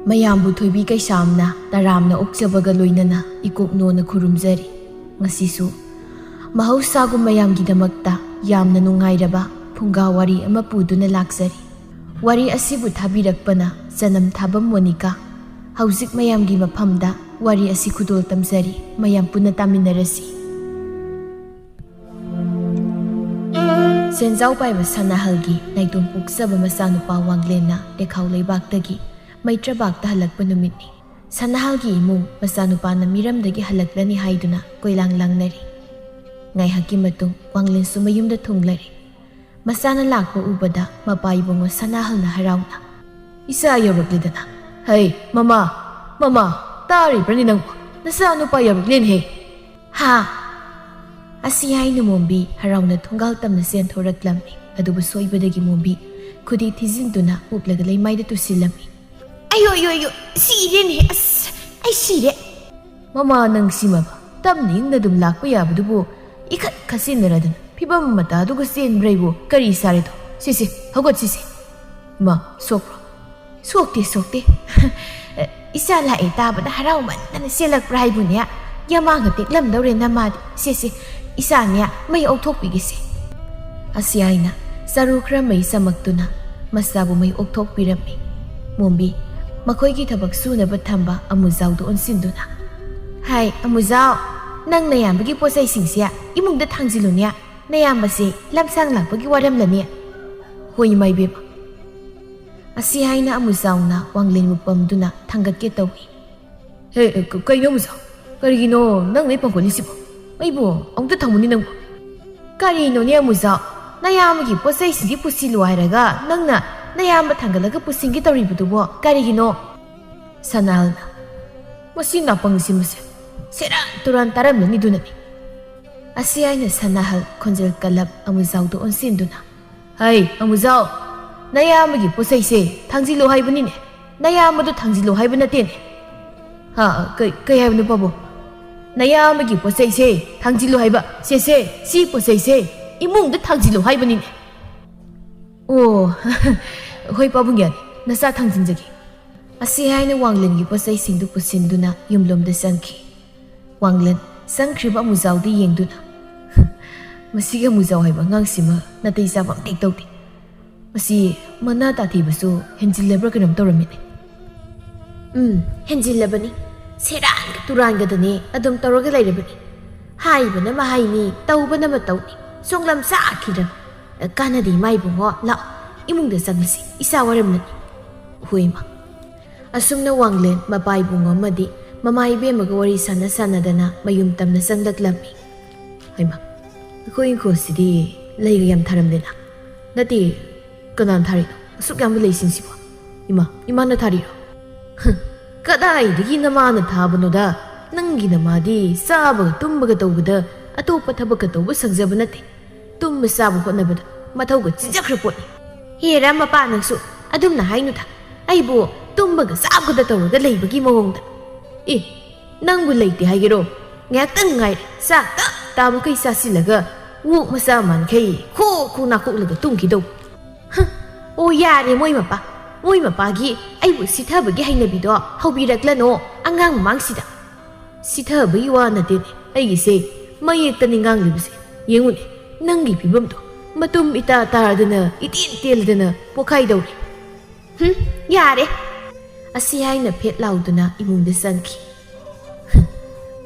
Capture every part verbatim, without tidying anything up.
ꯃꯌꯥꯝꯕꯨ ꯊꯣꯏꯕꯤ ꯀꯩꯁꯥꯝꯅ ꯇꯔꯥꯝꯅ ꯑꯣꯛꯆꯕꯒ ꯂꯣꯏꯅꯅ ꯏꯀꯣꯛꯅꯣꯅ ꯈꯨꯔꯨꯝꯖꯔꯤ꯫ ꯉꯁꯤꯁꯨ ꯃꯍꯧꯁꯥꯒꯨꯝ ꯃꯌꯥꯝꯒꯤꯗꯃꯛꯇ ꯌꯥꯝꯅ ꯅꯨꯡꯉꯥꯏꯔꯕ ꯐꯨꯡꯒꯥ ꯋꯥꯔꯤ ꯑꯃ ꯄꯨꯗꯨꯅ ꯂꯥꯛꯆꯔꯤ꯫ ꯋꯥꯔꯤ ꯑꯁꯤꯕꯨ ꯊꯥꯕꯤꯔꯛꯄꯅ ꯆꯅꯝ ꯊꯥꯕꯝ ꯃꯣꯅꯤꯀꯥ꯫ ꯍꯧꯖꯤꯛ ꯃꯌꯥꯝꯒꯤ ꯃꯐꯝꯗ ꯋꯥꯔꯤ ꯑꯁꯤ ꯈꯨꯗꯣꯜ ꯇꯝꯖꯔꯤ, ꯃꯌꯥꯝ ꯄꯨꯟꯅ ꯇꯥꯃꯤꯟꯅꯔꯁꯤ꯫ ꯁꯦꯟꯖꯥꯎ ꯄꯥꯏꯕ ꯁꯅꯥꯍꯜꯒꯤ ꯅꯥꯏꯇꯣꯝ ꯄꯣꯛꯆꯕ ꯃꯆꯥꯅꯨꯄꯥ ꯋꯥꯡꯂꯦꯟꯅ ꯂꯩꯈꯥꯎ ꯂꯩꯕꯥꯛꯇꯒꯤ ꯃꯩꯇ꯭ꯔꯕꯥꯛꯇ ꯍꯜꯂꯛꯄ ꯅꯨꯃꯤꯠꯅꯤ꯫ ꯁꯅꯥꯍꯜꯒꯤ ꯏꯃꯨꯡ ꯃꯆꯥꯅꯨꯄꯥꯅ ꯃꯤꯔꯝꯗꯒꯤ ꯍꯜꯂꯛꯂꯅꯤ ꯍꯥꯏꯗꯨꯅ ꯀꯣꯏꯂꯥꯡ ꯂꯥꯡꯅꯔꯤ꯫ ꯉꯥꯏꯍꯥꯛꯀꯤ ꯃꯇꯨꯡ ꯋꯥꯡꯂꯦꯟꯁꯨ ꯃꯌꯨꯝꯗ ꯊꯨꯡꯂꯔꯦ꯫ ꯃꯆꯥꯅ ꯂꯥꯛꯄ ꯎꯕꯗ ꯃꯄꯥ ꯏꯕꯨꯡꯉꯣ ꯁꯅꯥꯍꯜꯅ ꯍꯔꯥꯎꯅ, "ꯏꯆꯥ ꯌꯧꯔꯛꯂꯦꯗꯅ꯫ ꯍꯩ, ꯃꯃꯥ, ꯃꯃꯥ, ꯇꯥꯔꯤꯕ꯭ꯔꯅꯤ ꯅꯪꯕꯨ? ꯅꯆꯥ ꯅꯨꯄꯥ ꯌꯧꯔꯛꯂꯦꯅꯦꯍꯦ!" "ꯍꯥ?" ꯑꯁꯤ ꯍꯥꯏꯅ ꯃꯣꯝꯕꯤ ꯍꯔꯥꯎꯅ ꯊꯣꯡꯒꯥꯜ ꯇꯝꯅ ꯆꯦꯟꯊꯣꯔꯛꯂꯝꯃꯤ꯫ ꯑꯗꯨꯕꯨ ꯁꯣꯏꯕꯗꯒꯤ ꯃꯣꯝꯕꯤ ꯈꯨꯗꯤ ꯊꯤꯖꯤꯟꯗꯨꯅ ꯎꯞꯂꯒ ꯂꯩꯃꯥꯏꯗ ꯇꯨꯁꯤꯜꯂꯝꯃꯤ꯫ "ꯑꯌꯣ, ꯑꯌꯣ, ꯑꯌꯣ, ꯁꯤꯔꯦꯅꯦ! ꯑꯁ, ꯑꯩ ꯁꯤꯔꯦ!" "ꯃꯃꯥ, ꯅꯪ ꯁꯤꯃꯕ? ꯇꯞꯅ ꯏꯪꯅ ꯑꯗꯨꯝ ꯂꯥꯛꯄ ꯌꯥꯕꯗꯨꯕꯨ ꯏꯈꯠ ꯈꯠꯆꯤꯟꯅꯔꯗꯅ ꯐꯤꯕꯝ ꯃꯇꯥꯗꯨꯒ ꯆꯦꯟꯕ꯭ꯔꯩꯕꯨ ꯀꯔꯤ ꯁꯥꯔꯦꯗꯣ? ꯁꯤꯁꯦ, ꯍꯧꯒꯠꯁꯤꯁꯦ꯫ ꯃꯥ, ꯁꯣꯛꯄ꯭ꯔꯣ?" "ꯁꯣꯛꯇꯦ, ꯁꯣꯛꯇꯦ꯫ ꯏꯆꯥ ꯂꯥꯛꯑꯦ ꯇꯥꯕꯗ ꯍꯔꯥꯎꯃꯟꯗꯅ ꯆꯦꯜꯂꯛꯄ꯭ꯔꯥ ꯍꯥꯏꯕꯨꯅꯦ꯫ ꯌꯥꯃꯥꯡꯒ ꯇꯦꯛꯂꯝꯗꯧꯔꯦ ꯅꯃꯥꯗꯤ꯫ ꯁꯦ, ꯁꯦ, ꯏꯆꯥꯅꯦ ꯃꯩ ꯑꯣꯛꯊꯣꯛꯄꯤꯒꯦꯁꯦ꯫" ꯑꯁꯤ ꯍꯥꯏꯅ ꯆꯔꯨ ꯈꯔ ꯃꯩ ꯆꯝꯃꯛꯇꯨꯅ ꯃꯆꯥꯕꯨ ꯃꯩ ꯑꯣꯛꯊꯣꯛꯄꯤꯔꯝꯃꯤ꯫ ꯃꯣꯝꯕꯤ ꯃꯈꯣꯏꯒꯤ ꯊꯕꯛ ꯁꯨꯅꯕ ꯊꯝꯕ ꯑꯃꯨꯖꯥꯎꯗ ꯑꯣꯟꯁꯤꯟꯗꯨꯅ, "ꯍꯥꯏ, ꯑꯃꯨꯖꯥꯎ, ꯅꯪ ꯅꯌꯥꯝꯕꯒꯤ ꯄꯣꯠ ꯆꯩꯁꯤꯡꯁꯦ ꯏꯃꯨꯡꯗ ꯊꯥꯡꯖꯤꯜꯂꯨꯅꯦ꯫ ꯅꯌꯥꯝꯕꯁꯦ ꯂꯝꯁꯥꯡ ꯂꯥꯛꯄꯒꯤ ꯋꯥꯔꯝꯂꯅꯤ꯫" "ꯍꯣꯏ, ꯏꯃꯥ ꯏꯕꯦꯝꯃ꯫" ꯑꯁꯤ ꯍꯥꯏꯅ ꯑꯃꯨꯖꯥꯎꯅ ꯋꯥꯡꯂꯦꯟꯕꯨ ꯄꯝꯗꯨꯅ ꯊꯥꯡꯒꯠꯀꯦ ꯇꯧꯏ꯫ "ꯍꯦ, ꯀ-, ꯀꯩꯅꯣ ꯑꯃꯨꯖꯥꯎ? ꯀꯔꯤꯒꯤꯅꯣ ꯅꯪ ꯃꯩ ꯄꯪꯈꯠꯂꯤꯁꯤꯕꯣ? ꯃꯩꯕꯨ ꯑꯃꯨꯛꯇ ꯊꯝꯃꯨꯅꯤ ꯅꯪꯕꯨ꯫" "ꯀꯔꯤꯅꯣꯅꯦ ꯑꯃꯨꯖꯥꯎ? ꯅꯌꯥꯝꯕꯒꯤ ꯄꯣꯠ ꯆꯩꯁꯤꯡꯗꯤ ꯄꯨꯁꯤꯜꯂꯨ ꯍꯥꯏꯔꯒ ꯅꯪꯅ ꯅꯌꯥꯝꯕ ꯊꯥꯡꯒꯠꯂꯒ ꯄꯨꯁꯤꯟꯒꯦ ꯇꯧꯔꯤꯕꯗꯨꯕꯣ ꯀꯔꯤꯒꯤꯅꯣ?" ꯁꯅꯥꯍꯜꯅ, "ꯃꯁꯤ ꯅꯥꯄꯪꯁꯤ ꯃꯁꯦ ꯁꯦꯔꯥꯟ ꯇꯨꯔꯥꯟ ꯇꯥꯔꯝꯂꯅꯤꯗꯨꯅꯅꯤ꯫" ꯑꯁꯤ ꯍꯥꯏꯅ ꯁꯅꯥꯍꯜ ꯈꯣꯟꯖꯦꯜ ꯀꯜꯂꯞ ꯑꯃꯨꯖꯥꯎꯗ ꯑꯣꯟꯁꯤꯟꯗꯨꯅ, "ꯍꯩ, ꯑꯃꯨꯖꯥꯎ, ꯅꯌꯥꯝꯕꯒꯤ ꯄꯣꯠꯆꯩꯁꯦ ꯊꯥꯡꯖꯤꯜꯂꯨ ꯍꯥꯏꯕꯅꯤꯅꯦ, ꯅꯌꯥꯝꯕꯗꯣ ꯊꯥꯡꯖꯤꯜꯂꯨ ꯍꯥꯏꯕ ꯅꯠꯇꯦꯅꯦ꯫" "ꯍꯥ, ꯀꯩ, ꯀꯩ ꯍꯥꯏꯕꯅꯣ ꯄꯥꯕꯨꯡ?" "ꯅꯌꯥꯝꯕꯒꯤ ꯄꯣꯠꯆꯩꯁꯦ ꯊꯥꯡꯖꯤꯜꯂꯨ ꯍꯥꯏꯕ꯫ ꯁꯦ, ꯁꯦ, ꯁꯤ ꯄꯣꯠꯆꯩꯁꯦ ꯏꯃꯨꯡꯗ ꯊꯥꯡꯖꯤꯜꯂꯨ ꯍꯥꯏꯕꯅꯤꯅꯦ꯫" "ꯑꯣ, ꯍꯣꯏ ꯄꯥꯕꯨꯡ, ꯌꯥꯅꯤ, ꯅꯆꯥ ꯊꯥꯡꯖꯤꯟꯖꯒꯦ꯫" ꯑꯁꯤ ꯍꯥꯏꯅ ꯋꯥꯡꯂꯦꯟꯒꯤ ꯄꯣꯠꯆꯩꯁꯤꯡꯗꯨ ꯄꯨꯁꯤꯟꯗꯨꯅ ꯌꯨꯝꯂꯣꯝꯗ ꯆꯪꯈꯤ꯫ ꯋꯥꯡꯂꯦꯟ ꯆꯪꯈ꯭ꯔꯤꯕ ꯑꯃꯨꯖꯥꯎꯗꯨ ꯌꯦꯡꯗꯨꯅ, "ꯃꯁꯤꯒꯤ ꯑꯃꯨꯖꯥꯎ ꯍꯥꯏꯕ ꯑꯉꯥꯡꯁꯤꯃ ꯅꯥꯇꯩ ꯆꯥꯕ ꯑꯃ ꯍꯦꯛ ꯇꯧꯗꯦ꯫ ꯃꯁꯤ ꯃꯅꯥ ꯇꯥꯊꯤꯕꯁꯨ ꯍꯦꯟꯖꯤꯜꯂꯕ꯭ꯔꯥ ꯀꯩꯅꯣꯝ ꯇꯧꯔꯝꯃꯤꯅꯦ꯫" "ꯎꯝ, ꯍꯦꯟꯖꯤꯜꯂꯕꯅꯤ꯫ ꯁꯦꯔꯥꯟꯒ ꯇꯨꯔꯥꯟꯒꯗꯅꯦ ꯑꯗꯨꯝ ꯇꯧꯔꯒ ꯂꯩꯔꯕꯅꯤ꯫ ꯍꯥꯏꯕꯅ ꯑꯃ ꯍꯥꯏꯅꯤ, ꯇꯧꯕꯅ ꯑꯃ ꯇꯧꯅꯤ꯫ ꯁꯣꯡꯂꯝ ꯆꯥꯈꯤꯗ꯭ꯔꯕ꯫ ꯀꯥꯟꯅꯗꯦ ꯏꯃꯥ ꯏꯕꯨꯡꯉꯣ, ꯂꯥꯛꯑꯣ, ꯏꯃꯨꯡꯗ ꯆꯪꯂꯁꯤ, ꯏꯆꯥ ꯋꯥꯔꯝꯂꯅꯤ꯫" ꯍꯣꯏ ꯏꯃꯥ꯫ ꯑꯁꯨꯝꯅ ꯋꯥꯡꯂꯦꯟ ꯃꯄꯥ ꯏꯕꯨꯡꯉꯣ ꯑꯃꯗꯤ ꯃꯃꯥ ꯏꯕꯦꯝꯃꯒ ꯋꯥꯔꯤ ꯁꯥꯟꯅ ꯁꯥꯟꯅꯗꯅ ꯃꯌꯨꯝ ꯇꯝꯅ ꯆꯪꯂꯛꯂꯝꯃꯤ꯫ "ꯍꯩꯃꯥ, ꯑꯩꯈꯣꯏ ꯏꯪꯈꯣꯜꯁꯤꯗꯤ ꯂꯩꯒ ꯌꯥꯝ ꯊꯥꯔꯝꯗꯦꯅ꯫ ꯅꯠꯇꯦ, ꯀꯅꯥꯅ ꯊꯥꯔꯤꯅꯣ ꯑꯁꯨꯛ ꯌꯥꯝꯕ ꯂꯩꯁꯤꯡꯁꯤꯕꯣ? ꯏꯃꯥ, ꯏꯃꯥꯅ ꯊꯥꯔꯤꯔꯣ?" "ꯍ, ꯀꯗꯥꯏꯗꯒꯤ ꯅꯃꯥꯅ ꯊꯥꯕꯅꯣꯗ? ꯅꯪꯒꯤ ꯅꯃꯥꯗꯤ ꯆꯥꯕꯒ ꯇꯨꯝꯕꯒ ꯇꯧꯕꯗ ꯑꯇꯣꯞꯄ ꯊꯕꯛꯀ ꯇꯧꯕ ꯁꯪꯖꯕ ꯅꯠꯇꯦ꯫ ꯇꯨꯝꯕ ꯆꯥꯕ ꯍꯣꯠꯅꯕꯗ ꯃꯊꯧꯒ ꯆꯤꯟꯖꯈ꯭ꯔ ꯄꯣꯠꯅꯤ꯫" "ꯍꯦꯔꯥ ꯃꯄꯥ, ꯅꯪꯁꯨ ꯑꯗꯨꯝꯅ ꯍꯥꯏꯅꯨꯗ꯫ ꯑꯩꯕꯨ ꯇꯨꯝꯕꯒ ꯆꯥꯕꯒꯗ ꯇꯧꯔꯒ ꯂꯩꯕꯒꯤ ꯃꯑꯣꯡꯗ꯫ ꯑꯦ, ꯅꯪꯕꯨ ꯂꯩꯇꯦ ꯍꯥꯏꯒꯦꯔꯣ? ꯉꯥꯏꯍꯥꯛꯇꯪ ꯉꯥꯏꯔꯦ, ꯆꯥꯛ ꯇꯞ ꯇꯥꯕꯈꯩ ꯆꯥꯁꯤꯜꯂꯒ ꯑꯣꯛ ꯃꯆꯥ ꯃꯥꯟꯈꯩ ꯈꯣ ꯈꯣ ꯅꯥꯀꯣꯛꯂꯒ ꯇꯨꯝꯈꯤꯗꯧꯕ꯫" "ꯍ, ꯑꯣ, ꯌꯥꯔꯦ ꯃꯣꯏ ꯃꯄꯥ, ꯃꯣꯏ ꯃꯄꯥꯒꯤ ꯑꯩꯕꯨ ꯁꯤꯊꯕꯒꯤ ꯍꯩꯅꯕꯤꯗꯣ ꯍꯧꯕꯤꯔꯛꯂꯅꯣ ꯑꯉꯥꯡ ꯃꯃꯥꯡꯁꯤꯗ꯫" "ꯁꯤꯊꯕꯒꯤ ꯋꯥ ꯅꯠꯇꯦꯅꯦ ꯑꯩꯒꯤꯁꯦ, ꯃꯌꯦꯛꯇꯅꯤ ꯉꯥꯡꯂꯤꯕꯁꯦ꯫ ꯌꯦꯡꯉꯨꯅꯦ, ꯅꯪꯒꯤ ꯐꯤꯕꯝꯗꯣ, ꯃꯇꯨꯝ ꯏꯇꯥ ꯇꯥꯔꯗꯅ, ꯏꯇꯦꯟ ꯇꯦꯜꯂꯗꯅ ꯄꯣꯛꯈꯥꯏꯗꯧꯔꯦ꯫" "ꯍꯨꯝ, ꯌꯥꯔꯦ꯫" ꯑꯁꯤ ꯍꯥꯏꯅ ꯐꯦꯠ ꯂꯥꯎꯗꯨꯅ ꯏꯃꯨꯡꯗ ꯆꯪꯈꯤ꯫ "ꯍꯨꯝ,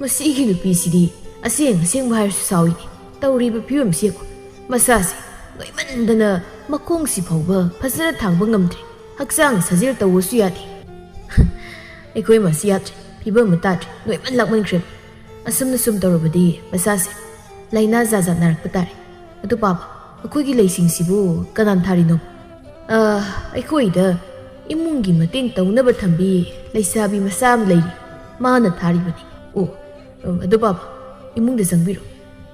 ꯃꯁꯤꯒꯤ ꯅꯨꯄꯤꯁꯤꯗꯤ ꯑꯁꯦꯡ ꯑꯁꯦꯡꯕ ꯍꯥꯏꯔꯁꯨ ꯁꯥꯎꯏꯅꯦ꯫ ꯇꯧꯔꯤꯕ ꯐꯤꯕꯝꯁꯤ ꯌꯦꯡꯉꯨ꯫ ꯃꯁꯥꯁꯦ ꯅꯣꯏꯃꯟꯗꯅ ꯃꯈꯣꯡꯁꯤ ꯐꯥꯎꯕ ꯐꯖꯅ ꯊꯥꯡꯕ ꯉꯝꯗ꯭ꯔꯦ꯫ ꯍꯛꯆꯥꯡ ꯁꯥꯖꯦꯜ ꯇꯧꯕꯁꯨ ꯌꯥꯗꯦ꯫" "ꯑꯩꯈꯣꯏ ꯃꯁꯤ ꯌꯥꯗ꯭ꯔꯦ, ꯐꯤꯕꯝ ꯑꯃ ꯇꯥꯗ꯭ꯔꯦ, ꯅꯣꯏꯃꯟ ꯂꯥꯛꯃꯟꯈ꯭ꯔꯦ꯫" ꯑꯁꯨꯝꯅ ꯁꯨꯝ ꯇꯧꯔꯕꯗꯤ ꯃꯁꯥꯁꯦ ꯂꯥꯏꯅꯥ ꯖꯥꯠ ꯖꯥꯠ ꯅꯥꯔꯛꯄ ꯇꯥꯔꯦ꯫ "ꯑꯗꯨ ꯄꯥꯕ, ꯑꯩꯈꯣꯏꯒꯤ ꯂꯩꯁꯤꯡꯁꯤꯕꯨ ꯀꯅꯥꯅ ꯊꯥꯔꯤꯅꯣ?" "ꯑ, ꯑꯩꯈꯣꯏꯗ ꯏꯃꯨꯡꯒꯤ ꯃꯇꯦꯡ ꯇꯧꯅꯕ ꯊꯝꯕꯤ ꯂꯩꯁꯥꯕꯤ ꯃꯆꯥ ꯑꯃ ꯂꯩꯔꯤ, ꯃꯥꯅ ꯊꯥꯔꯤꯕꯅꯤ꯫" "ꯑꯣ, ꯑꯗꯨ ꯄꯥꯕ, ꯏꯃꯨꯡꯗ ꯆꯪꯕꯤꯔꯣ꯫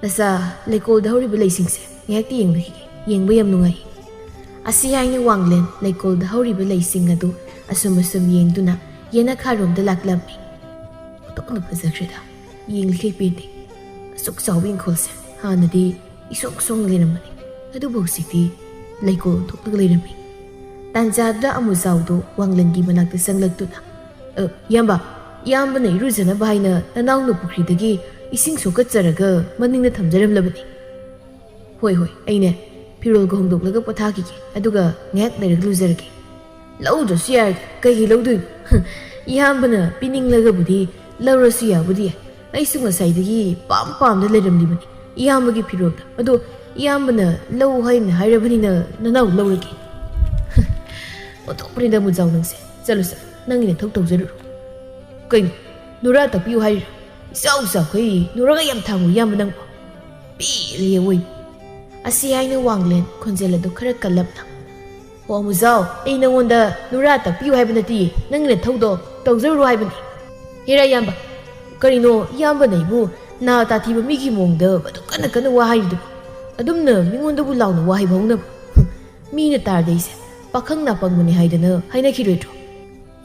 ꯅꯆꯥ ꯂꯩꯀꯣꯜꯗ ꯍꯧꯔꯤꯕ ꯂꯩꯁꯤꯡꯁꯦ ꯉꯥꯏꯍꯥꯛꯇꯤ ꯌꯦꯡꯕꯤꯈꯤꯒꯦ, ꯌꯦꯡꯕ ꯌꯥꯝ ꯅꯨꯡꯉꯥꯏ꯫" ꯑꯁꯤ ꯍꯥꯏꯅ ꯋꯥꯡꯂꯦꯟ ꯂꯩꯀꯣꯜꯗ ꯍꯧꯔꯤꯕ ꯂꯩꯁꯤꯡ ꯑꯗꯨ ꯑꯁꯨꯝ ꯑꯁꯨꯝ ꯌꯦꯡꯗꯨꯅ ꯌꯦꯅꯈꯥꯔꯣꯝꯗ ꯂꯥꯛꯂꯝꯃꯤ꯫ "ꯑꯣꯟꯊꯣꯛꯅ ꯐꯖꯈ꯭ꯔꯦꯗ, ꯌꯦꯡꯂꯤꯈꯩ ꯄꯦꯟꯗꯦ꯫ ꯑꯁꯨꯛ ꯆꯥꯎꯕ ꯏꯪꯈꯣꯜꯁꯦ ꯍꯥꯟꯅꯗꯤ ꯏꯁꯣꯡ ꯁꯣꯡꯅ ꯂꯩꯔꯝꯕꯅꯤ, ꯑꯗꯨꯕꯨ ꯍꯧꯖꯤꯛꯇꯤ ꯂꯩꯀꯣꯜ ꯑꯣꯟꯊꯣꯛꯂꯒ ꯂꯩꯔꯝꯃꯤ꯫" ꯇꯥꯟꯖꯥꯗꯨꯗ ꯑꯃꯨꯖꯥꯎꯗꯣ ꯋꯥꯡꯂꯦꯟꯒꯤ ꯃꯅꯥꯛꯇ ꯆꯪꯂꯛꯇꯨꯅ, "ꯑ, ꯏꯌꯥꯝꯕ, ꯏꯌꯥꯝꯕꯅ ꯏꯔꯨꯖꯅꯕ ꯍꯥꯏꯅ ꯅꯅꯥꯎꯅ ꯄꯨꯈ꯭ꯔꯤꯗꯒꯤ ꯏꯁꯤꯡ ꯁꯣꯛꯀꯠꯆꯔꯒ ꯃꯅꯤꯡꯗ ꯊꯝꯖꯔꯝꯂꯕꯅꯤ꯫" "ꯍꯣꯏ, ꯍꯣꯏ, ꯑꯩꯅꯦ ꯐꯤꯔꯣꯜꯒ ꯍꯣꯡꯗꯣꯛꯂꯒ ꯄꯣꯊꯥꯈꯤꯒꯦ, ꯑꯗꯨꯒ ꯉꯥꯏꯍꯥꯛ ꯂꯩꯔꯒ ꯂꯨꯖꯔꯒꯦ꯫" "ꯂꯧꯗ꯭ꯔꯁꯨ ꯌꯥꯔꯦ, ꯀꯩꯒꯤ ꯂꯧꯗꯣꯏꯅꯣ? ꯏꯌꯥꯝꯕꯅ ꯄꯤꯅꯤꯡꯂꯒꯕꯨꯗꯤ ꯂꯧꯔꯁꯨ ꯌꯥꯕꯨꯗꯤ ꯌꯥꯏ꯫ ꯑꯩꯁꯨ ꯉꯁꯥꯏꯗꯒꯤ ꯄꯥꯝ ꯄꯥꯝꯗ ꯂꯩꯔꯝꯂꯤꯕꯅꯤ ꯏꯌꯥꯝꯕꯒꯤ ꯐꯤꯔꯣꯜꯗ꯫ ꯑꯗꯣ ꯏꯌꯥꯝꯕꯅ ꯂꯧ ꯍꯥꯏꯅ ꯍꯥꯏꯔꯕꯅꯤꯅ ꯅꯅꯥꯎ ꯂꯧꯔꯒꯦ꯫" ꯑꯣꯟꯊꯣꯛꯄꯅꯤꯗ ꯃꯨꯖꯥꯎ ꯅꯪꯁꯦ꯫ ꯆꯠꯂꯨ, ꯆꯠꯂꯨ, ꯅꯪꯒꯤ ꯅꯊꯧ ꯇꯧꯖꯔꯨꯔꯣ꯫ "ꯀꯩꯅꯣ, ꯅꯨꯔꯥ ꯇꯛꯄꯤꯌꯨ ꯍꯥꯏꯔꯤꯔꯣ? ꯏꯆꯥꯎ ꯆꯥꯎꯈꯩ ꯅꯨꯔꯥꯒ ꯌꯥꯝ ꯊꯥꯡꯕ ꯏꯌꯥꯝꯕ ꯅꯪꯕꯣ꯫ ꯄꯦꯜꯂꯦ ꯑꯋꯣꯏꯕ꯫" ꯑꯁꯤ ꯍꯥꯏꯅ ꯋꯥꯡꯂꯦꯟ ꯈꯣꯟꯖꯦꯜ ꯑꯗꯨ ꯈꯔ ꯀꯜꯂꯞꯅ, "ꯍꯣ ꯑꯃꯨꯖꯥꯎ, ꯑꯩ ꯅꯉꯣꯟꯗ ꯅꯨꯔꯥ ꯇꯛꯄꯤꯌꯨ ꯍꯥꯏꯕ ꯅꯠꯇꯤꯌꯦ, ꯅꯪꯒꯤ ꯅꯊꯧꯗꯣ ꯇꯧꯖꯔꯨꯔꯣ ꯍꯥꯏꯕꯅꯤ꯫" "ꯍꯦꯔꯥ ꯏꯌꯥꯝꯕ, ꯀꯔꯤꯅꯣ ꯏꯌꯥꯝꯕꯅ ꯑꯩꯕꯨ ꯅꯥ ꯇꯥꯊꯤꯕ ꯃꯤꯒꯤ ꯃꯑꯣꯡꯗ ꯑꯗꯨꯛ ꯀꯟꯅ ꯀꯟꯅ ꯋꯥ ꯍꯥꯏꯔꯤꯗꯨꯕꯨ? ꯑꯗꯨꯝꯅ ꯃꯤꯉꯣꯟꯗꯕꯨ ꯂꯥꯎꯅ ꯋꯥ ꯍꯥꯏꯕ ꯍꯧꯅꯕ꯭ꯔꯣ? ꯍꯨꯝ, ꯃꯤꯅ ꯇꯥꯔꯗꯤ ꯑꯩꯁꯦ ꯄꯥꯈꯪ ꯅꯥꯄꯪꯕꯅꯤ ꯍꯥꯏꯗꯅ ꯍꯥꯏꯅꯈꯤꯔꯣꯏꯗ꯭ꯔꯣ?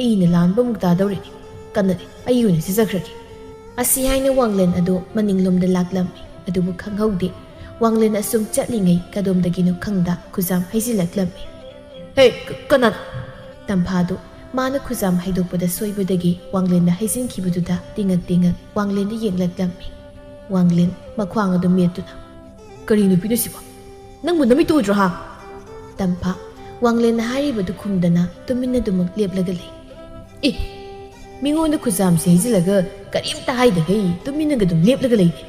ꯑꯩꯅ ꯂꯥꯟꯕ ꯑꯃꯨꯛ ꯇꯥꯗꯧꯔꯤꯅꯤ꯫ ꯀꯟꯅꯗꯦ, ꯑꯩ ꯑꯣꯏꯅ ꯆꯠꯆꯈ꯭ꯔꯒꯦ꯫" ꯑꯁꯤ ꯍꯥꯏꯅ ꯋꯥꯡꯂꯦꯟ ꯑꯗꯨ ꯃꯅꯤꯡꯂꯣꯝꯗ ꯂꯥꯛꯂꯝꯃꯤ꯫ ꯑꯗꯨꯕꯨ ꯈꯪꯍꯧꯗꯦ, ꯋꯥꯡꯂꯦꯟ ꯑꯁꯨꯝ ꯆꯠꯂꯤꯉꯩ ꯀꯗꯣꯝꯗꯒꯤꯅꯣ ꯈꯪꯗ ꯈꯨꯖꯥꯝ ꯍꯩꯖꯤꯜꯂꯛꯂꯝꯃꯤ꯫ "ꯍꯦ, ꯀ-, ꯀꯅꯥꯅꯣ?" ꯇꯝꯐꯥꯗꯨ ꯃꯥꯅ ꯈꯨꯖꯥꯝ ꯍꯩꯗꯣꯛꯄꯗ ꯁꯣꯏꯕꯗꯒꯤ ꯋꯥꯡꯂꯦꯟꯗ ꯍꯩꯖꯤꯟꯈꯤꯕꯗꯨꯗ ꯇꯤꯡꯉꯛ ꯇꯤꯡꯉꯛ ꯋꯥꯡꯂꯦꯟꯗ ꯌꯦꯡꯂꯛꯂꯝꯃꯤ꯫ ꯋꯥꯡꯂꯦꯟ ꯃꯈ꯭ꯋꯥꯡ ꯑꯗꯨ ꯃꯦꯠꯇꯨꯅ, "ꯀꯔꯤ ꯅꯨꯄꯤꯅꯣ ꯁꯤꯕꯣ? ꯅꯪꯕꯨ ꯅꯃꯤꯠꯇꯨ ꯎꯗ꯭ꯔꯣ, ꯍꯥ?" ꯇꯝꯐꯥ ꯋꯥꯡꯂꯦꯟꯅ ꯍꯥꯏꯔꯤꯕꯗꯨ ꯈꯨꯝꯗꯅ ꯇꯨꯃꯤꯟꯅ ꯑꯗꯨꯃꯛ ꯂꯦꯞꯂꯒ ꯂꯩ꯫ "ꯑꯦ, ꯃꯤꯉꯣꯟꯗ ꯈꯨꯖꯥꯝꯁꯦ ꯍꯩꯖꯤꯜꯂꯒ ꯀꯔꯤꯝꯇ ꯍꯥꯏꯗꯈꯩ ꯇꯨꯃꯤꯟꯅꯒ ꯑꯗꯨꯝ ꯂꯦꯞꯂꯒ ꯂꯩꯅꯦ꯫"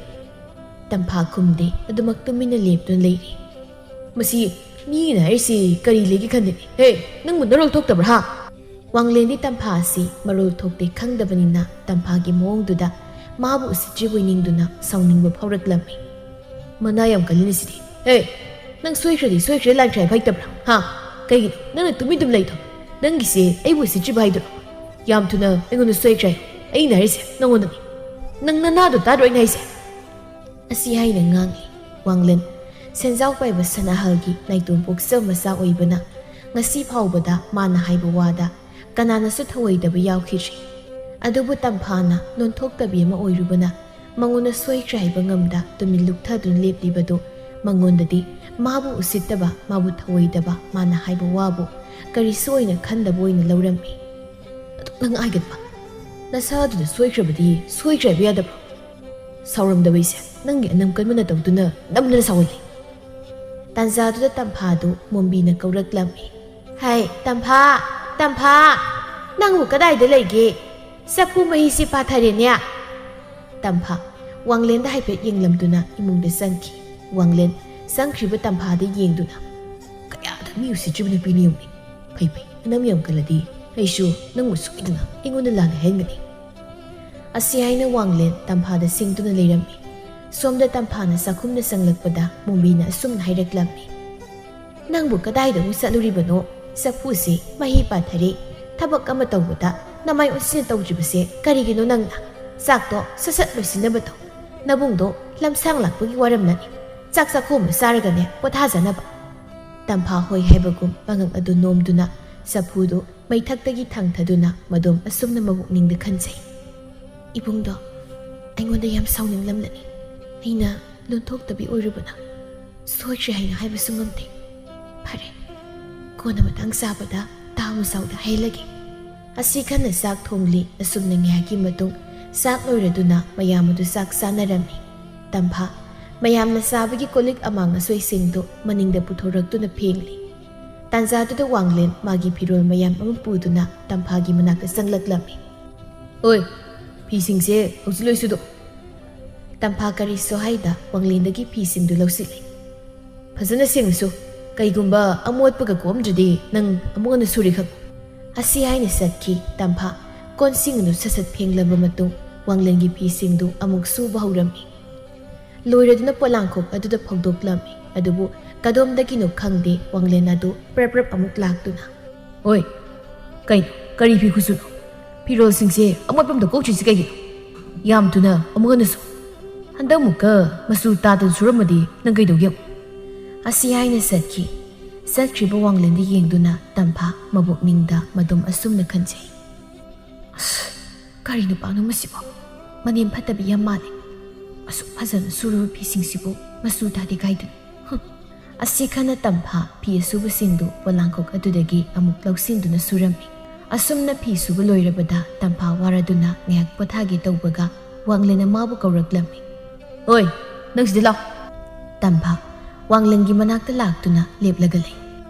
ꯇꯝꯐꯥ ꯈꯨꯝꯗꯦ, ꯑꯗꯨꯃꯛ ꯇꯨꯃꯤꯟꯅ ꯂꯦꯞꯇꯨꯅ ꯂꯩꯔꯤ꯫ "ꯃꯁꯤ ꯃꯤꯅ ꯍꯥꯏꯔꯤꯁꯤ ꯀꯔꯤ ꯂꯩꯒꯦ ꯈꯟꯗꯦꯅꯦ꯫ ꯍꯦ, ꯅꯪꯕꯨ ꯅꯔꯣꯜ ꯊꯣꯛꯇꯕ꯭ꯔꯥ, ꯍꯥ?" ꯋꯥꯡꯂꯦꯟꯗꯤ ꯇꯝꯐꯥ ꯑꯁꯤ ꯃꯔꯣꯜ ꯊꯣꯛꯇꯦ ꯈꯪꯗꯕꯅꯤꯅ ꯇꯝꯐꯥꯒꯤ ꯃꯑꯣꯡꯗꯨꯗ ꯃꯥꯕꯨ ꯎꯁꯤꯠꯇ꯭ꯔꯤꯕꯣꯏ ꯅꯤꯡꯗꯨꯅ ꯁꯥꯎꯅꯤꯡꯕ ꯐꯥꯎꯔꯛꯂꯝꯃꯤ꯫ "ꯃꯅꯥ ꯌꯥꯝ ꯀꯜꯂꯤꯅꯦ ꯁꯤꯗꯤ꯫ ꯍꯦ, ꯅꯪ ꯁꯣꯏꯈ꯭ꯔꯗꯤ ꯁꯣꯏꯈ꯭ꯔꯦ, ꯂꯥꯟꯈ꯭ꯔꯦ ꯍꯥꯏꯕ ꯍꯩꯇꯕ꯭ꯔꯥ? ꯍꯥ? ꯀꯩꯒꯤꯅꯣ ꯅꯪꯅ ꯇꯨꯃꯤꯟ ꯇꯨꯝ ꯂꯩꯗꯣ? ꯅꯪꯒꯤꯁꯦ ꯑꯩꯕꯨ ꯎꯁꯤꯠꯇ꯭ꯔꯤꯕ ꯍꯥꯏꯗꯨꯔꯣ? ꯌꯥꯝ ꯊꯨꯅ ꯑꯩꯉꯣꯟꯗ ꯁꯣꯏꯈ꯭ꯔꯦ꯫ ꯑꯩꯅ ꯍꯥꯏꯔꯤꯁꯦ ꯅꯪꯉꯣꯟꯗꯅꯤ꯫ ꯅꯪ ꯅꯅꯥꯗꯣ ꯇꯥꯗ꯭ꯔꯣ ꯑꯩꯅ ꯍꯥꯏꯁꯦ?" ꯑꯁꯤ ꯍꯥꯏꯅ ꯉꯥꯡꯂꯤ ꯋꯥꯡꯂꯦꯟ꯫ ꯁꯦꯟꯖꯥꯎ ꯄꯥꯏꯕ ꯁꯅꯥꯍꯜꯒꯤ ꯅꯥꯏꯇꯣꯝ ꯄꯣꯛꯆꯕ ꯃꯆꯥ ꯑꯣꯏꯕꯅ ꯉꯁꯤ ꯐꯥꯎꯕꯗ ꯃꯥꯅ ꯍꯥꯏꯕ ꯋꯥꯗ ꯀꯅꯥꯅꯁꯨ ꯊꯧꯑꯣꯏꯗꯕ ꯌꯥꯎꯈꯤꯗ꯭ꯔꯤ꯫ ꯑꯗꯨꯕꯨ ꯇꯝꯐꯥꯅ ꯅꯣꯟꯊꯣꯛꯇꯕꯤ ꯑꯃ ꯑꯣꯏꯔꯨꯕꯅ ꯃꯉꯣꯟꯗ ꯁꯣꯏꯈ꯭ꯔꯦ ꯍꯥꯏꯕ ꯉꯝꯗ ꯇꯨꯃꯤꯟ ꯂꯨꯞꯊꯗꯨꯅ ꯂꯦꯞꯂꯤꯕꯗꯨ ꯃꯉꯣꯟꯗꯗꯤ ꯃꯥꯕꯨ ꯎꯁꯤꯠꯇꯕ, ꯃꯥꯕꯨ ꯊꯧꯑꯣꯏꯗꯕ, ꯃꯥꯅ ꯍꯥꯏꯕ ꯋꯥꯕꯨ ꯀꯔꯤꯁꯨ ꯑꯣꯏꯅ ꯈꯟꯗꯕ ꯑꯣꯏꯅ ꯂꯧꯔꯝꯃꯤ꯫ ꯑꯗꯨꯛ ꯅꯪ ꯍꯥꯏꯒꯠꯄ ꯅꯁꯥꯗꯨꯗ ꯁꯣꯏꯈ꯭ꯔꯕꯗꯤ ꯁꯣꯏꯈ꯭ꯔꯦ ꯍꯥꯏꯕ ꯌꯥꯗꯕ꯭ꯔꯣ? ꯁꯥꯎꯔꯝꯗꯕꯩꯁꯦ ꯅꯪꯒꯤ ꯑꯅꯝ ꯀꯟꯕ ꯅꯇꯧꯗꯨꯅ ꯅꯝꯗꯅ ꯁꯥꯎꯍꯜꯂꯤ꯫ ꯇꯥꯟꯖꯥꯗꯨꯗ ꯇꯝꯐꯥꯗꯨ ꯃꯣꯝꯕꯤꯅ ꯀꯧꯔꯛꯂꯝꯃꯤ꯫ "ꯍꯥꯏ, ꯇꯝꯐꯥ, ꯇꯝꯐꯥ, ꯅꯪꯕꯨ ꯀꯗꯥꯏꯗ ꯂꯩꯒꯦ? ꯆꯐꯨ ꯃꯍꯤꯁꯤ ꯄꯥꯊꯔꯦꯅꯦ!" ꯇꯝꯐꯥ ꯋꯥꯡꯂꯦꯟꯗ ꯍꯥꯏꯐꯦꯠ ꯌꯦꯡꯂꯝꯗꯨꯅ ꯏꯃꯨꯡꯗ ꯆꯪꯈꯤ꯫ ꯋꯥꯡꯂꯦꯟ ꯆꯪꯈ꯭ꯔꯤꯕ ꯇꯝꯐꯥꯗ ꯌꯦꯡꯗꯨꯅ, "ꯀꯌꯥꯗ ꯃꯤ ꯎꯁꯤꯠꯇ꯭ꯔꯤꯕ ꯅꯨꯄꯤꯅꯤ ꯌꯦꯡꯉꯨꯅꯦ꯫ ꯐꯩ ꯐꯩ, ꯑꯅꯝ ꯌꯥꯝ ꯀꯜꯂꯗꯤ ꯑꯩꯁꯨ ꯅꯪꯕꯨ ꯁꯣꯏꯗꯅ ꯑꯩꯉꯣꯟꯗ ꯂꯥꯟꯅ ꯍꯥꯏꯍꯟꯒꯅꯤ"꯫ ꯑꯁꯤ ꯍꯥꯏꯅ ꯋꯥꯡꯂꯦꯟ ꯇꯝꯐꯥꯗ ꯁꯤꯡꯗꯨꯅ ꯂꯩꯔꯝꯃꯤ꯫ ꯁꯣꯝꯗ ꯇꯝꯐꯥꯅ ꯆꯥꯛꯈꯨꯝꯗ ꯆꯪꯂꯛꯄꯗ ꯃꯣꯝꯕꯤꯅ ꯑꯁꯨꯝꯅ ꯍꯥꯏꯔꯛꯂꯝꯃꯤ꯫ "ꯅꯪꯕꯨ ꯀꯗꯥꯏꯗ ꯑꯃꯨꯛ ꯆꯠꯂꯨꯔꯤꯕꯅꯣ? ꯆꯐꯨꯁꯤ ꯃꯍꯤ ꯄꯥꯊꯔꯦ꯫ ꯊꯕꯛ ꯑꯃ ꯇꯧꯕꯗ ꯅꯃꯥꯏ ꯑꯣꯟꯁꯤꯟꯅ ꯇꯧꯗ꯭ꯔꯤꯕꯁꯦ ꯀꯔꯤꯒꯤꯅꯣ ꯅꯪꯅ? ꯆꯥꯛꯇꯣ ꯁꯠ ꯁꯠ ꯂꯣꯏꯁꯤꯟꯅꯕ ꯇꯧ꯫ ꯅꯕꯨꯡꯗꯣ ꯂꯝꯁꯥꯡ ꯂꯥꯛꯄꯒꯤ ꯋꯥꯔꯝꯂꯅꯤ꯫ ꯆꯥꯛ ꯆꯥꯛꯈꯣꯝ ꯑꯃ ꯆꯥꯔꯒꯅꯦ ꯄꯣꯊꯥꯖꯅꯕ"꯫ ꯇꯝꯐꯥ ꯍꯣꯏ ꯍꯥꯏꯕꯒꯨꯝ ꯃꯉꯛ ꯑꯗꯨ ꯅꯣꯝꯗꯨꯅ ꯆꯐꯨꯗꯨ ꯃꯩꯊꯛꯇꯒꯤ ꯊꯥꯡꯊꯗꯨꯅ ꯃꯗꯣꯝ ꯑꯁꯨꯝꯅ ꯃꯕꯨꯛꯅꯤꯡꯗ ꯈꯟꯖꯩ꯫ "ꯏꯕꯨꯡꯗꯣ ꯑꯩꯉꯣꯟꯗ ꯌꯥꯝ ꯁꯥꯎꯅꯤꯡꯂꯝꯂꯅꯤ꯫ ꯑꯩꯅ ꯂꯣꯟꯊꯣꯛꯇꯕꯤ ꯑꯣꯏꯔꯨꯕꯅ ꯁꯣꯏꯈ꯭ꯔꯦ ꯍꯥꯏꯅ ꯍꯥꯏꯕꯁꯨ ꯉꯝꯗꯦ꯫ ꯐꯔꯦ, ꯀꯣꯟꯅ ꯃꯇꯥꯡ ꯆꯥꯕꯗ ꯇꯥ ꯑꯃ ꯆꯥꯎꯗ ꯍꯥꯏꯍꯜꯂꯒꯦ"꯫ ꯑꯁꯤ ꯈꯟꯅ ꯆꯥꯛ ꯊꯣꯡꯂꯤ꯫ ꯑꯁꯨꯝꯅ ꯉꯥꯏꯍꯥꯛꯀꯤ ꯃꯇꯨꯡ ꯆꯥꯛ ꯂꯣꯏꯔꯗꯨꯅ ꯃꯌꯥꯝ ꯑꯗꯨ ꯆꯥꯛ ꯆꯥꯅꯔꯝꯃꯤ꯫ ꯇꯝꯐꯥ ꯃꯌꯥꯝꯅ ꯆꯥꯕꯒꯤ ꯀꯣꯜꯂꯤꯛ ꯑꯃꯥꯡ ꯑꯁꯣꯏꯁꯤꯡꯗꯨ ꯃꯅꯤꯡꯗ ꯄꯨꯊꯣꯔꯛꯇꯨꯅ ꯐꯦꯡꯂꯤ꯫ ꯇꯥꯟꯖꯥꯗꯨꯗ ꯋꯥꯡꯂꯦꯟ ꯃꯥꯒꯤ ꯐꯤꯔꯣꯜ ꯃꯌꯥꯝ ꯑꯃ ꯄꯨꯗꯨꯅ ꯇꯝꯐꯥꯒꯤ ꯃꯅꯥꯛꯇ ꯆꯪꯂꯛꯂꯝꯃꯤ꯫ "ꯑꯣꯏ, ꯐꯤꯁꯤꯡꯁꯦ ꯍꯧꯖꯤꯛ ꯂꯣꯏ ꯁꯨꯗꯣꯛ"꯫ ꯇꯝꯐꯥ ꯀꯔꯤꯁꯨ ꯍꯥꯏꯗ ꯋꯥꯡꯂꯦꯟꯗꯒꯤ ꯐꯤꯁꯤꯡꯗꯨ ꯂꯧꯁꯤꯜꯂꯤ꯫ "ꯐꯖꯅ ꯁꯦꯡꯅꯁꯨ, ꯀꯩꯒꯨꯝꯕ ꯑꯃꯣꯠꯄꯒ ꯀꯣꯛꯑꯝꯗ꯭ꯔꯗꯤ ꯅꯪ ꯑꯃꯨꯛ ꯍꯟꯅ ꯁꯨꯔꯦ ꯈꯪꯉꯨ"꯫ ꯑꯁꯤ ꯍꯥꯏꯅ ꯆꯠꯈꯤ꯫ ꯇꯝꯐꯥ ꯀꯣꯟꯁꯤꯡ ꯑꯗꯨ ꯁꯠ ꯁꯠ ꯐꯦꯡꯂꯕ ꯃꯇꯨꯡ ꯋꯥꯡꯂꯦꯟꯒꯤ ꯐꯤꯁꯤꯡꯗꯨ ꯑꯃꯨꯛ ꯁꯨꯕ ꯍꯧꯔꯝꯃꯤ꯫ ꯂꯣꯏꯔꯗꯨꯅ ꯄꯣꯂꯥꯡꯈꯣꯛ ꯑꯗꯨꯗ ꯐꯧꯗꯣꯛꯂꯝꯃꯤ꯫ ꯑꯗꯨꯕꯨ ꯀꯗꯣꯝꯗꯒꯤꯅꯣ ꯈꯪꯗꯦ, ꯋꯥꯡꯂꯦꯟ ꯑꯗꯨ ꯄ꯭ꯔꯞ ꯄ꯭ꯔꯞ ꯑꯃꯨꯛ ꯂꯥꯛꯇꯨꯅ꯫ "ꯍꯣꯏ, ꯀꯩꯅꯣ, ꯀꯔꯤ ꯐꯤ ꯈꯨꯁꯨꯅꯣ? ꯐꯤꯔꯣꯜꯁꯤꯡꯁꯦ ꯑꯃꯣꯠꯄ ꯑꯝꯗ ꯀꯣꯛꯇ꯭ꯔꯤꯁꯤ ꯀꯩꯒꯤꯅꯣ? ꯌꯥꯝ ꯊꯨꯅ ꯑꯃꯨꯛ ꯍꯟꯅ ꯁꯨ꯫ ꯍꯟꯗꯛꯃꯨꯛꯀ ꯃꯆꯨ ꯇꯥꯗꯅ ꯁꯨꯔꯝꯃꯗꯤ ꯅꯪ ꯀꯩꯗꯧꯒꯦ?" ꯑꯁꯤ ꯍꯥꯏꯅ ꯆꯠꯈꯤ꯫ ꯆꯠꯈ꯭ꯔꯤꯕ ꯋꯥꯡꯂꯦꯟꯗ ꯌꯦꯡꯗꯨꯅ ꯇꯝꯐꯥ ꯃꯕꯨꯛꯅꯤꯡꯗ ꯃꯗꯨꯝ ꯑꯁꯨꯝꯅ ꯈꯟꯖꯩ꯫ "ꯑꯁ, ꯀꯔꯤ ꯅꯨꯄꯥꯅꯣ ꯃꯁꯤꯕꯣ? ꯃꯅꯦꯝ ꯐꯠꯇꯕꯤ ꯌꯥꯝ ꯃꯥꯜꯂꯦ꯫ ꯑꯁꯨꯛ ꯐꯖꯅ ꯁꯨꯔꯕ ꯐꯤꯁꯤꯡꯁꯤꯕꯨ ꯃꯆꯨ ꯇꯥꯗꯦ ꯀꯥꯏꯗꯨꯅ꯫ ꯍꯨꯝ, ꯑꯁꯤꯈꯅ ꯇꯝꯐꯥ ꯐꯤ ꯑꯁꯨꯕꯁꯤꯡꯗꯨ ꯄꯣꯂꯥꯡꯈꯣꯛ ꯑꯗꯨꯗꯒꯤ ꯑꯃꯨꯛ ꯂꯧꯁꯤꯟꯗꯨꯅ ꯁꯨꯔꯝꯃꯤ꯫ ꯑꯁꯨꯝꯅ ꯐꯤ ꯁꯨꯕ ꯂꯣꯏꯔꯕꯗ ꯇꯝꯐꯥ ꯋꯥꯔꯗꯨꯅ ꯉꯥꯏꯍꯥꯛ ꯄꯣꯊꯥꯒꯦ ꯇꯧꯕꯒ ꯋꯥꯡꯂꯦꯟꯅ ꯃꯥꯕꯨ ꯀꯧꯔꯛꯂꯝꯃꯤ꯫ "ꯑꯣꯏ, ꯅꯪ ꯁꯤꯗ ꯂꯥꯛꯑꯣ!" ꯇꯝꯐꯥ ꯋꯥꯡꯂꯦꯟꯒꯤ ꯃꯅꯥꯛꯇ ꯂꯥꯛꯇꯨꯅ ꯂꯦꯞꯂꯒ ꯂꯩ꯫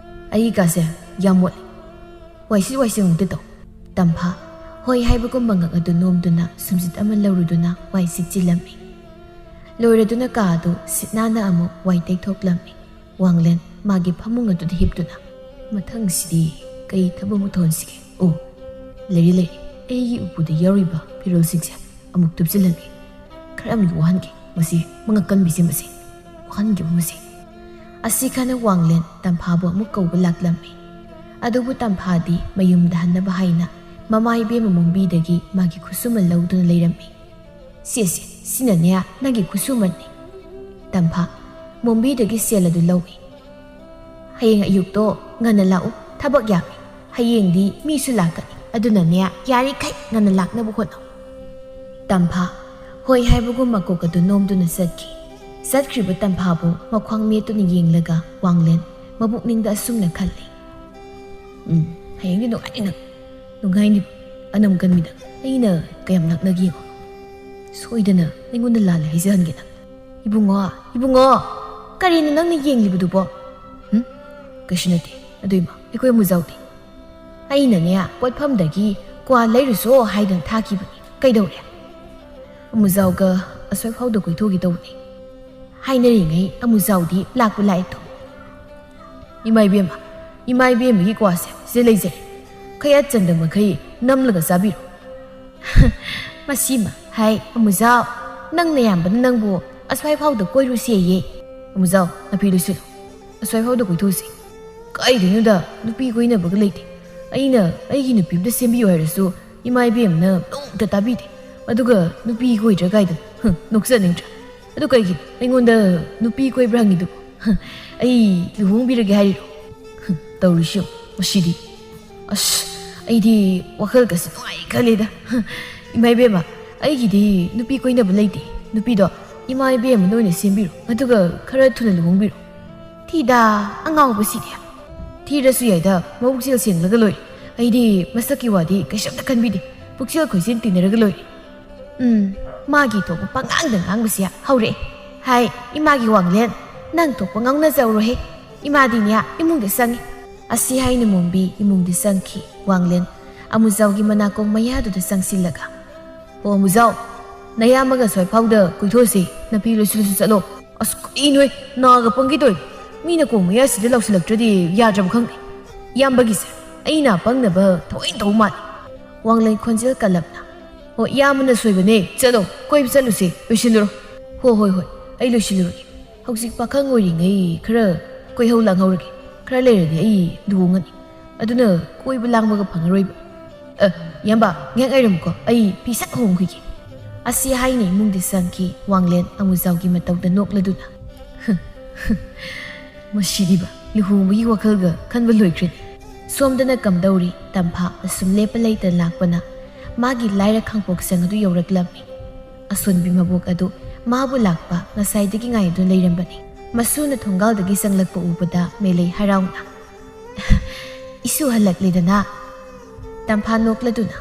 "ꯑꯩꯒꯤ ꯀꯥꯁꯦ ꯌꯥꯝ ꯃꯣꯠꯂꯤ꯫ ꯋꯥꯏꯁꯤꯠ ꯋꯥꯏꯁꯤꯠ ꯑꯃꯨꯛꯇ ꯇꯧ꯫" ꯇꯝꯐꯥ ꯍꯣꯏ ꯍꯥꯏꯕꯒꯨꯝꯕ ꯉꯛ ꯑꯗꯨ ꯅꯣꯝꯗꯨꯅ ꯁꯨꯝꯖꯤꯠ ꯑꯃ ꯂꯧꯔꯨꯗꯨꯅ ꯋꯥꯏ ꯁꯤꯠꯆꯤꯜꯂꯝꯃꯤ꯫ ꯂꯣꯏꯔꯗꯨꯅ ꯀꯥ ꯑꯗꯨ ꯁꯤꯠ ꯅꯥꯟꯅ ꯑꯃꯨꯛ ꯋꯥꯏ ꯇꯩꯊꯣꯛꯂꯝꯃꯤ꯫ ꯋꯥꯡꯂꯦꯟ ꯃꯥꯒꯤ ꯐꯃꯨꯡ ꯑꯗꯨꯗ ꯍꯤꯞꯇꯨꯅ, "ꯃꯊꯪꯁꯤꯗꯤ ꯀꯩ ꯊꯕꯛ ꯑꯃ ꯇꯧꯍꯟꯁꯤꯒꯦ? ꯑꯣ, ꯂꯩꯔꯦ, ꯂꯩꯔꯦ꯫ ꯑꯩꯒꯤ ꯎꯄꯨꯗ ꯌꯥꯎꯔꯤꯕ ꯐꯤꯔꯣꯜꯁꯤꯡꯁꯦ ꯑꯃꯨꯛ ꯊꯨꯞꯆꯤꯜꯂꯒꯦ꯫ ꯈꯔ ꯑꯃꯗꯤ ꯋꯥꯍꯟꯒꯦ꯫ ꯃꯁꯤ ꯃꯉꯛ ꯀꯟꯕꯤꯁꯦ, ꯃꯁꯤ ꯋꯥꯍꯟꯒꯦꯕ ꯃꯁꯤ꯫" ꯑꯁꯤꯈꯅ ꯋꯥꯡꯂꯦꯟ ꯇꯝꯐꯥꯕꯨ ꯑꯃꯨꯛ ꯀꯧꯕ ꯂꯥꯛꯂꯝꯃꯤ꯫ ꯑꯗꯨꯕꯨ ꯇꯝꯐꯥꯗꯤ ꯃꯌꯨꯝꯗ ꯍꯟꯅꯕ ꯍꯥꯏꯅ ꯃꯃꯥ ꯏꯕꯦꯝꯃ ꯃꯣꯝꯕꯤꯗꯒꯤ ꯃꯥꯒꯤ ꯈꯨꯠꯁꯨꯃꯟ ꯂꯧꯗꯨꯅ ꯂꯩꯔꯝꯃꯤ꯫ "ꯁꯦ, ꯁꯦ, ꯁꯤꯅꯅꯦ ꯅꯪꯒꯤ ꯈꯨꯠꯁꯨꯃꯟꯅꯤ꯫" ꯇꯝꯐꯥ ꯃꯣꯝꯕꯤꯗꯒꯤ ꯁꯦꯜ ꯑꯗꯨ ꯂꯧꯏ꯫ "ꯍꯌꯦꯡ ꯑꯌꯨꯛꯇꯣ ꯉꯟꯅ ꯂꯥꯛꯎ, ꯊꯕꯛ ꯌꯥꯝꯃꯤ꯫ ꯍꯌꯦꯡꯗꯤ ꯃꯤꯁꯨ ꯂꯥꯛꯀꯅꯤ, ꯑꯗꯨꯅꯅꯦ ꯌꯥꯔꯤꯈꯩ ꯉꯟꯅ ꯂꯥꯛꯅꯕ ꯍꯣꯠꯅꯧ꯫" ꯇꯝꯐꯥ ꯍꯣꯏ ꯍꯥꯏꯕꯒꯨꯝ ꯃꯀꯣꯛ ꯑꯗꯨ ꯅꯣꯝꯗꯨꯅ ꯆꯠꯈꯤ꯫ ꯆꯠꯈ꯭ꯔꯤꯕ ꯇꯝꯐꯥꯕꯨ ꯃꯈ꯭ꯋꯥꯡ ꯃꯦꯠꯇꯨꯅ ꯌꯦꯡꯂꯒ ꯋꯥꯡꯂꯦꯟ ꯃꯄꯨꯛꯅꯤꯡꯗ ꯑꯁꯨꯝꯅ ꯈꯜꯂꯤ, "ꯎꯝ, ꯍꯌꯦꯡꯗꯤ ꯅꯨꯡꯉꯥꯏꯅꯤ ꯅꯪ꯫ ꯅꯨꯡꯉꯥꯏꯅꯤ꯫ ꯑꯅꯝ ꯀꯟꯕꯤꯗ ꯑꯩꯅ ꯀꯌꯥꯝ ꯂꯥꯛꯅꯒꯦ ꯌꯦꯡꯉꯣ꯫ ꯁꯣꯏꯗꯅ ꯑꯩꯉꯣꯟꯗ ꯂꯥꯜꯂꯦ ꯍꯥꯏꯖꯍꯟꯒꯦ ꯅꯪ꯫" "ꯏꯕꯨꯡꯉꯣ, ꯏꯕꯨꯡꯉꯣ, ꯀꯔꯤꯅꯣ ꯅꯪꯅ ꯌꯦꯡꯂꯤꯕꯗꯨꯕꯣ?" "ꯍꯨꯝ? ꯀꯩꯁꯨ ꯅꯠꯇꯦ꯫ ꯑꯗꯨ ꯏꯃꯥ, ꯑꯩꯈꯣꯏ ꯑꯃꯨꯖꯥꯎꯗꯤ?" "ꯑꯩꯅꯅꯦ ꯄꯣꯠꯐꯝꯗꯒꯤ ꯀ꯭ꯋꯥ ꯂꯩꯔꯨꯁꯣ ꯍꯥꯏꯗꯨꯅ ꯊꯥꯈꯤꯕꯅꯤ꯫ ꯀꯩꯗꯧꯔꯦ?" "ꯑꯃꯨꯖꯥꯎꯒ ꯑꯁ꯭ꯋꯥꯏꯐꯥꯎꯗ ꯀꯣꯏꯊꯣꯛꯀꯦ ꯇꯧꯕꯅꯤ꯫" ꯍꯥꯏꯅꯔꯤꯉꯩ ꯑꯃꯨꯖꯥꯎꯗꯤ ꯂꯥꯛꯄ ꯂꯥꯛꯑꯦ ꯇꯣ꯫ "ꯏꯃꯥ ꯏꯕꯦꯝꯃ, ꯏꯃꯥ ꯏꯕꯦꯝꯃꯒꯤ ꯀ꯭ꯋꯥꯁꯦ ꯁꯤꯗ ꯂꯩꯖꯔꯦ꯫ ꯈꯌꯥꯠ ꯆꯟꯗ ꯃꯈꯩ ꯅꯝꯂꯒ ꯆꯥꯕꯤꯔꯣ꯫" "ꯃꯁꯤꯃ ꯍꯥꯏ ꯑꯃꯨꯖꯥꯎ, ꯅꯪ ꯅꯌꯥꯝꯕꯅ ꯅꯪꯕꯨ ꯑꯁ꯭ꯋꯥꯏꯐꯥꯎꯗ ꯀꯣꯏꯔꯨꯁꯦꯌꯦ꯫" "ꯑꯃꯨꯖꯥꯎ, ꯅꯥꯄꯤ ꯂꯣꯏꯁꯤꯜꯂꯨ꯫ ꯑꯁ꯭ꯋꯥꯏꯐꯥꯎꯗ ꯀꯣꯏꯊꯣꯛꯎꯁꯤ꯫" "ꯀꯥꯏꯗꯩꯅꯣꯗ, ꯅꯨꯄꯤ ꯀꯣꯏꯅꯕꯒ ꯂꯩꯇꯦ꯫ ꯑꯩꯅ ꯑꯩꯒꯤ ꯅꯨꯄꯤ ꯑꯝꯇ ꯁꯦꯝꯕꯤꯌꯨ ꯍꯥꯏꯔꯁꯨ ꯏꯃꯥ ꯏꯕꯦꯝꯅ ꯅꯣꯡꯇ ꯇꯥꯕꯤꯗꯦ꯫ ꯑꯗꯨꯒ ꯅꯨꯄꯤ ꯀꯣꯏꯗ꯭ꯔꯥ ꯀꯥꯏꯗꯅꯣ? ꯍꯨꯝ, ꯅꯣꯛꯆꯅꯤꯡꯗ꯭ꯔꯥ? ꯑꯗꯨ ꯀꯩꯒꯤꯅꯣ ꯑꯩꯉꯣꯟꯗ ꯅꯨꯄꯤ ꯀꯣꯏꯕ꯭ꯔꯥ ꯍꯪꯉꯤꯗꯨꯕꯨ? ꯍ, ꯑꯩ ꯂꯨꯍꯣꯡꯕꯤꯔꯒꯦ ꯍꯥꯏꯔꯤꯔꯣ? ꯍ, ꯇꯧꯔꯤꯁꯤ ꯌꯦꯡꯉꯨ, ꯃꯁꯤꯗꯤ꯫ ꯑꯁ, ꯑꯩꯗꯤ ꯋꯥꯈꯜꯒꯁꯦ ꯅꯨꯡꯉꯥꯏ ꯈꯜꯂꯦꯗ꯫ ꯍ, ꯏꯃꯥ ꯏꯕꯦꯝꯃ, ꯑꯩꯒꯤꯗꯤ ꯅꯨꯄꯤ ꯀꯣꯏꯅꯕ ꯂꯩꯇꯦ꯫ ꯅꯨꯄꯤꯗꯣ ꯏꯃꯥ ꯏꯕꯦꯝꯃꯅ ꯑꯣꯏꯅ ꯁꯦꯝꯕꯤꯔꯣ, ꯑꯗꯨꯒ ꯈꯔ ꯊꯨꯅ ꯂꯨꯍꯣꯡꯕꯤꯔꯣ꯫" ꯊꯤꯗ, ꯑꯉꯥꯎꯕꯁꯤꯗꯤ꯫ ꯊꯤꯔꯁꯨ ꯌꯥꯏꯗ, ꯃꯕꯨꯛꯆꯦꯜ ꯁꯦꯡꯂꯒ ꯂꯣꯏꯔꯦ꯫ ꯑꯩꯗꯤ ꯃꯁꯛꯀꯤ ꯋꯥꯗꯤ ꯀꯩꯁꯨꯝꯇ ꯈꯟꯕꯤꯗꯦ꯫ ꯄꯨꯛꯆꯦꯜ ꯈꯣꯏꯆꯦꯜ ꯇꯤꯟꯅꯔꯒ ꯂꯣꯏꯔꯦ꯫ ꯎꯝ, ꯃꯥꯒꯤ ꯊꯣꯛꯄ ꯄꯉꯥꯡꯗ ꯉꯥꯡꯕꯁꯤ ꯍꯧꯔꯛꯑꯦ꯫ ꯍꯥꯏ, ꯏꯃꯥꯒꯤ ꯋꯥꯡꯂꯦꯟ, ꯅꯪ ꯊꯣꯛꯄ ꯉꯥꯡꯅꯖꯧꯔꯣꯍꯦ꯫ ꯏꯃꯥꯗꯤꯅꯦ ꯏꯃꯨꯡꯗ ꯆꯪꯉꯤ꯫ ꯑꯁꯤ ꯍꯥꯏꯅ ꯃꯣꯝꯕꯤ ꯏꯃꯨꯡꯗ ꯆꯪꯈꯤ꯫ ꯋꯥꯡꯂꯦꯟ ꯑꯃꯨꯖꯥꯎꯒꯤ ꯃꯅꯥꯀꯣꯡ ꯃꯌꯥꯗꯨꯗ ꯆꯪꯁꯤꯜꯂꯒ, "ꯍꯣ ꯑꯃꯨꯖꯥꯎ, ꯅꯌꯥꯝꯕꯒ ꯁ꯭ꯋꯥꯏꯐꯥꯎꯗ ꯀꯣꯏꯊꯣꯛꯑꯁꯤ, ꯅꯥꯄꯤ ꯂꯣꯏꯁꯤꯜꯂꯁꯨ ꯆꯠꯂꯣ꯫" "ꯑꯁ, ꯀꯔꯤꯅꯣꯍꯦ, ꯅꯥꯒ ꯄꯪꯒꯦ ꯇꯧꯏ꯫ ꯃꯤꯅ ꯀꯣꯡ ꯃꯌꯥꯁꯤꯗ ꯂꯥꯎꯁꯤꯜꯂꯛꯇ꯭ꯔꯗꯤ ꯌꯥꯗ꯭ꯔꯕ ꯈꯪꯗꯦ꯫ ꯏꯌꯥꯝꯕꯒꯤꯁꯦ ꯑꯩꯅ ꯄꯪꯅꯕ ꯊꯑꯣꯏꯅ ꯇꯧ ꯃꯥꯜꯂꯦ꯫" ꯋꯥꯡꯂꯦꯟ ꯈꯣꯟꯖꯦꯜ ꯀꯜꯂꯞꯅ, "ꯑꯣ, ꯏꯌꯥꯝꯕꯅ ꯁꯣꯏꯕꯅꯦ, ꯆꯠꯂꯣ, ꯀꯣꯏꯕ ꯆꯠꯂꯨꯁꯦ, ꯂꯣꯏꯁꯤꯜꯂꯨꯔꯣ꯫" "ꯍꯣ, ꯍꯣꯏ, ꯍꯣꯏ, ꯑꯩ ꯂꯣꯏꯁꯤꯜꯂꯨꯔꯒꯦ꯫ ꯍꯧꯖꯤꯛ ꯄꯥꯈꯪ ꯑꯣꯏꯔꯤꯉꯩ ꯈꯔ ꯀꯣꯏꯍꯧ ꯂꯥꯡꯍꯧꯔꯒꯦ꯫ ꯈꯔ ꯂꯩꯔꯗꯤ ꯑꯩ ꯂꯨꯍꯣꯡꯉꯅꯤ꯫ ꯑꯗꯨꯅ ꯀꯣꯏꯕ ꯂꯥꯡꯕꯒ ꯐꯪꯉꯔꯣꯏꯕ꯫ ꯑ, ꯏꯌꯥꯝꯕ, ꯉꯥꯏꯍꯥꯛ ꯉꯥꯏꯔꯝꯃꯨꯀꯣ, ꯑꯩ ꯐꯤ ꯁꯠ ꯍꯣꯡꯈꯤꯒꯦ꯫" ꯑꯁꯤ ꯍꯥꯏꯅ ꯏꯃꯨꯡꯗ ꯆꯪꯈꯤ꯫ ꯋꯥꯡꯂꯦꯟ ꯑꯃꯨꯖꯥꯎꯒꯤ ꯃꯇꯧꯗ ꯅꯣꯛꯂꯗꯨꯅ, "ꯃꯁꯤꯗꯤꯕ, ꯂꯨꯍꯣꯡꯕꯒꯤ ꯋꯥꯈꯜꯒ ꯈꯟꯕ ꯂꯣꯏꯈ꯭ꯔꯦ꯫" ꯁꯣꯝꯗꯅ ꯀꯝꯗꯧꯔꯤ, ꯇꯝꯐꯥ ꯑꯁꯨꯝ ꯂꯦꯞꯄ ꯂꯩꯇꯅ ꯂꯥꯛꯄꯅ ꯃꯥꯒꯤ ꯂꯥꯏꯔ ꯈꯥꯡꯄꯣꯛꯁꯪ ꯑꯗꯨ ꯌꯧꯔꯛꯂꯝꯃꯤ꯫ ꯑꯁꯣꯟꯕꯤ ꯃꯕꯣꯛ ꯑꯗꯨ ꯃꯥꯕꯨ ꯂꯥꯛꯄ ꯉꯁꯥꯏꯗꯒꯤ ꯉꯥꯏꯗꯨꯅ ꯂꯩꯔꯝꯕꯅꯤ꯫ ꯃꯁꯨꯅ ꯊꯣꯡꯒꯥꯜꯗꯒꯤ ꯆꯪꯂꯛꯄ ꯎꯕꯗ ꯃꯦꯂꯩ ꯍꯔꯥꯎꯅ, "ꯏꯁꯨ ꯍꯜꯂꯛꯂꯦꯗꯅ꯫" ꯇꯝꯐꯥ ꯅꯣꯛꯂꯗꯨꯅ,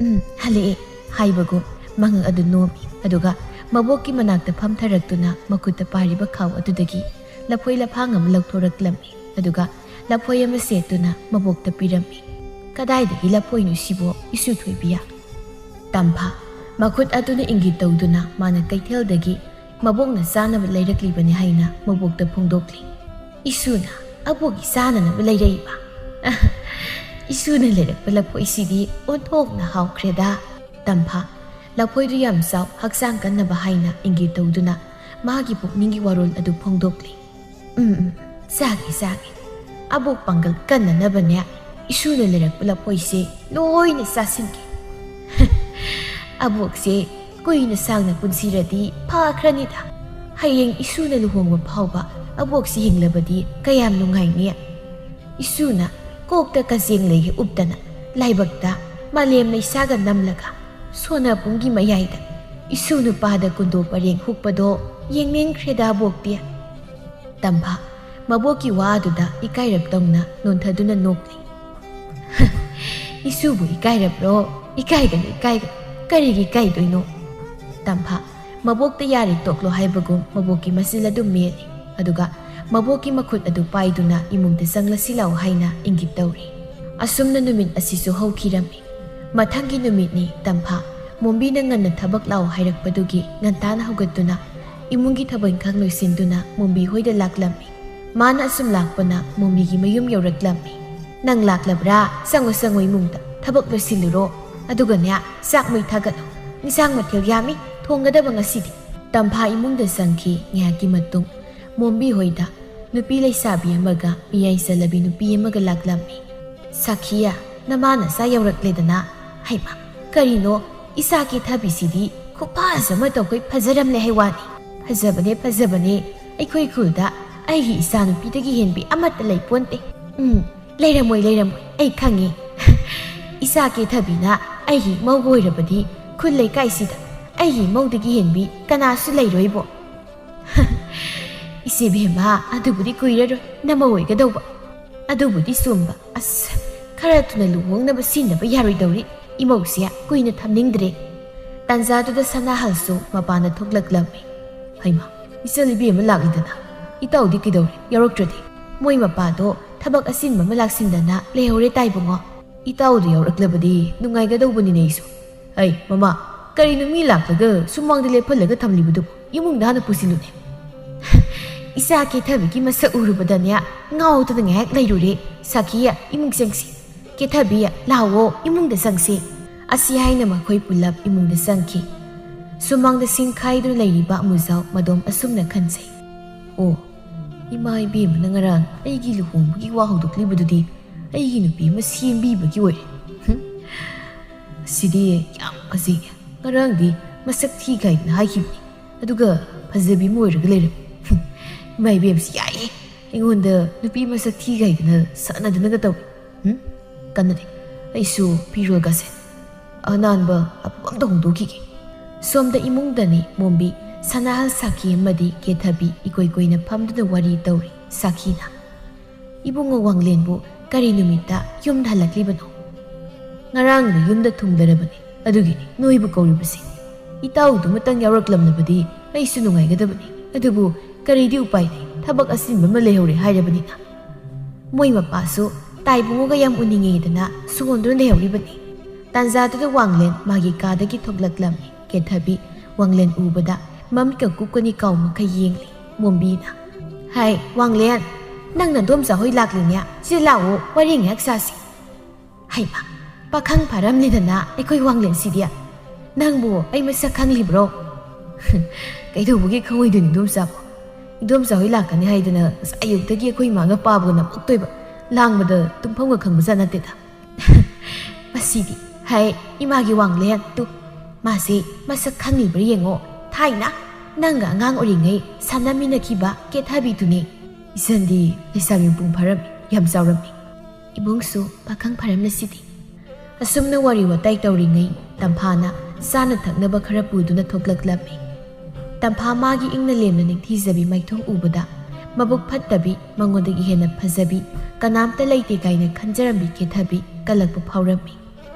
"ꯎꯝ, ꯍꯜꯂꯛꯑꯦ" ꯍꯥꯏꯕꯒꯨꯝ ꯃꯉꯛ ꯑꯗꯨ ꯅꯣꯝꯃꯤ꯫ ꯑꯗꯨꯒ ꯃꯕꯣꯛꯀꯤ ꯃꯅꯥꯛꯇ ꯐꯝꯊꯔꯛꯇꯨꯅ ꯃꯈꯨꯠꯇ ꯄꯥꯏꯔꯤꯕ ꯈꯥꯎ ꯑꯗꯨꯗꯒꯤ ꯂꯐꯣꯏ ꯂꯐꯥꯡ ꯑꯃ ꯂꯧꯊꯣꯔꯛꯂꯝꯃꯤ꯫ ꯑꯗꯨꯒ ꯂꯐꯣꯏ ꯑꯃ ꯁꯦꯠꯇꯨꯅ ꯃꯕꯣꯛꯇ ꯄꯤꯔꯝꯃꯤ꯫ "ꯀꯗꯥꯏꯗꯒꯤ ꯂꯐꯣꯏꯅꯣ ꯁꯤꯕꯣ, ꯏꯁꯨ ꯊꯣꯏꯕꯤꯌꯥ?" ꯇꯝꯐꯥ ꯃꯈꯨꯠ ꯑꯗꯨꯅ ꯏꯪꯒꯤꯠ ꯇꯧꯗꯨꯅ ꯃꯥꯅ ꯀꯩꯊꯦꯜꯗꯒꯤ ꯃꯕꯣꯛꯅ ꯆꯥꯅꯕ ꯂꯩꯔꯛꯂꯤꯕꯅꯤ ꯍꯥꯏꯅ ꯃꯕꯣꯛꯇ ꯐꯣꯡꯗꯣꯛꯂꯤ꯫ "ꯏꯁꯨꯅ ꯑꯕꯣꯛꯀꯤ ꯆꯥꯅꯅꯕ ꯂꯩꯔꯛꯏꯕ? ꯏꯁꯨꯅ ꯂꯩꯔꯛꯄ ꯂꯐꯣꯏꯁꯤꯗꯤ ꯑꯣꯟꯊꯣꯛꯅ ꯍꯥꯎꯈ꯭ꯔꯦꯗ꯫" ꯇꯝꯐꯥ ꯂꯐꯣꯏꯗꯨ ꯌꯥꯝ ꯆꯥꯎ, ꯍꯛꯆꯥꯡ ꯀꯟꯅꯕ ꯍꯥꯏꯅ ꯏꯪꯒꯤꯠ ꯇꯧꯗꯨꯅ ꯃꯥꯒꯤ ꯄꯨꯛꯅꯤꯡꯒꯤ ꯋꯥꯔꯣꯜ ꯑꯗꯨ ꯐꯣꯡꯗꯣꯛꯂꯤ꯫ "ꯎꯝ, ꯎꯝ, ꯆꯥꯒꯦ, ꯆꯥꯒꯦ꯫ ꯑꯕꯣꯛ ꯄꯥꯡꯒꯜ ꯀꯟꯅꯅꯕꯅꯦ, ꯏꯁꯨꯅ ꯂꯩꯔꯛꯄ ꯂꯐꯣꯏꯁꯦ ꯂꯣꯏꯅ ꯆꯥꯁꯤꯟꯒꯦ꯫" "ꯑꯕꯣꯛꯁꯦ ꯀꯨꯏꯅ ꯁꯥꯡꯅ ꯄꯨꯟꯁꯤꯔꯗꯤ ꯐꯈ꯭ꯔꯅꯤꯗ꯫ ꯍꯌꯦꯡ ꯏꯁꯨꯅ ꯂꯨꯍꯣꯡꯕ ꯐꯥꯎꯕ ꯑꯕꯣꯛꯁꯤ ꯍꯤꯡꯂꯕꯗꯤ ꯀꯌꯥꯝ ꯅꯨꯡꯉꯥꯏꯅꯤ꯫ ꯏꯁꯨꯅ ꯀꯣꯛꯇ ꯀꯖꯦꯡ ꯂꯩꯒ ꯎꯞꯇꯅ ꯂꯥꯏꯕꯛꯇ ꯃꯥꯂꯦꯝ ꯂꯩꯁꯥꯒ ꯅꯝꯂꯒ ꯁꯣꯅꯄꯨꯡꯒꯤ ꯃꯌꯥꯏꯗ ꯏꯁꯨ ꯅꯨꯄꯥꯗ ꯀꯨꯟꯗꯣ ꯄꯔꯦꯡ ꯍꯨꯛꯄꯗꯣ ꯌꯦꯡꯅꯤꯡꯈ꯭ꯔꯦꯗ ꯑꯕꯣꯛꯇꯤ꯫" ꯇꯝꯐꯥ ꯃꯕꯣꯛꯀꯤ ꯋꯥ ꯑꯗꯨꯗ ꯏꯀꯥꯏꯔꯞ ꯇꯧꯅ ꯅꯣꯟꯊꯗꯨꯅ ꯅꯣꯛꯂꯤ꯫ "ꯏꯁꯨꯕꯨ ꯏꯀꯥꯏꯔꯕ꯭ꯔꯣ? ꯏꯀꯥꯏꯒꯅꯨ, ꯏꯀꯥꯏꯒꯅꯨ꯫ ꯀꯔꯤꯒꯤ ꯏꯀꯥꯏꯗꯣꯏꯅꯣ?" ꯇꯝꯐꯥ ꯃꯕꯣꯛꯇ "ꯌꯥꯔꯦ, ꯇꯣꯛꯂꯣ" ꯍꯥꯏꯕꯒꯨꯝ ꯃꯕꯣꯛꯀꯤ ꯃꯆꯤꯜ ꯑꯗꯨ ꯃꯦꯠꯂꯤ꯫ ꯑꯗꯨꯒ ꯃꯕꯣꯛꯀꯤ ꯃꯈꯨꯠ ꯑꯗꯨ ꯄꯥꯏꯗꯨꯅ "ꯏꯃꯨꯡꯗ ꯆꯪꯂꯁꯤ ꯂꯥꯛꯑꯣ" ꯍꯥꯏꯅ ꯏꯪꯒꯤꯠ ꯇꯧꯔꯤ꯫ ꯑꯁꯨꯝꯅ ꯅꯨꯃꯤꯠ ꯑꯁꯤꯁꯨ ꯍꯧꯈꯤꯔꯝꯃꯤ꯫ ꯃꯊꯪꯒꯤ ꯅꯨꯃꯤꯠꯅꯤ꯫ ꯇꯝꯐꯥ ꯃꯣꯝꯕꯤꯅ ꯉꯟꯅ ꯊꯕꯛ ꯂꯥꯛꯑꯣ ꯍꯥꯏꯔꯛꯄꯗꯨꯒꯤ ꯉꯟꯇꯥꯅ ꯍꯧꯒꯠꯇꯨꯅ ꯏꯃꯨꯡꯒꯤ ꯊꯕꯛ ꯏꯪꯈꯥꯡ ꯂꯣꯏꯁꯤꯟꯗꯨꯅ ꯃꯣꯝꯕꯤ ꯍꯣꯏꯗ ꯂꯥꯛꯂꯝꯃꯤ꯫ ꯃꯥꯅ ꯑꯁꯨꯝ ꯂꯥꯛꯄꯅ ꯃꯣꯝꯕꯤꯒꯤ ꯃꯌꯨꯝ ꯌꯧꯔꯛꯂꯝꯃꯤ꯫ "ꯅꯪ ꯂꯥꯛꯂꯕ꯭ꯔꯥ? ꯆꯪꯉꯣ, ꯆꯪꯉꯣ, ꯏꯃꯨꯡꯗ ꯊꯕꯛ ꯂꯣꯏꯁꯤꯜꯂꯨꯔꯣ꯫ ꯑꯗꯨꯒꯅꯦ, ꯆꯥꯛ ꯃꯩ ꯊꯥꯒꯠꯂꯣ꯫ ꯏꯟꯁꯥꯡ ꯃꯊꯦꯜ ꯌꯥꯝꯃꯤ, ꯊꯣꯡꯒꯗꯕ ꯉꯁꯤꯗꯤ꯫" ꯇꯝꯐꯥ ꯏꯃꯨꯡꯗ ꯆꯪꯈꯤ꯫ ꯉꯥꯏꯍꯥꯛꯀꯤ ꯃꯇꯨꯡ ꯃꯣꯝꯕꯤ ꯍꯣꯏꯗ ꯅꯨꯄꯤ ꯂꯩꯁꯥꯕꯤ ꯑꯃꯒ ꯃꯤꯌꯥꯏ ꯆꯜꯂꯕꯤ ꯅꯨꯄꯤ ꯑꯃꯒ ꯂꯥꯛꯂꯝꯃꯤ꯫ "ꯁꯥꯈꯤꯌꯥ, ꯅꯃꯥ ꯅꯆꯥ ꯌꯧꯔꯛꯂꯦꯗꯅ꯫ ꯍꯩꯃꯥ, ꯀꯔꯤꯅꯣ, ꯏꯆꯥ ꯀꯦꯊꯕꯤꯁꯤꯗꯤ ꯈꯨꯐꯖ ꯑꯃ ꯇꯧꯈꯩ ꯐꯖꯔꯝꯂꯦ ꯍꯥꯏ ꯋꯥꯅꯤ꯫ ꯐꯖꯕꯅꯦ, ꯐꯖꯕꯅꯦ꯫ ꯑꯩꯈꯣꯏ ꯈꯨꯜꯗ ꯑꯩꯒꯤ ꯏꯆꯥꯅꯨꯄꯤꯗꯒꯤ ꯍꯦꯟꯕꯤ ꯑꯃꯠꯇ ꯂꯩ ꯄꯣꯟꯇꯦ꯫" "ꯎꯝ, ꯂꯩꯔꯝꯃꯣꯏ, ꯂꯩꯔꯝꯃꯣꯏ, ꯑꯩ ꯈꯪꯉꯦ꯫ ꯏꯆꯥ ꯀꯦꯊꯕꯤꯅ ꯑꯩꯒꯤ ꯏꯃꯧꯒ ꯑꯣꯏꯔꯕꯗꯤ ꯈꯨꯜ ꯂꯩꯀꯥꯏꯁꯤꯗ ꯑꯩꯒꯤ ꯏꯃꯧꯗꯒꯤ ꯍꯦꯟꯕꯤ ꯀꯅꯥꯁꯨ ꯂꯩꯔꯣꯏꯕꯣ꯫" "ꯏꯆꯦ ꯕꯦꯝꯃ, ꯑꯗꯨꯕꯨꯗꯤ ꯀꯨꯏꯔꯔꯣꯏ ꯅꯃꯧ ꯑꯣꯏꯒꯗꯧꯕ꯫" "ꯑꯗꯨꯕꯨꯗꯤ ꯆꯨꯝꯕ꯫ ꯑꯁ, ꯈꯔ ꯊꯨꯅ ꯂꯨꯍꯣꯡꯅꯕ ꯁꯤꯟꯗꯕ ꯌꯥꯔꯣꯏꯗꯧꯔꯤ꯫ ꯏꯃꯧꯁꯦ ꯀꯨꯏꯅ ꯊꯝꯅꯤꯡꯗ꯭ꯔꯦ꯫" ꯇꯥꯟꯖꯥꯗꯨꯗ ꯁꯅꯥꯍꯜꯁꯨ ꯃꯄꯥꯟꯗ ꯊꯣꯛꯂꯛꯂꯝꯃꯤ꯫ "ꯍꯩꯃꯥ, ꯏꯆꯜ ꯏꯕꯦꯝꯃ ꯂꯥꯛꯂꯤꯗꯅ꯫ ꯏꯇꯥꯎꯗꯤ ꯀꯩꯗꯧꯔꯦ, ꯌꯥꯎꯔꯛꯇ꯭ꯔꯗꯤ?" "ꯃꯣꯏ ꯃꯄꯥꯗꯣ ꯊꯕꯛ ꯑꯆꯤꯟꯕ ꯑꯃ ꯂꯥꯛꯁꯤꯟꯗꯅ ꯂꯩꯍꯧꯔꯦ ꯇꯥꯏꯕꯨꯡꯉꯣ꯫" "ꯏꯇꯥꯎꯗꯨ ꯌꯥꯎꯔꯛꯂꯕꯗꯤ ꯅꯨꯡꯉꯥꯏꯒꯗꯧꯕꯅꯤꯅꯦ ꯑꯩꯁꯨ꯫" "ꯍꯩ ꯃꯃꯥ, ꯀꯔꯤꯅꯣ ꯃꯤ ꯂꯥꯛꯂꯒ ꯁꯨꯃꯥꯡꯗ ꯂꯦꯞꯍꯜꯂꯒ ꯊꯝꯂꯤꯕꯗꯨꯕꯨ? ꯏꯃꯨꯡꯗ ꯍꯥꯟꯅ ꯄꯨꯁꯤꯜꯂꯨꯅꯦ꯫" "ꯏꯆꯥ ꯀꯦꯊꯕꯤꯒꯤ ꯃꯁꯛ ꯎꯔꯨꯕꯗꯅꯦ ꯉꯥꯎꯗꯅ ꯉꯥꯏꯍꯥꯛ ꯂꯩꯔꯨꯔꯦ꯫ ꯁꯥꯈꯤ, ꯏꯃꯨꯡ ꯆꯪꯁꯤ꯫ ꯀꯦꯊꯕꯤ, ꯂꯥꯛꯑꯣ, ꯏꯃꯨꯡꯗ ꯆꯪꯁꯤ꯫" ꯑꯁꯤ ꯍꯥꯏꯅ ꯃꯈꯣꯏ ꯄꯨꯂꯞ ꯏꯃꯨꯡꯗ ꯆꯪꯈꯤ꯫ ꯁꯨꯃꯥꯡꯗ ꯁꯤꯡꯈꯥꯏꯗꯨꯅ ꯂꯩꯔꯤꯕ ꯑꯃꯨꯖꯥꯎ ꯃꯗꯣꯝ ꯑꯁꯨꯝꯅ ꯈꯟꯖꯩ꯫ "ꯑꯣ, ꯏꯃꯥ ꯏꯕꯦꯝꯃꯅ ꯉꯔꯥꯡ ꯑꯩꯒꯤ ꯂꯨꯍꯣꯡꯕꯒꯤ ꯋꯥ ꯍꯧꯗꯣꯛꯂꯤꯕꯗꯨꯗꯤ ꯑꯩꯒꯤ ꯅꯨꯄꯤ ꯑꯃ ꯁꯦꯝꯕꯤꯕꯒꯤ ꯑꯣꯏꯔꯦ꯫ ꯍꯨꯝ, ꯁꯤꯗꯤ ꯌꯥꯝ ꯐꯖꯩꯅꯦ꯫ ꯉꯔꯥꯡꯗꯤ ꯃꯁꯛ ꯊꯤ ꯀꯥꯏꯗꯅ ꯍꯥꯏꯈꯤꯕꯅꯤ, ꯑꯗꯨꯒ ꯐꯖꯕꯤ ꯑꯃ ꯑꯣꯏꯔꯒ ꯂꯩꯔꯝꯃꯤ꯫ ꯍꯨꯝ, ꯏꯃꯥ ꯏꯕꯦꯝꯃꯁꯤ ꯌꯥꯏꯌꯦ꯫ ꯑꯩꯉꯣꯟꯗ ꯅꯨꯄꯤ ꯃꯁꯛ ꯊꯤ ꯀꯥꯏꯗꯅ ꯁꯥꯟꯅꯗꯅꯒ ꯇꯧꯏ꯫ ꯎꯝ? ꯀꯟꯅꯗꯦ꯫ ꯑꯩꯁꯨ ꯐꯤꯔꯣꯜꯒꯁꯦ ꯑꯅꯥꯟꯕ ꯑꯄꯨ ꯑꯝꯇ ꯍꯣꯡꯗꯣꯛꯈꯤꯒꯦ꯫" ꯁꯣꯝꯗ ꯏꯃꯨꯡꯗꯅꯤ ꯃꯣꯝꯕꯤ, ꯁꯅꯥꯍꯜ, ꯁꯥꯈꯤ ꯑꯃꯗꯤ ꯀꯦꯊꯕꯤ ꯏꯀꯣꯏ ꯀꯣꯏꯅ ꯐꯝꯗꯨꯅ ꯋꯥꯔꯤ ꯇꯧꯔꯤ꯫ ꯁꯥꯈꯤꯅ, "ꯏꯕꯨꯡꯉꯣ ꯋꯥꯡꯂꯦꯟꯕꯨ ꯀꯔꯤ ꯅꯨꯃꯤꯠꯇ ꯌꯨꯝꯗ ꯍꯜꯂꯛꯂꯤꯕꯅꯣ?" "ꯉꯔꯥꯡꯗ ꯌꯨꯝꯗ ꯊꯨꯡꯗꯔꯕꯅꯤ, ꯑꯗꯨꯒꯤꯅꯤ ꯅꯣꯏꯕꯨ ꯀꯧꯔꯤꯕꯁꯤ꯫ ꯏꯇꯥꯎꯗꯨꯃꯇꯪ ꯌꯥꯎꯔꯛꯂꯝꯂꯕꯗꯤ ꯑꯩꯁꯨ ꯅꯨꯡꯉꯥꯏꯒꯗꯕꯅꯤ, ꯑꯗꯨꯕꯨ ꯀꯔꯤꯗꯤ ꯎꯄꯥꯏ ꯂꯩ, ꯊꯕꯛ ꯑꯆꯤꯟꯕ ꯑꯃ ꯂꯩꯍꯧꯔꯦ ꯍꯥꯏꯔꯕꯅꯤꯅ꯫" ꯃꯣꯏ ꯃꯄꯥꯁꯨ ꯇꯥꯏꯕꯨꯡꯉꯣꯒ ꯌꯥꯝ ꯎꯅꯤꯡꯉꯦꯗꯅ ꯁꯣꯟꯗꯨꯅ ꯂꯩꯍꯧꯔꯤꯕꯅꯤ꯫ ꯇꯥꯟꯖꯥꯗꯨꯗ ꯋꯥꯡꯂꯦꯟ ꯃꯥꯒꯤ ꯀꯥꯗꯒꯤ ꯊꯣꯛꯂꯛꯂꯝꯃꯤ꯫ ꯀꯦꯊꯕꯤ ꯋꯥꯡꯂꯦꯟ ꯎꯕꯗ ꯃꯃꯤꯠꯀ ꯀꯨꯞꯀꯅꯤ ꯀꯥꯎ ꯃꯈꯩ ꯌꯦꯡꯂꯤ꯫ ꯃꯣꯝꯕꯤꯅ, "ꯍꯥꯏ ꯋꯥꯡꯂꯦꯟ, ꯅꯪ ꯅꯗꯣꯝꯆꯥ ꯍꯣꯏ ꯂꯥꯛꯂꯤꯅꯦ, ꯁꯤꯗ ꯂꯥꯛꯑꯣ, ꯋꯥꯔꯤ ꯉꯥꯏꯍꯥꯛ ꯁꯥꯁꯤ꯫" ꯍꯩꯃ, ꯄꯥꯈꯪ ꯐꯥꯔꯝꯂꯦꯗꯅ ꯑꯩꯈꯣꯏ ꯋꯥꯡꯂꯦꯟꯁꯤꯗꯤ꯫ "ꯅꯪꯕꯨ ꯑꯩ ꯃꯁꯛ ꯈꯪꯂꯤꯕ꯭ꯔꯣ?" "ꯀꯩꯗꯧꯕꯒꯤ ꯈꯪꯉꯣꯏꯗꯣꯏꯅꯣ ꯏꯗꯣꯝꯆꯥꯕꯣ? ꯏꯗꯣꯝꯆꯥ ꯍꯣꯏ ꯂꯥꯛꯀꯅꯤ ꯍꯥꯏꯗꯅ ꯉꯁꯥꯏ ꯑꯌꯨꯛꯇꯒꯤ ꯑꯩꯈꯣꯏ ꯏꯃꯥꯒ ꯄꯥꯕꯒ ꯅꯝꯃꯛꯇꯣꯏꯕ, ꯂꯥꯡꯕꯗ ꯇꯨꯝꯐꯝꯒ ꯈꯪꯕꯖꯥꯠ ꯅꯠꯇꯦꯗ꯫" "ꯃꯁꯤꯗꯤ, ꯍꯥꯏ ꯏꯃꯥꯒꯤ ꯋꯥꯡꯂꯦꯟ ꯇꯨ, ꯃꯥꯁꯦ ꯃꯁꯛ ꯈꯪꯂꯤꯕ꯭ꯔꯥ ꯌꯦꯡꯉꯣ, ꯊꯥꯏꯅ ꯅꯪꯒ ꯑꯉꯥꯡ ꯑꯣꯏꯔꯤꯉꯩ ꯁꯥꯟꯅꯃꯤꯟꯅꯈꯤꯕ ꯀꯦꯊꯕꯤꯗꯨꯅꯤ꯫" "ꯏꯆꯟꯗꯤ ꯂꯩꯁꯥꯕꯤ ꯃꯄꯨꯡ ꯐꯥꯔꯝꯃꯤ, ꯌꯥꯝ ꯆꯥꯎꯔꯝꯃꯤ꯫" "ꯏꯕꯨꯡꯁꯨ ꯄꯥꯈꯪ ꯐꯥꯔꯝꯂꯁꯤꯗꯤ꯫" ꯑꯁꯨꯝꯅ ꯋꯥꯔꯤ ꯋꯥꯇꯥꯏ ꯇꯧꯔꯤꯉꯩ ꯇꯝꯐꯥꯅ ꯆꯥꯅ ꯊꯛꯅꯕ ꯈꯔ ꯄꯨꯗꯨꯅ ꯊꯣꯛꯂꯛꯂꯝꯃꯤ꯫ ꯇꯝꯐꯥ ꯃꯥꯒꯤ ꯏꯪꯅ ꯂꯦꯝꯅ ꯅꯤꯡꯊꯤꯖꯕꯤ ꯃꯥꯏꯊꯣꯡ ꯎꯕꯗ ꯃꯕꯨꯛ ꯐꯠꯇꯕꯤ, ꯃꯉꯣꯟꯗꯒꯤ ꯍꯦꯟꯅ ꯐꯖꯕꯤ ꯀꯅꯥꯝꯇ ꯂꯩꯇꯦ ꯀꯥꯏꯅ ꯈꯟꯖꯔꯝꯕꯤ ꯀꯦꯊꯕꯤ ꯀꯜꯂꯛꯄ ꯐꯥꯎꯔꯝꯃꯤ꯫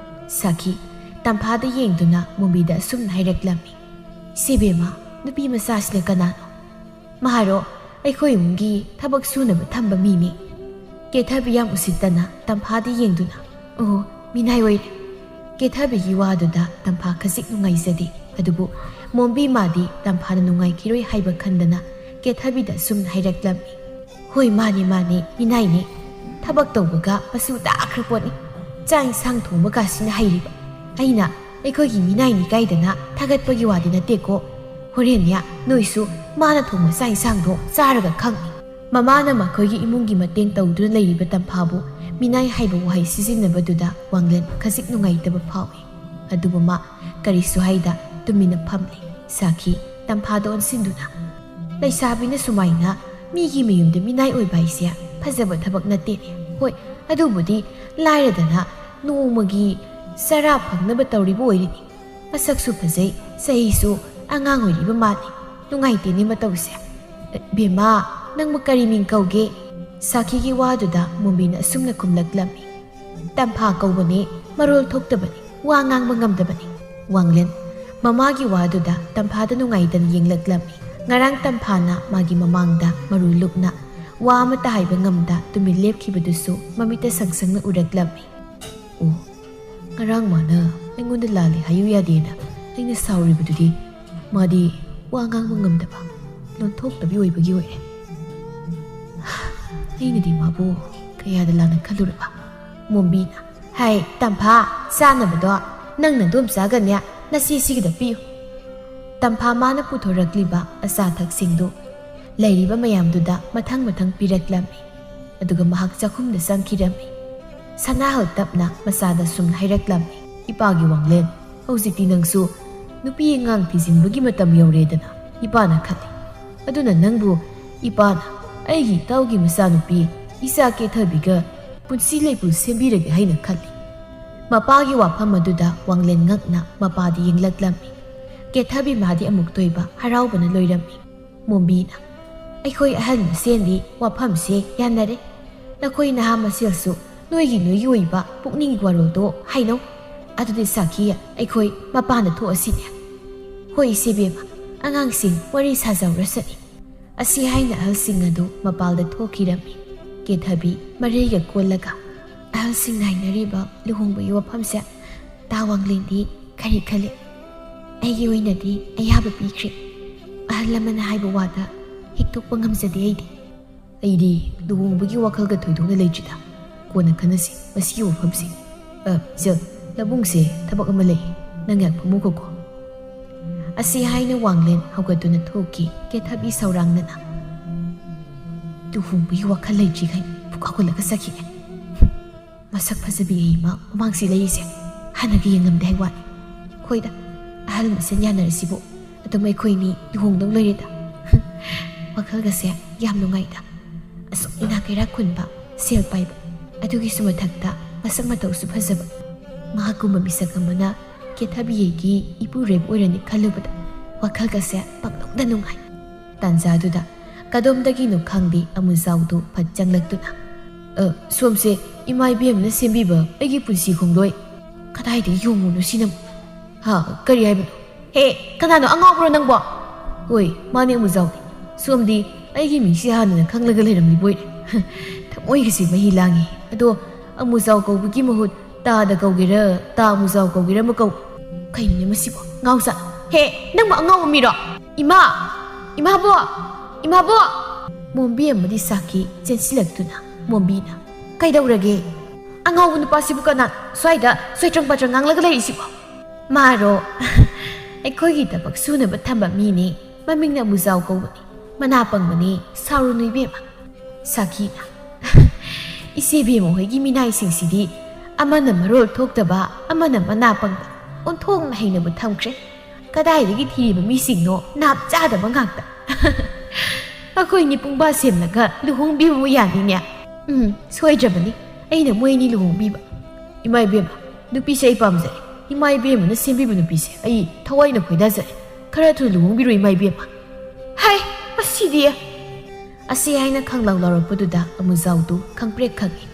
ꯁꯥꯈꯤ ꯇꯝꯐꯥꯗ ꯌꯦꯡꯗꯨꯅ ꯃꯣꯝꯕꯤꯗ ꯑꯁꯨꯝꯅ ꯍꯥꯏꯔꯛꯂꯝꯃꯤ, "ꯁꯤ ꯕꯦꯝꯃ, ꯅꯨꯄꯤ ꯃꯆꯥꯁꯤꯅ ꯀꯅꯥꯅꯣ?" "ꯃꯍꯥꯔꯣ, ꯑꯩꯈꯣꯏ ꯏꯃꯨꯡꯒꯤ ꯊꯕꯛ ꯁꯨꯅꯕ ꯊꯝꯕ ꯃꯤꯅꯤ꯫" ꯀꯦꯊꯕꯤ ꯌꯥꯝ ꯎꯁꯤꯠꯇꯅ ꯇꯝꯐꯥꯗ ꯌꯦꯡꯗꯨꯅ, "ꯑꯣ, ꯃꯤꯅꯥꯏ ꯑꯣꯏꯔꯦ꯫" ꯀꯦꯊꯕꯤꯒꯤ ꯋꯥꯗꯨꯗ ꯇꯝꯐꯥ ꯈꯖꯤꯛ ꯅꯨꯡꯉꯥꯏꯖꯗꯦ꯫ ꯑꯗꯨꯕꯨ ꯃꯣꯝꯕꯤ ꯃꯥꯗꯤ ꯇꯝꯐꯥꯅ ꯅꯨꯡꯉꯥꯏꯈꯤꯔꯣꯏ ꯍꯥꯏꯕ ꯈꯟꯗꯅ ꯀꯦꯊꯕꯤꯗ ꯁꯨꯝ ꯍꯥꯏꯔꯛꯂꯝꯃꯤ, "ꯍꯣꯏ, ꯃꯥꯅꯤ, ꯃꯥꯅꯤ, ꯃꯤꯅꯥꯏꯅꯤ꯫ ꯊꯕꯛ ꯇꯧꯕꯒ ꯃꯆꯨ ꯇꯥꯈ꯭ꯔ ꯄꯣꯠꯅꯤ꯫ ꯆꯥꯛ ꯏꯟꯁꯥꯡ ꯊꯣꯡꯕꯒꯁꯤꯅ ꯍꯩꯔꯤꯕ꯫ ꯑꯩꯅ ꯑꯩꯈꯣꯏꯒꯤ ꯃꯤꯅꯥꯏꯅꯤ ꯀꯥꯏꯗꯅ ꯊꯥꯒꯠꯄꯒꯤ ꯋꯥꯗꯤ ꯅꯠꯇꯦꯀꯣ꯫ ꯍꯣꯔꯦꯟꯅꯦ ꯅꯣꯏꯁꯨ ꯃꯥꯅ ꯊꯣꯡꯕ ꯆꯥꯛ ꯏꯟꯁꯥꯡꯗꯣ ꯆꯥꯔꯒ ꯈꯪꯅꯤ꯫ ꯃꯃꯥꯅ ꯃꯈꯣꯏꯒꯤ ꯏꯃꯨꯡꯒꯤ ꯃꯇꯦꯡ ꯇꯧꯗꯨꯅ ꯂꯩꯔꯤꯕ ꯇꯝꯐꯥꯕꯨ ꯃꯤꯅꯥꯏ ꯍꯥꯏꯕ ꯋꯥꯍꯩ ꯁꯤꯖꯤꯟꯅꯕꯗꯨꯗ ꯋꯥꯡꯂꯦꯟ ꯈꯖꯤꯛ ꯅꯨꯡꯉꯥꯏꯇꯕ ꯐꯥꯎꯏ꯫ ꯑꯗꯨꯕꯨ ꯃꯥ ꯀꯔꯤꯁꯨ ꯍꯥꯏꯗ ꯇꯨꯃꯤꯟꯅ ꯐꯝꯂꯤ꯫ ꯁꯥꯈꯤ ꯇꯝꯐꯥꯗ ꯑꯣꯟꯁꯤꯟꯗꯨꯅ, "ꯂꯩꯁꯥꯕꯤꯅ ꯁꯨꯃꯥꯏꯅ ꯃꯤꯒꯤ ꯃꯌꯨꯝꯗ ꯃꯤꯅꯥꯏ ꯑꯣꯏꯕ ꯍꯥꯏꯁꯦ ꯐꯖꯕ ꯊꯕꯛ ꯅꯠꯇꯦꯅꯦ꯫ ꯍꯣꯏ, ꯑꯗꯨꯕꯨꯗꯤ ꯂꯥꯏꯔꯗꯅ ꯅꯣꯡꯃꯒꯤ ꯆꯔꯥ ꯐꯪꯅꯕ ꯇꯧꯔꯤꯕ ꯑꯣꯏꯔꯤꯅꯤ꯫ ꯃꯁꯛꯁꯨ ꯐꯖꯩ, ꯆꯍꯤꯁꯨ ꯑꯉꯥꯡ ꯑꯣꯏꯔꯤꯕ ꯃꯥꯜꯂꯤ꯫ ꯅꯨꯡꯉꯥꯏꯇꯦꯅꯦ ꯃꯇꯧꯁꯦ꯫ ꯕꯦꯝꯃ, ꯅꯪꯕꯨ ꯀꯔꯤ ꯃꯤꯡ ꯀꯧꯒꯦ?" ꯁꯥꯈꯤꯒꯤ ꯋꯥꯗꯨꯗ ꯃꯣꯝꯕꯤꯅ ꯑꯁꯨꯝꯅ ꯈꯨꯝꯂꯛꯂꯝꯃꯤ, "ꯇꯝꯐꯥ ꯀꯧꯕꯅꯦ, ꯃꯔꯣꯜ ꯊꯣꯛꯇꯕꯅꯤ, ꯋꯥ ꯉꯥꯡꯕ ꯉꯝꯗꯕꯅꯤ꯫" ꯋꯥꯡꯂꯦꯟ ꯃꯃꯥꯒꯤ ꯋꯥꯗꯨꯗ ꯇꯝꯐꯥꯗ ꯅꯨꯡꯉꯥꯏꯇꯅ ꯌꯦꯡꯂꯛꯂꯝꯃꯤ꯫ ꯉꯔꯥꯡ ꯇꯝꯐꯥꯅ ꯃꯥꯒꯤ ꯃꯃꯥꯡꯗ ꯃꯔꯨ ꯂꯨꯛꯅ ꯋꯥ ꯑꯃꯠꯇ ꯍꯥꯏꯕ ꯉꯝꯗ ꯇꯨꯃꯤꯟ ꯂꯦꯞꯈꯤꯕꯗꯨꯁꯨ ꯃꯃꯤꯠꯇ ꯁꯪꯁꯪꯅ ꯎꯔꯛꯂꯝꯃꯤ꯫ "ꯑꯣ, ꯉꯔꯥꯡ ꯃꯥꯅ ꯑꯩꯉꯣꯟꯗ ꯂꯥꯜꯂꯦ ꯍꯥꯏꯌꯨ ꯌꯥꯗꯦꯅ ꯑꯩꯅ ꯁꯥꯎꯔꯤꯕꯗꯨꯗꯤ ꯃꯥꯗꯤ ꯋꯥ ꯉꯥꯡꯕ ꯉꯝꯗꯕ, ꯂꯣꯟꯊꯣꯛꯇꯕꯤ ꯑꯣꯏꯕꯒꯤ ꯑꯣꯏꯔꯦ꯫ ꯑꯩꯅꯗꯤ ꯃꯥꯕꯨ ꯀꯌꯥꯗ ꯂꯥꯟꯅ ꯈꯜꯂꯨꯔꯕ꯫" ꯃꯣꯝꯕꯤꯅ, "ꯍꯥꯏ ꯇꯝꯐꯥ, ꯆꯥꯅꯕꯗꯣ ꯅꯪ ꯅꯗꯣꯝꯆꯥꯒꯅꯦ ꯅꯆꯦꯁꯤꯒꯤꯗ ꯄꯤꯌꯨ꯫" ꯇꯝꯐꯥ ꯃꯥꯅ ꯄꯨꯊꯣꯔꯛꯂꯤꯕ ꯑꯆꯥ ꯑꯊꯛꯁꯤꯡꯗꯨ ꯂꯩꯔꯤꯕ ꯃꯌꯥꯝꯗꯨꯗ ꯃꯊꯪ ꯃꯊꯪ ꯄꯤꯔꯛꯂꯝꯃꯤ꯫ ꯑꯗꯨꯒ ꯃꯍꯥꯛ ꯆꯥꯛꯈꯨꯝꯗ ꯆꯪꯈꯤꯔꯝꯃꯤ꯫ ꯁꯅꯥꯍꯜ ꯇꯞꯅ ꯃꯆꯥꯗ ꯁꯨꯝ ꯍꯥꯏꯔꯛꯂꯝꯃꯤ, "ꯏꯄꯥꯒꯤ ꯋꯥꯡꯂꯦꯟ, ꯍꯧꯖꯤꯛꯇꯤ ꯅꯪꯁꯨ ꯅꯨꯄꯤ ꯑꯉꯥꯡ ꯊꯤꯖꯤꯟꯕꯒꯤ ꯃꯇꯝ ꯌꯧꯔꯦꯗꯅ ꯏꯄꯥꯅ ꯈꯜꯂꯤ꯫ ꯑꯗꯨꯅ ꯅꯪꯕꯨ ꯏꯄꯥꯅ ꯑꯩꯒꯤ ꯏꯇꯥꯎꯒꯤ ꯃꯆꯥꯅꯨꯄꯤ ꯏꯆꯥ ꯀꯦꯊꯕꯤꯒ ꯄꯨꯟꯁꯤ ꯂꯩꯄꯨ ꯁꯦꯝꯕꯤꯔꯒꯦ ꯍꯥꯏꯅ ꯈꯜꯂꯤ꯫" ꯃꯄꯥꯒꯤ ꯋꯥꯐꯝ ꯑꯗꯨꯗ ꯋꯥꯡꯂꯦꯟ ꯉꯛꯅ ꯃꯄꯥꯗ ꯌꯦꯡꯂꯛꯂꯝꯃꯤ꯫ ꯀꯦꯊꯕꯤ ꯃꯥꯗꯤ ꯑꯃꯨꯛꯇꯣꯏꯕ ꯍꯔꯥꯎꯕꯅ ꯂꯣꯏꯔꯝꯃꯤ꯫ ꯃꯣꯝꯕꯤꯅ, "ꯑꯩꯈꯣꯏ ꯑꯍꯜ ꯃꯁꯦꯟꯗꯤ ꯋꯥꯐꯝꯁꯦ ꯌꯥꯅꯔꯦ꯫ ꯅꯈꯣꯏ ꯅꯍꯥ ꯃꯁꯦꯜꯁꯨ ꯅꯣꯏꯒꯤ ꯅꯣꯏꯒꯤ ꯑꯣꯏꯕ ꯄꯨꯛꯅꯤꯡꯒꯤ ꯋꯥꯔꯣꯜꯗꯣ ꯍꯥꯏꯅꯧ꯫ ꯑꯗꯨꯗꯤ ꯁꯥꯈꯤ ꯑꯩꯈꯣꯏ ꯃꯄꯥꯟꯗ ꯊꯣꯛꯑꯁꯤꯅꯦ꯫" "ꯍꯣꯏ ꯏꯆꯦꯕꯦꯝꯃ, ꯑꯉꯥꯡꯁꯤꯡ ꯋꯥꯔꯤ ꯁꯥꯖꯧꯔꯁꯅꯤ꯫" ꯑꯁꯤ ꯍꯥꯏꯅ ꯑꯍꯜꯁꯤꯡ ꯑꯗꯨ ꯃꯄꯥꯜꯗ ꯊꯣꯛꯈꯤꯔꯝꯃꯤ꯫ ꯀꯦꯊꯕꯤ ꯃꯔꯩꯒ ꯀꯣꯜꯂꯒ, "ꯑꯍꯜꯁꯤꯡꯅ ꯍꯥꯏꯅꯔꯤꯕ ꯂꯨꯍꯣꯡꯕꯒꯤ ꯋꯥꯐꯝꯁꯦ ꯇꯥ ꯋꯥꯡꯂꯦꯟꯗꯤ ꯀꯔꯤ ꯈꯜꯂꯤ? ꯑꯩꯒꯤ ꯑꯣꯏꯅꯗꯤ ꯑꯌꯥꯕ ꯄꯤꯈ꯭ꯔꯦ꯫ ꯑꯍꯜ ꯂꯃꯟꯅ ꯍꯥꯏꯕ ꯋꯥꯗ ꯍꯤꯛꯇꯣꯛꯄ ꯉꯝꯖꯗꯦ ꯑꯩꯗꯤ꯫" "ꯑꯩꯗꯤ ꯂꯨꯍꯣꯡꯕꯒꯤ ꯋꯥꯈꯜꯒ ꯊꯣꯏꯗꯣꯛꯅ ꯂꯩꯇ꯭ꯔꯤꯗ꯫ ꯀꯣꯟꯅ ꯈꯟꯅꯁꯤ ꯃꯁꯤꯒꯤ ꯋꯥꯐꯝꯁꯤ꯫ ꯑ, ꯏꯆꯜ, ꯂꯕꯨꯡꯁꯦ ꯊꯕꯛ ꯑꯃ ꯂꯩ꯫ ꯅꯪ ꯉꯥꯏꯍꯥꯛ ꯐꯝꯃꯨꯈꯣꯀꯣ꯫" ꯑꯁꯤ ꯍꯥꯏꯅ ꯋꯥꯡꯂꯦꯟ ꯍꯧꯒꯠꯇꯨꯅ ꯊꯣꯛꯈꯤ꯫ ꯀꯦꯊꯕꯤ ꯁꯧꯔꯥꯡꯅꯅ, "ꯂꯨꯍꯣꯡꯕꯒꯤ ꯋꯥꯈꯜ ꯂꯩꯇ꯭ꯔꯤꯈꯩ ꯄꯨꯀꯥꯎ ꯀꯥꯎꯈꯠꯂꯒ ꯆꯠꯈꯤꯅꯦ꯫ ꯃꯁꯛ ꯐꯖꯕꯤ ꯑꯩ ꯃꯥ ꯃꯃꯥꯡꯁꯤ ꯂꯩꯔꯤꯁꯦ ꯍꯥꯟꯅꯒ ꯌꯦꯡꯉꯝꯗꯦ ꯍꯥꯏ ꯋꯥꯅꯤ꯫ ꯈꯣꯏꯗ ꯑꯍꯜ ꯃꯁꯦꯟ ꯌꯥꯅꯔꯁꯤꯕꯨ ꯑꯗꯨꯝ ꯑꯩꯈꯣꯏꯅꯤ ꯂꯨꯍꯣꯡꯗꯧ ꯂꯩꯔꯦꯗ꯫" ꯋꯥꯈꯜꯒꯁꯦ ꯌꯥꯝ ꯅꯨꯡꯉꯥꯏꯗ꯫ ꯑꯁꯨꯛ ꯏꯅꯥꯛ ꯀꯩꯔꯥꯛ ꯈꯨꯟꯕ, ꯁꯦꯜ ꯄꯥꯏꯕ, ꯑꯗꯨꯒꯤꯁꯨ ꯃꯊꯛꯇ ꯃꯁꯛ ꯃꯇꯧꯁꯨ ꯐꯖꯕ꯫ ꯃꯍꯥꯛꯀꯨꯝꯕ ꯃꯤꯁꯛ ꯑꯃꯅ ꯀꯦꯊꯕꯤꯒꯤ ꯏꯄꯨꯔꯣꯏꯕ ꯑꯣꯏꯔꯅꯤ ꯈꯜꯂꯨꯕꯗ ꯋꯥꯈꯜꯒꯁꯦ ꯄꯪꯅꯨꯡꯗ ꯅꯨꯡꯉꯥꯏ꯫ ꯇꯥꯟꯖꯥꯗꯨꯗ ꯀꯗꯣꯝꯗꯒꯤꯅꯣ ꯈꯪꯗꯦ ꯑꯃꯨꯖꯥꯎꯗꯨ ꯐꯠ ꯆꯪꯂꯛꯇꯨꯅ, "ꯑ, ꯁꯣꯝꯁꯦ ꯏꯃꯥ ꯏꯕꯦꯝꯃꯅ ꯁꯦꯝꯕꯤꯕ ꯑꯩꯒꯤ ꯄꯨꯟꯁꯤ ꯈꯣꯡꯂꯣꯏ꯫ ꯀꯗꯥꯏꯗꯒꯤ ꯌꯣꯡꯉꯨꯅꯣ ꯁꯤꯅ? ꯍꯥ, ꯀꯔꯤ ꯍꯥꯏꯕꯅꯣ? ꯍꯦ, ꯀꯅꯥꯅꯣ, ꯑꯉꯥꯎꯕ꯭ꯔꯣ ꯅꯪꯕꯣ?" "ꯍꯣꯏ, ꯃꯥꯅꯦ ꯑꯃꯨꯖꯥꯎꯅꯦ꯫ ꯁꯣꯝꯗꯤ ꯑꯩꯒꯤ ꯃꯤꯡꯁꯦ ꯍꯥꯟꯅꯅ ꯈꯪꯂꯒ ꯂꯩꯔꯝꯂꯤꯕꯣꯏꯔꯦ꯫ ꯊꯃꯣꯏꯒꯁꯦ ꯃꯍꯤ ꯂꯥꯡꯉꯤ꯫ ꯑꯗꯣ ꯑꯃꯨꯖꯥꯎ ꯀꯧꯕꯒꯤ ꯃꯍꯨꯠ ꯇꯥꯗ ꯀꯧꯒꯦꯔꯥ, ꯇꯥ ꯑꯃꯨꯖꯥꯎ ꯀꯧꯒꯦꯔꯥ ꯑꯃ ꯀꯧ꯫ ꯀꯩꯅꯣꯅꯦ ꯃꯁꯤꯕꯣ? ꯉꯥꯎꯖꯥꯠ! ꯍꯦ, ꯅꯪꯕꯨ ꯑꯉꯥꯎꯕ ꯃꯤꯔꯣ? ꯏꯃꯥ! ꯏꯃꯥꯕꯣ! ꯏꯃꯥꯕꯣ!" ꯃꯣꯝꯕꯤ ꯑꯃꯗꯤ ꯁꯥꯈꯤ ꯆꯦꯟꯁꯤꯜꯂꯛꯇꯨꯅ ꯃꯣꯝꯕꯤꯅ, "ꯀꯩꯗꯧꯔꯒꯦ? ꯑꯉꯥꯎꯕ ꯅꯨꯄꯥꯁꯤꯕꯨ ꯀꯅꯥ ꯁ꯭ꯋꯥꯏꯗ ꯁꯣꯏꯇ꯭ꯔꯪ ꯄꯥꯇ꯭ꯔꯪ ꯉꯥꯡꯂꯒ ꯂꯩꯔꯤꯁꯤꯕꯣ?" "ꯃꯥꯔꯣ, ꯑꯩꯈꯣꯏꯒꯤ ꯊꯕꯛ ꯁꯨꯅꯕ ꯊꯝꯕ ꯃꯤꯅꯦ꯫ ꯃꯃꯤꯡꯅ ꯑꯃꯨꯖꯥꯎ ꯀꯧꯕꯅꯤ꯫ ꯃꯅꯥ ꯄꯪꯕꯅꯤ, ꯁꯥꯎꯔꯨꯅꯨ ꯏꯕꯦꯝꯃ꯫" ꯁꯥꯈꯤꯅ, "ꯏꯆꯦ ꯏꯕꯦꯝꯃ ꯍꯣꯏꯒꯤ ꯃꯤꯅꯥꯏꯁꯤꯡꯁꯤꯗꯤ ꯑꯃꯅ ꯃꯔꯣꯜ ꯊꯣꯛꯇꯕ, ꯑꯃꯅ ꯃꯅꯥ ꯄꯪꯕ, ꯑꯣꯟꯊꯣꯛꯅ ꯍꯩꯅꯕ ꯊꯝꯈ꯭ꯔꯦ꯫ ꯀꯗꯥꯏꯗꯒꯤ ꯊꯤꯔꯤꯕ ꯃꯤꯁꯤꯡꯅꯣ? ꯅꯥꯞ ꯆꯥꯗꯕ ꯉꯥꯛꯇ꯫ ꯑꯩꯈꯣꯏꯅꯤ ꯄꯨꯡꯕꯥ ꯁꯦꯝꯂꯒ ꯂꯨꯍꯣꯡꯕꯤꯕꯕꯨ ꯌꯥꯅꯤꯅꯦ꯫ ꯎꯝ, ꯁꯣꯏꯗ꯭ꯔꯕꯅꯤ ꯑꯩꯅ ꯃꯣꯏ ꯑꯅꯤ ꯂꯨꯍꯣꯡꯕꯤꯕ꯫ ꯏꯃꯥ ꯏꯕꯦꯝꯃ, ꯅꯨꯄꯤꯁꯦ ꯑꯩ ꯄꯥꯝꯖꯩ꯫ ꯏꯃꯥ ꯏꯕꯦꯝꯃꯅ ꯁꯦꯝꯕꯤꯕ ꯅꯨꯄꯤꯁꯦ ꯑꯩ ꯊꯋꯥꯏꯅ ꯈꯣꯏꯗꯥꯖꯩ꯫ ꯈꯔ ꯊꯨꯅ ꯂꯨꯍꯣꯡꯕꯤꯔꯣ ꯏꯃꯥ ꯏꯕꯦꯝꯃ꯫" "ꯍꯥꯏ, ꯃꯁꯤꯗꯤ!" ꯑꯁꯤ ꯍꯥꯏꯅ ꯈꯪꯂꯥꯎ ꯂꯥꯎꯔꯛꯄꯗꯨꯗ ꯑꯃꯨꯖꯥꯎꯗꯨ ꯈꯪꯄ꯭ꯔꯦꯛ ꯈꯪꯉꯤ꯫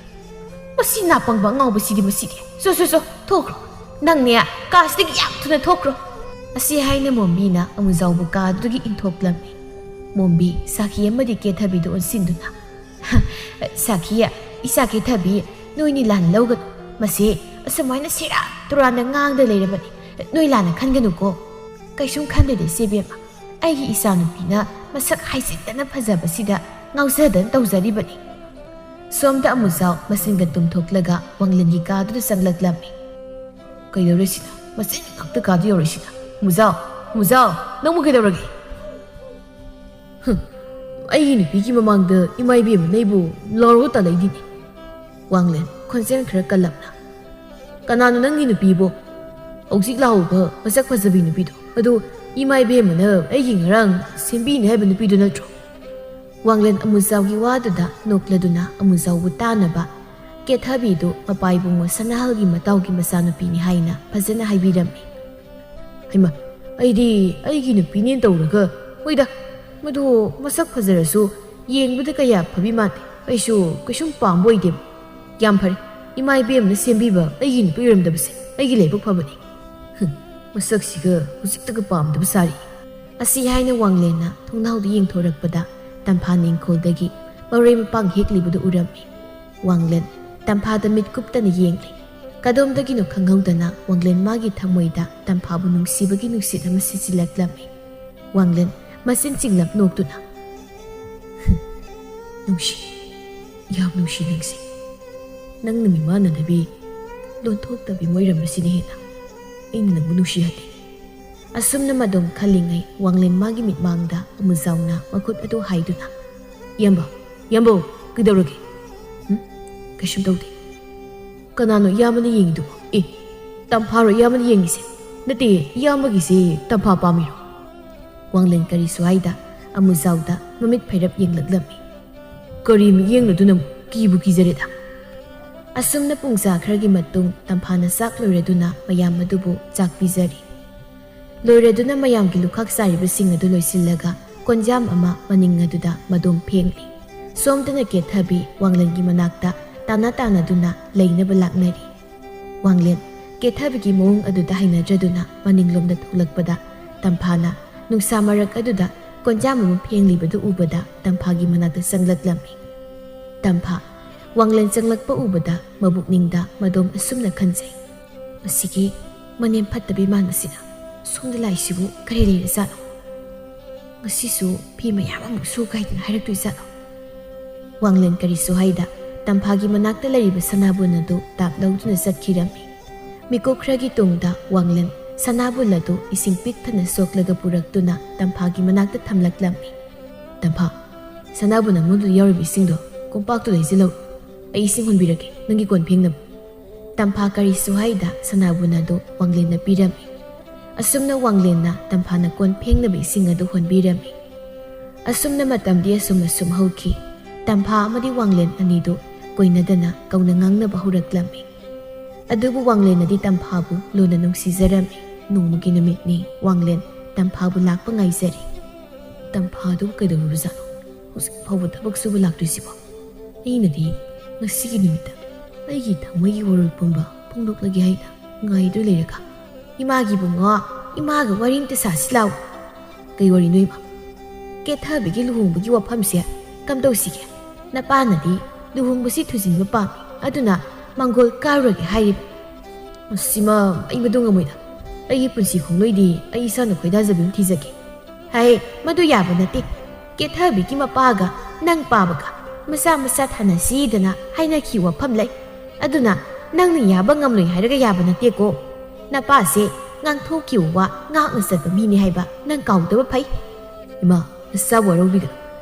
"ꯃꯁꯤ ꯅꯥꯄꯪꯕ ꯑꯉꯥꯎꯕꯁꯤꯗꯤ, ꯃꯁꯤꯗꯤ! ꯁꯣ, ꯁꯣ, ꯁꯣ, ꯊꯣꯛꯈ꯭ꯔꯣ! ꯅꯪꯅꯦ, ꯀꯥꯁꯤꯗꯒꯤ ꯌꯥꯝ ꯊꯨꯅ ꯊꯣꯛꯈ꯭ꯔꯣ!" ꯑꯁꯤ ꯍꯥꯏꯅ ꯃꯣꯝꯕꯤꯅ ꯑꯃꯨꯖꯥꯎꯕꯨ ꯀꯥꯗꯨꯗꯒꯤ ꯏꯟꯊꯣꯛꯂꯝꯃꯤ꯫ ꯃꯣꯝꯕꯤ ꯁꯥꯈꯤ ꯑꯃꯗꯤ ꯀꯦꯊꯕꯤꯗꯨ ꯑꯣꯟꯁꯤꯟꯗꯨꯅ, "ꯁꯥꯈꯤ, ꯏꯆꯥ ꯀꯦꯊꯕꯤ, ꯅꯣꯏꯅꯤ ꯂꯥꯟꯅ ꯂꯧꯒꯅꯨ꯫ ꯃꯁꯤ ꯑꯁꯨꯃꯥꯏꯅ ꯁꯦꯔꯥꯟ ꯇꯨꯔꯥꯟꯅ ꯉꯥꯡꯗ ꯂꯩꯔꯕꯅꯤ꯫ ꯅꯣꯏ ꯂꯥꯟꯅ ꯈꯟꯒꯅꯨꯀꯣ꯫" "ꯀꯩꯁꯨꯝ ꯈꯟꯗꯦꯗ ꯏꯆꯦ ꯏꯕꯦꯝꯃ꯫ ꯑꯩꯒꯤ ꯏꯆꯥꯅꯨꯄꯤꯅ ꯃꯁꯛ ꯍꯥꯏꯖꯤꯟꯗꯅ ꯐꯖꯕꯁꯤꯗ ꯉꯥꯎꯖꯗꯅ ꯇꯧꯖꯔꯤꯕꯅꯤ꯫" ꯁꯣꯝꯗ ꯑꯃꯨꯖꯥꯎ ꯃꯆꯤꯟꯒ ꯇꯨꯝꯊꯣꯛꯂꯒ ꯋꯥꯡꯂꯦꯟꯒꯤ ꯀꯥꯗꯨꯗ ꯆꯪꯂꯛꯂꯝꯃꯤ꯫ "ꯀꯩꯗꯧꯔꯦ ꯁꯤꯅ? ꯃꯆꯤꯟ ꯈꯛꯇ ꯀꯥꯗ ꯌꯧꯔꯦ ꯁꯤꯅ꯫ ꯑꯃꯨꯖꯥꯎ! ꯑꯃꯨꯖꯥꯎ! ꯅꯪꯕꯨ ꯀꯩꯗꯧꯔꯒꯦ?" "ꯍꯨꯝ, ꯑꯩꯒꯤ ꯅꯨꯄꯤꯒꯤ ꯃꯃꯥꯡꯗ ꯏꯃꯥ ꯏꯕꯦꯝꯃꯅ ꯑꯩꯕꯨ ꯂꯥꯎꯔꯒ ꯇꯥꯟꯅꯩꯅꯤꯅꯦ꯫" ꯋꯥꯡꯂꯦꯟ ꯈꯣꯟꯖꯦꯜ ꯈꯔ ꯀꯜꯂꯞꯅ, "ꯀꯅꯥꯅꯣ ꯅꯪꯒꯤ ꯅꯨꯄꯤꯕꯣ? ꯍꯧꯖꯤꯛ ꯂꯥꯛꯍꯧꯕ ꯃꯁꯛ ꯐꯖꯕꯤ ꯅꯨꯄꯤꯗꯣ, ꯑꯗꯨ ꯏꯃꯥ ꯏꯕꯦꯝꯃꯅ ꯑꯩꯒꯤ ꯉꯔꯥꯡ ꯁꯦꯝꯕꯤꯅꯤ ꯍꯥꯏꯕ ꯅꯨꯄꯤꯗꯨ ꯅꯠꯇ꯭ꯔꯣ?" ꯋꯥꯡꯂꯦꯟ ꯑꯃꯨꯖꯥꯎꯒꯤ ꯋꯥꯗꯨꯗ ꯅꯣꯛꯂꯗꯨꯅ ꯑꯃꯨꯖꯥꯎꯕꯨ ꯇꯥꯅꯕ ꯀꯦꯊꯕꯤꯗꯨ ꯃꯄꯥ ꯏꯕꯨꯡꯉꯣ ꯁꯅꯥꯍꯜꯒꯤ ꯃꯇꯥꯎꯒꯤ ꯃꯆꯥꯅꯨꯄꯤꯅꯤ ꯍꯥꯏꯅ ꯐꯖꯅ ꯍꯥꯏꯕꯤꯔꯝꯃꯤ꯫ "ꯍꯩꯃꯥ, ꯑꯩꯗꯤ ꯑꯩꯒꯤ ꯅꯨꯄꯤꯅꯦꯅ ꯇꯧꯔꯒ, ꯍꯣꯏꯗ, "ꯃꯗꯨ ꯃꯁꯛ ꯐꯖꯔꯁꯨ ꯌꯦꯡꯕꯗ ꯀꯌꯥ ꯐꯕꯤ ꯃꯥꯟꯗꯦ꯫ ꯑꯩꯁꯨ ꯀꯩꯁꯨꯝ ꯄꯥꯝꯕ ꯑꯣꯏꯗꯦꯕ꯫ ꯌꯥꯝ ꯐꯔꯦ, ꯏꯃꯥ ꯏꯕꯦꯝꯅ ꯁꯦꯝꯕꯤꯕ ꯑꯩꯒꯤ ꯅꯨꯄꯤ ꯑꯣꯏꯔꯝꯗꯕꯁꯦ ꯑꯩꯒꯤ ꯂꯥꯏꯕꯛ ꯐꯕꯅꯤ꯫ ꯍꯨꯝ, ꯃꯁꯛꯁꯤꯒ ꯍꯧꯖꯤꯛꯇꯒ ꯄꯥꯝꯗꯕ ꯁꯥꯔꯤ"꯫ ꯑꯁꯤ ꯍꯥꯏꯅ ꯋꯥꯡꯂꯦꯟꯅ ꯊꯣꯡꯅꯥꯎꯗ ꯌꯦꯡꯊꯣꯔꯛꯄꯗ ꯇꯝꯐꯥ ꯏꯪꯈꯣꯜꯗꯒꯤ ꯃꯔꯣꯏ ꯃꯄꯥꯡ ꯍꯦꯛꯂꯤꯕꯗꯨ ꯎꯔꯝꯃꯤ꯫ ꯋꯥꯡꯂꯦꯟ ꯇꯝꯐꯥꯗ ꯃꯤꯠ ꯀꯨꯞꯇꯅ ꯌꯦꯡꯂꯤ꯫ ꯀꯗꯣꯝꯗꯒꯤꯅꯣ ꯈꯪꯍꯧꯗꯅ ꯋꯥꯡꯂꯦꯟ ꯃꯥꯒꯤ ꯊꯃꯣꯏꯗ ꯇꯝꯐꯥꯕꯨ ꯅꯨꯡꯁꯤꯕꯒꯤ ꯅꯨꯡꯁꯤꯠ ꯑꯃ ꯁꯤꯠꯆꯤꯜꯂꯛꯂꯝꯃꯤ꯫ ꯋꯥꯡꯂꯦꯟ ꯃꯆꯤꯟ ꯆꯤꯡꯂꯞ ꯅꯣꯛꯇꯨꯅ, "ꯅꯨꯡꯁꯤ, ꯌꯥꯝ ꯅꯨꯡꯁꯤ ꯅꯪꯁꯦ꯫ ꯅꯪꯅ ꯃꯤꯃꯥꯟꯅꯗꯕꯤ, ꯂꯣꯟꯊꯣꯛꯇꯕꯤ ꯑꯣꯏꯔꯝꯕꯁꯤꯅ ꯍꯦꯟꯅ ꯑꯩꯅ ꯅꯪꯕꯨ ꯅꯨꯡꯁꯤꯍꯜꯂꯤ"꯫ ꯑꯁꯨꯝꯅ ꯃꯗꯣꯝ ꯈꯜꯂꯤꯉꯩ ꯋꯥꯡꯂꯦꯟ ꯃꯥꯒꯤ ꯃꯤꯠꯃꯥꯡꯗ ꯑꯃꯨꯖꯥꯎꯅ ꯃꯈꯨꯠ ꯑꯗꯨ ꯍꯥꯏꯗꯨꯅ, "ꯏꯌꯥꯝꯕ, ꯏꯌꯥꯝꯕꯧ, ꯀꯩꯗꯧꯔꯒꯦ?" "ꯎꯝ? ꯀꯩꯁꯨꯝ ꯇꯧꯗꯦ"꯫ "ꯀꯅꯥꯅꯣ ꯏꯌꯥꯝꯕꯅ ꯌꯦꯡꯉꯤꯗꯨꯕꯣ? ꯑꯦ, ꯇꯝꯐꯥꯔꯣ ꯏꯌꯥꯝꯕꯅ ꯌꯦꯡꯉꯤꯁꯦ? ꯅꯠꯇꯦ, ꯏꯌꯥꯝꯕꯒꯤꯁꯦ ꯇꯝꯐꯥ ꯄꯥꯝꯃꯤꯔꯣ?" ꯋꯥꯡꯂꯦꯟ ꯀꯔꯤꯁꯨ ꯍꯥꯏꯗ ꯑꯃꯨꯖꯥꯎꯗ ꯃꯃꯤꯠ ꯐꯩꯔꯞ ꯌꯦꯡꯂꯛꯂꯝꯃꯤ꯫ "ꯀꯔꯤ ꯃꯤꯠꯌꯦꯡꯅꯣ ꯑꯗꯨꯅ? ꯀꯤꯕꯨ ꯀꯤꯖꯔꯦꯗ"꯫ ꯑꯁꯨꯝꯅ ꯄꯨꯡꯖꯥ ꯈꯔꯒꯤ ꯃꯇꯨꯡ ꯇꯝꯐꯥꯅ ꯆꯥꯛ ꯂꯣꯏꯔꯗꯨꯅ ꯃꯌꯥꯝ ꯑꯗꯨꯕꯨ ꯆꯥꯛ ꯄꯤꯖꯔꯤ꯫ ꯂꯣꯏꯔꯗꯨꯅ ꯃꯌꯥꯝꯒꯤ ꯂꯨꯈꯥꯛ ꯆꯥꯔꯤꯕꯁꯤꯡ ꯑꯗꯨ ꯂꯣꯏꯁꯤꯜꯂꯒ ꯀꯣꯟꯖꯥꯝ ꯑꯃ ꯃꯅꯤꯡ ꯑꯗꯨꯗ ꯃꯗꯣꯝ ꯐꯦꯡꯂꯤ꯫ ꯁꯣꯝꯗꯅ ꯀꯦꯊꯕꯤ ꯋꯥꯡꯂꯦꯟꯒꯤ ꯃꯅꯥꯛꯇ ꯇꯥꯟꯅ ꯇꯥꯟꯅꯗꯨꯅ ꯂꯩꯅꯕ ꯂꯥꯛꯅꯔꯤ꯫ ꯋꯥꯡꯂꯦꯟ ꯀꯦꯊꯕꯤꯒꯤ ꯃꯑꯣꯡ ꯑꯗꯨꯗ ꯍꯩꯅꯗ꯭ꯔꯗꯨꯅ ꯃꯅꯤꯡꯂꯣꯝꯗ ꯊꯣꯛꯂꯛꯄꯗ ꯇꯝꯐꯥꯅ ꯅꯨꯡꯁꯥ ꯃꯔꯛ ꯑꯗꯨꯗ ꯀꯣꯟꯖꯥꯝ ꯑꯃ ꯐꯦꯡꯂꯤꯕꯗꯨ ꯎꯕꯗ ꯇꯝꯐꯥꯒꯤ ꯃꯅꯥꯛꯇ ꯆꯪꯂꯛꯂꯝꯃꯤ꯫ ꯇꯝꯐꯥ ꯋꯥꯡꯂꯦꯟ ꯆꯪꯂꯛꯄ ꯎꯕꯗ ꯃꯕꯨꯛꯅꯤꯡꯗ ꯃꯗꯣꯝ ꯑꯁꯨꯝꯅ ꯈꯟꯖꯩ, "ꯃꯁꯤꯒꯤ ꯃꯅꯦꯝ ꯐꯠꯇꯕꯤ ꯃꯥꯟꯕꯁꯤꯅ ꯁꯣꯝꯗ ꯂꯥꯛꯏꯁꯤꯕꯨ ꯀꯔꯤ ꯂꯩꯔꯖꯥꯠꯅꯣ? ꯉꯁꯤꯁꯨ ꯐꯤ ꯃꯌꯥꯝ ꯑꯃꯨꯛ ꯁꯨ ꯀꯥꯏꯗꯅ ꯍꯥꯏꯔꯛꯇꯣꯏꯖꯥꯠꯂꯣ?" ꯋꯥꯡꯂꯦꯟ ꯀꯔꯤꯁꯨ ꯍꯥꯏꯗ ꯇꯝꯐꯥꯒꯤ ꯃꯅꯥꯛꯇ ꯂꯩꯔꯤꯕ ꯁꯅꯥꯕꯨꯟ ꯑꯗꯨ ꯇꯥꯞ ꯂꯧꯗꯨꯅ ꯆꯠꯈꯤꯔꯝꯃꯤ꯫ ꯃꯤꯀꯨꯞ ꯈꯔꯒꯤ ꯇꯨꯡꯗ ꯋꯥꯡꯂꯦꯟ ꯁꯅꯥꯕꯨꯟ ꯑꯗꯨ ꯏꯁꯤꯡ ꯄꯤꯛ ꯊꯟꯅ ꯁꯣꯛꯂꯒ ꯄꯨꯔꯛꯇꯨꯅ ꯇꯝꯐꯥꯒꯤ ꯃꯅꯥꯛꯇ ꯊꯝꯂꯛꯂꯝꯃꯤ꯫ "ꯇꯝꯐꯥ, ꯁꯅꯥꯕꯨꯟ ꯑꯉꯧꯕꯗꯨꯗ ꯌꯥꯎꯔꯤꯕ ꯏꯁꯤꯡꯗꯣ ꯀꯣꯝꯄꯥꯛꯇꯨꯗ ꯍꯩꯖꯤꯜꯂꯧ꯫ ꯑꯩ ꯏꯁꯤꯡ ꯍꯣꯟꯕꯤꯔꯛꯀꯦ, ꯅꯪꯒꯤ ꯀꯣꯟ ꯐꯦꯡꯅꯕ"꯫ ꯇꯝꯐꯥ ꯀꯔꯤꯁꯨ ꯍꯥꯏꯗ ꯁꯅꯥꯕꯨꯟ ꯑꯗꯨ ꯋꯥꯡꯂꯦꯟꯅ ꯄꯤꯔꯝꯃꯤ꯫ ꯑꯁꯨꯝꯅ ꯋꯥꯡꯂꯦꯟꯅ ꯇꯝꯐꯥꯅ ꯀꯣꯟ ꯐꯦꯡꯅꯕ ꯏꯁꯤꯡ ꯑꯗꯨ ꯍꯣꯟꯕꯤꯔꯝꯃꯤ꯫ ꯑꯁꯨꯝꯅ ꯃꯇꯝꯗꯤ ꯑꯁꯨꯝ ꯑꯁꯨꯝ ꯍꯧꯈꯤ꯫ ꯇꯝꯐꯥ ꯑꯃꯗꯤ ꯋꯥꯡꯂꯦꯟ ꯑꯅꯤꯗꯨ ꯀꯣꯏꯅꯗꯅ ꯀꯧꯅ ꯉꯥꯡꯅꯕ ꯍꯧꯔꯛꯂꯝꯃꯤ꯫ ꯑꯗꯨꯕꯨ ꯋꯥꯡꯂꯦꯟꯅꯗꯤ ꯇꯝꯐꯥꯕꯨ ꯂꯨꯅ ꯅꯨꯡꯁꯤꯖꯔꯝꯃꯤ꯫ ꯅꯣꯡꯃꯒꯤ ꯅꯨꯃꯤꯠꯅꯤ ꯋꯥꯡꯂꯦꯟ ꯇꯝꯐꯥꯕꯨ ꯂꯥꯛꯄ ꯉꯥꯏꯖꯔꯤ꯫ ꯇꯝꯐꯥꯗꯨ ꯀꯩꯗꯧꯔꯨꯕꯖꯥꯠꯅꯣ? ꯍꯧꯖꯤꯛ ꯐꯥꯎꯕ ꯊꯕꯛ ꯁꯨꯕ ꯂꯥꯛꯇ꯭ꯔꯤꯁꯤꯕꯣ? ꯑꯩꯅꯗꯤ ꯉꯁꯤꯒꯤ ꯅꯨꯃꯤꯠꯇ ꯑꯩꯒꯤ ꯊꯃꯣꯏꯒꯤ ꯋꯥꯔꯣꯜ ꯄꯨꯝꯕ ꯐꯣꯡꯗꯣꯛꯂꯒꯦ ꯍꯥꯏꯅ ꯉꯥꯏꯗꯨ ꯂꯩꯔꯒ, "ꯏꯃꯥꯒꯤ ꯏꯕꯨꯡꯉꯣ, ꯏꯃꯥꯒ ꯋꯥꯔꯤ ꯑꯝꯇ ꯁꯥꯁꯤ ꯂꯥꯎ꯫" "ꯀꯩ ꯋꯥꯔꯤꯅꯣ ꯏꯃꯥ?" "ꯀꯦꯊꯕꯤꯒꯤ ꯂꯨꯍꯣꯡꯕꯒꯤ ꯋꯥꯐꯝꯁꯦ ꯀꯝꯗꯧꯁꯤꯒꯦ? ꯅꯄꯥꯅꯗꯤ ꯂꯨꯍꯣꯡꯕꯁꯤ ꯊꯨꯖꯤꯟꯕ ꯄꯥꯝꯃꯤ, ꯑꯗꯨꯅ ꯃꯥꯡꯒꯣꯜ ꯀꯥꯔꯨꯔꯒꯦ ꯍꯥꯏꯔꯤꯕ꯫" "ꯃꯁꯤꯃ ꯑꯩ ꯃꯗꯨ ꯉꯝꯃꯣꯏꯗ꯫ ꯑꯩꯒꯤ ꯄꯨꯟꯁꯤ ꯈꯣꯡꯂꯣꯏꯗꯤ ꯑꯩ ꯏꯁꯥꯅ ꯈꯣꯏꯗꯥꯖꯕꯤ ꯑꯃ ꯊꯤꯖꯒꯦ꯫" "ꯍꯥꯏ, ꯃꯗꯨ ꯌꯥꯕ ꯅꯠꯇꯦ꯫ ꯀꯦꯊꯕꯤꯒꯤ ꯃꯄꯥꯒ ꯅꯪ ꯄꯥꯕꯒ ꯃꯆꯥ ꯃꯆꯥ ꯊꯥꯅꯁꯤꯗꯅ ꯍꯥꯏꯅꯈꯤ ꯋꯥꯐꯝ ꯂꯩ꯫ ꯑꯗꯨꯅ ꯅꯪꯅ ꯌꯥꯕ ꯉꯝꯂꯣꯏ ꯍꯥꯏꯔꯒ ꯌꯥꯕ ꯅꯠꯇꯦꯀꯣ꯫ ꯅꯄꯥꯁꯦ ꯉꯥꯡꯊꯣꯛꯈꯤꯕ ꯋꯥ ꯉꯥꯛꯅ ꯆꯠꯄ ꯃꯤꯅꯤ ꯍꯥꯏꯕ ꯅꯪ ꯀꯥꯎꯗꯕ ꯐꯩ꯫" "ꯏꯃꯥ, ꯅꯁꯥ ꯋꯥꯔꯧꯕꯤꯒꯅꯨ꯫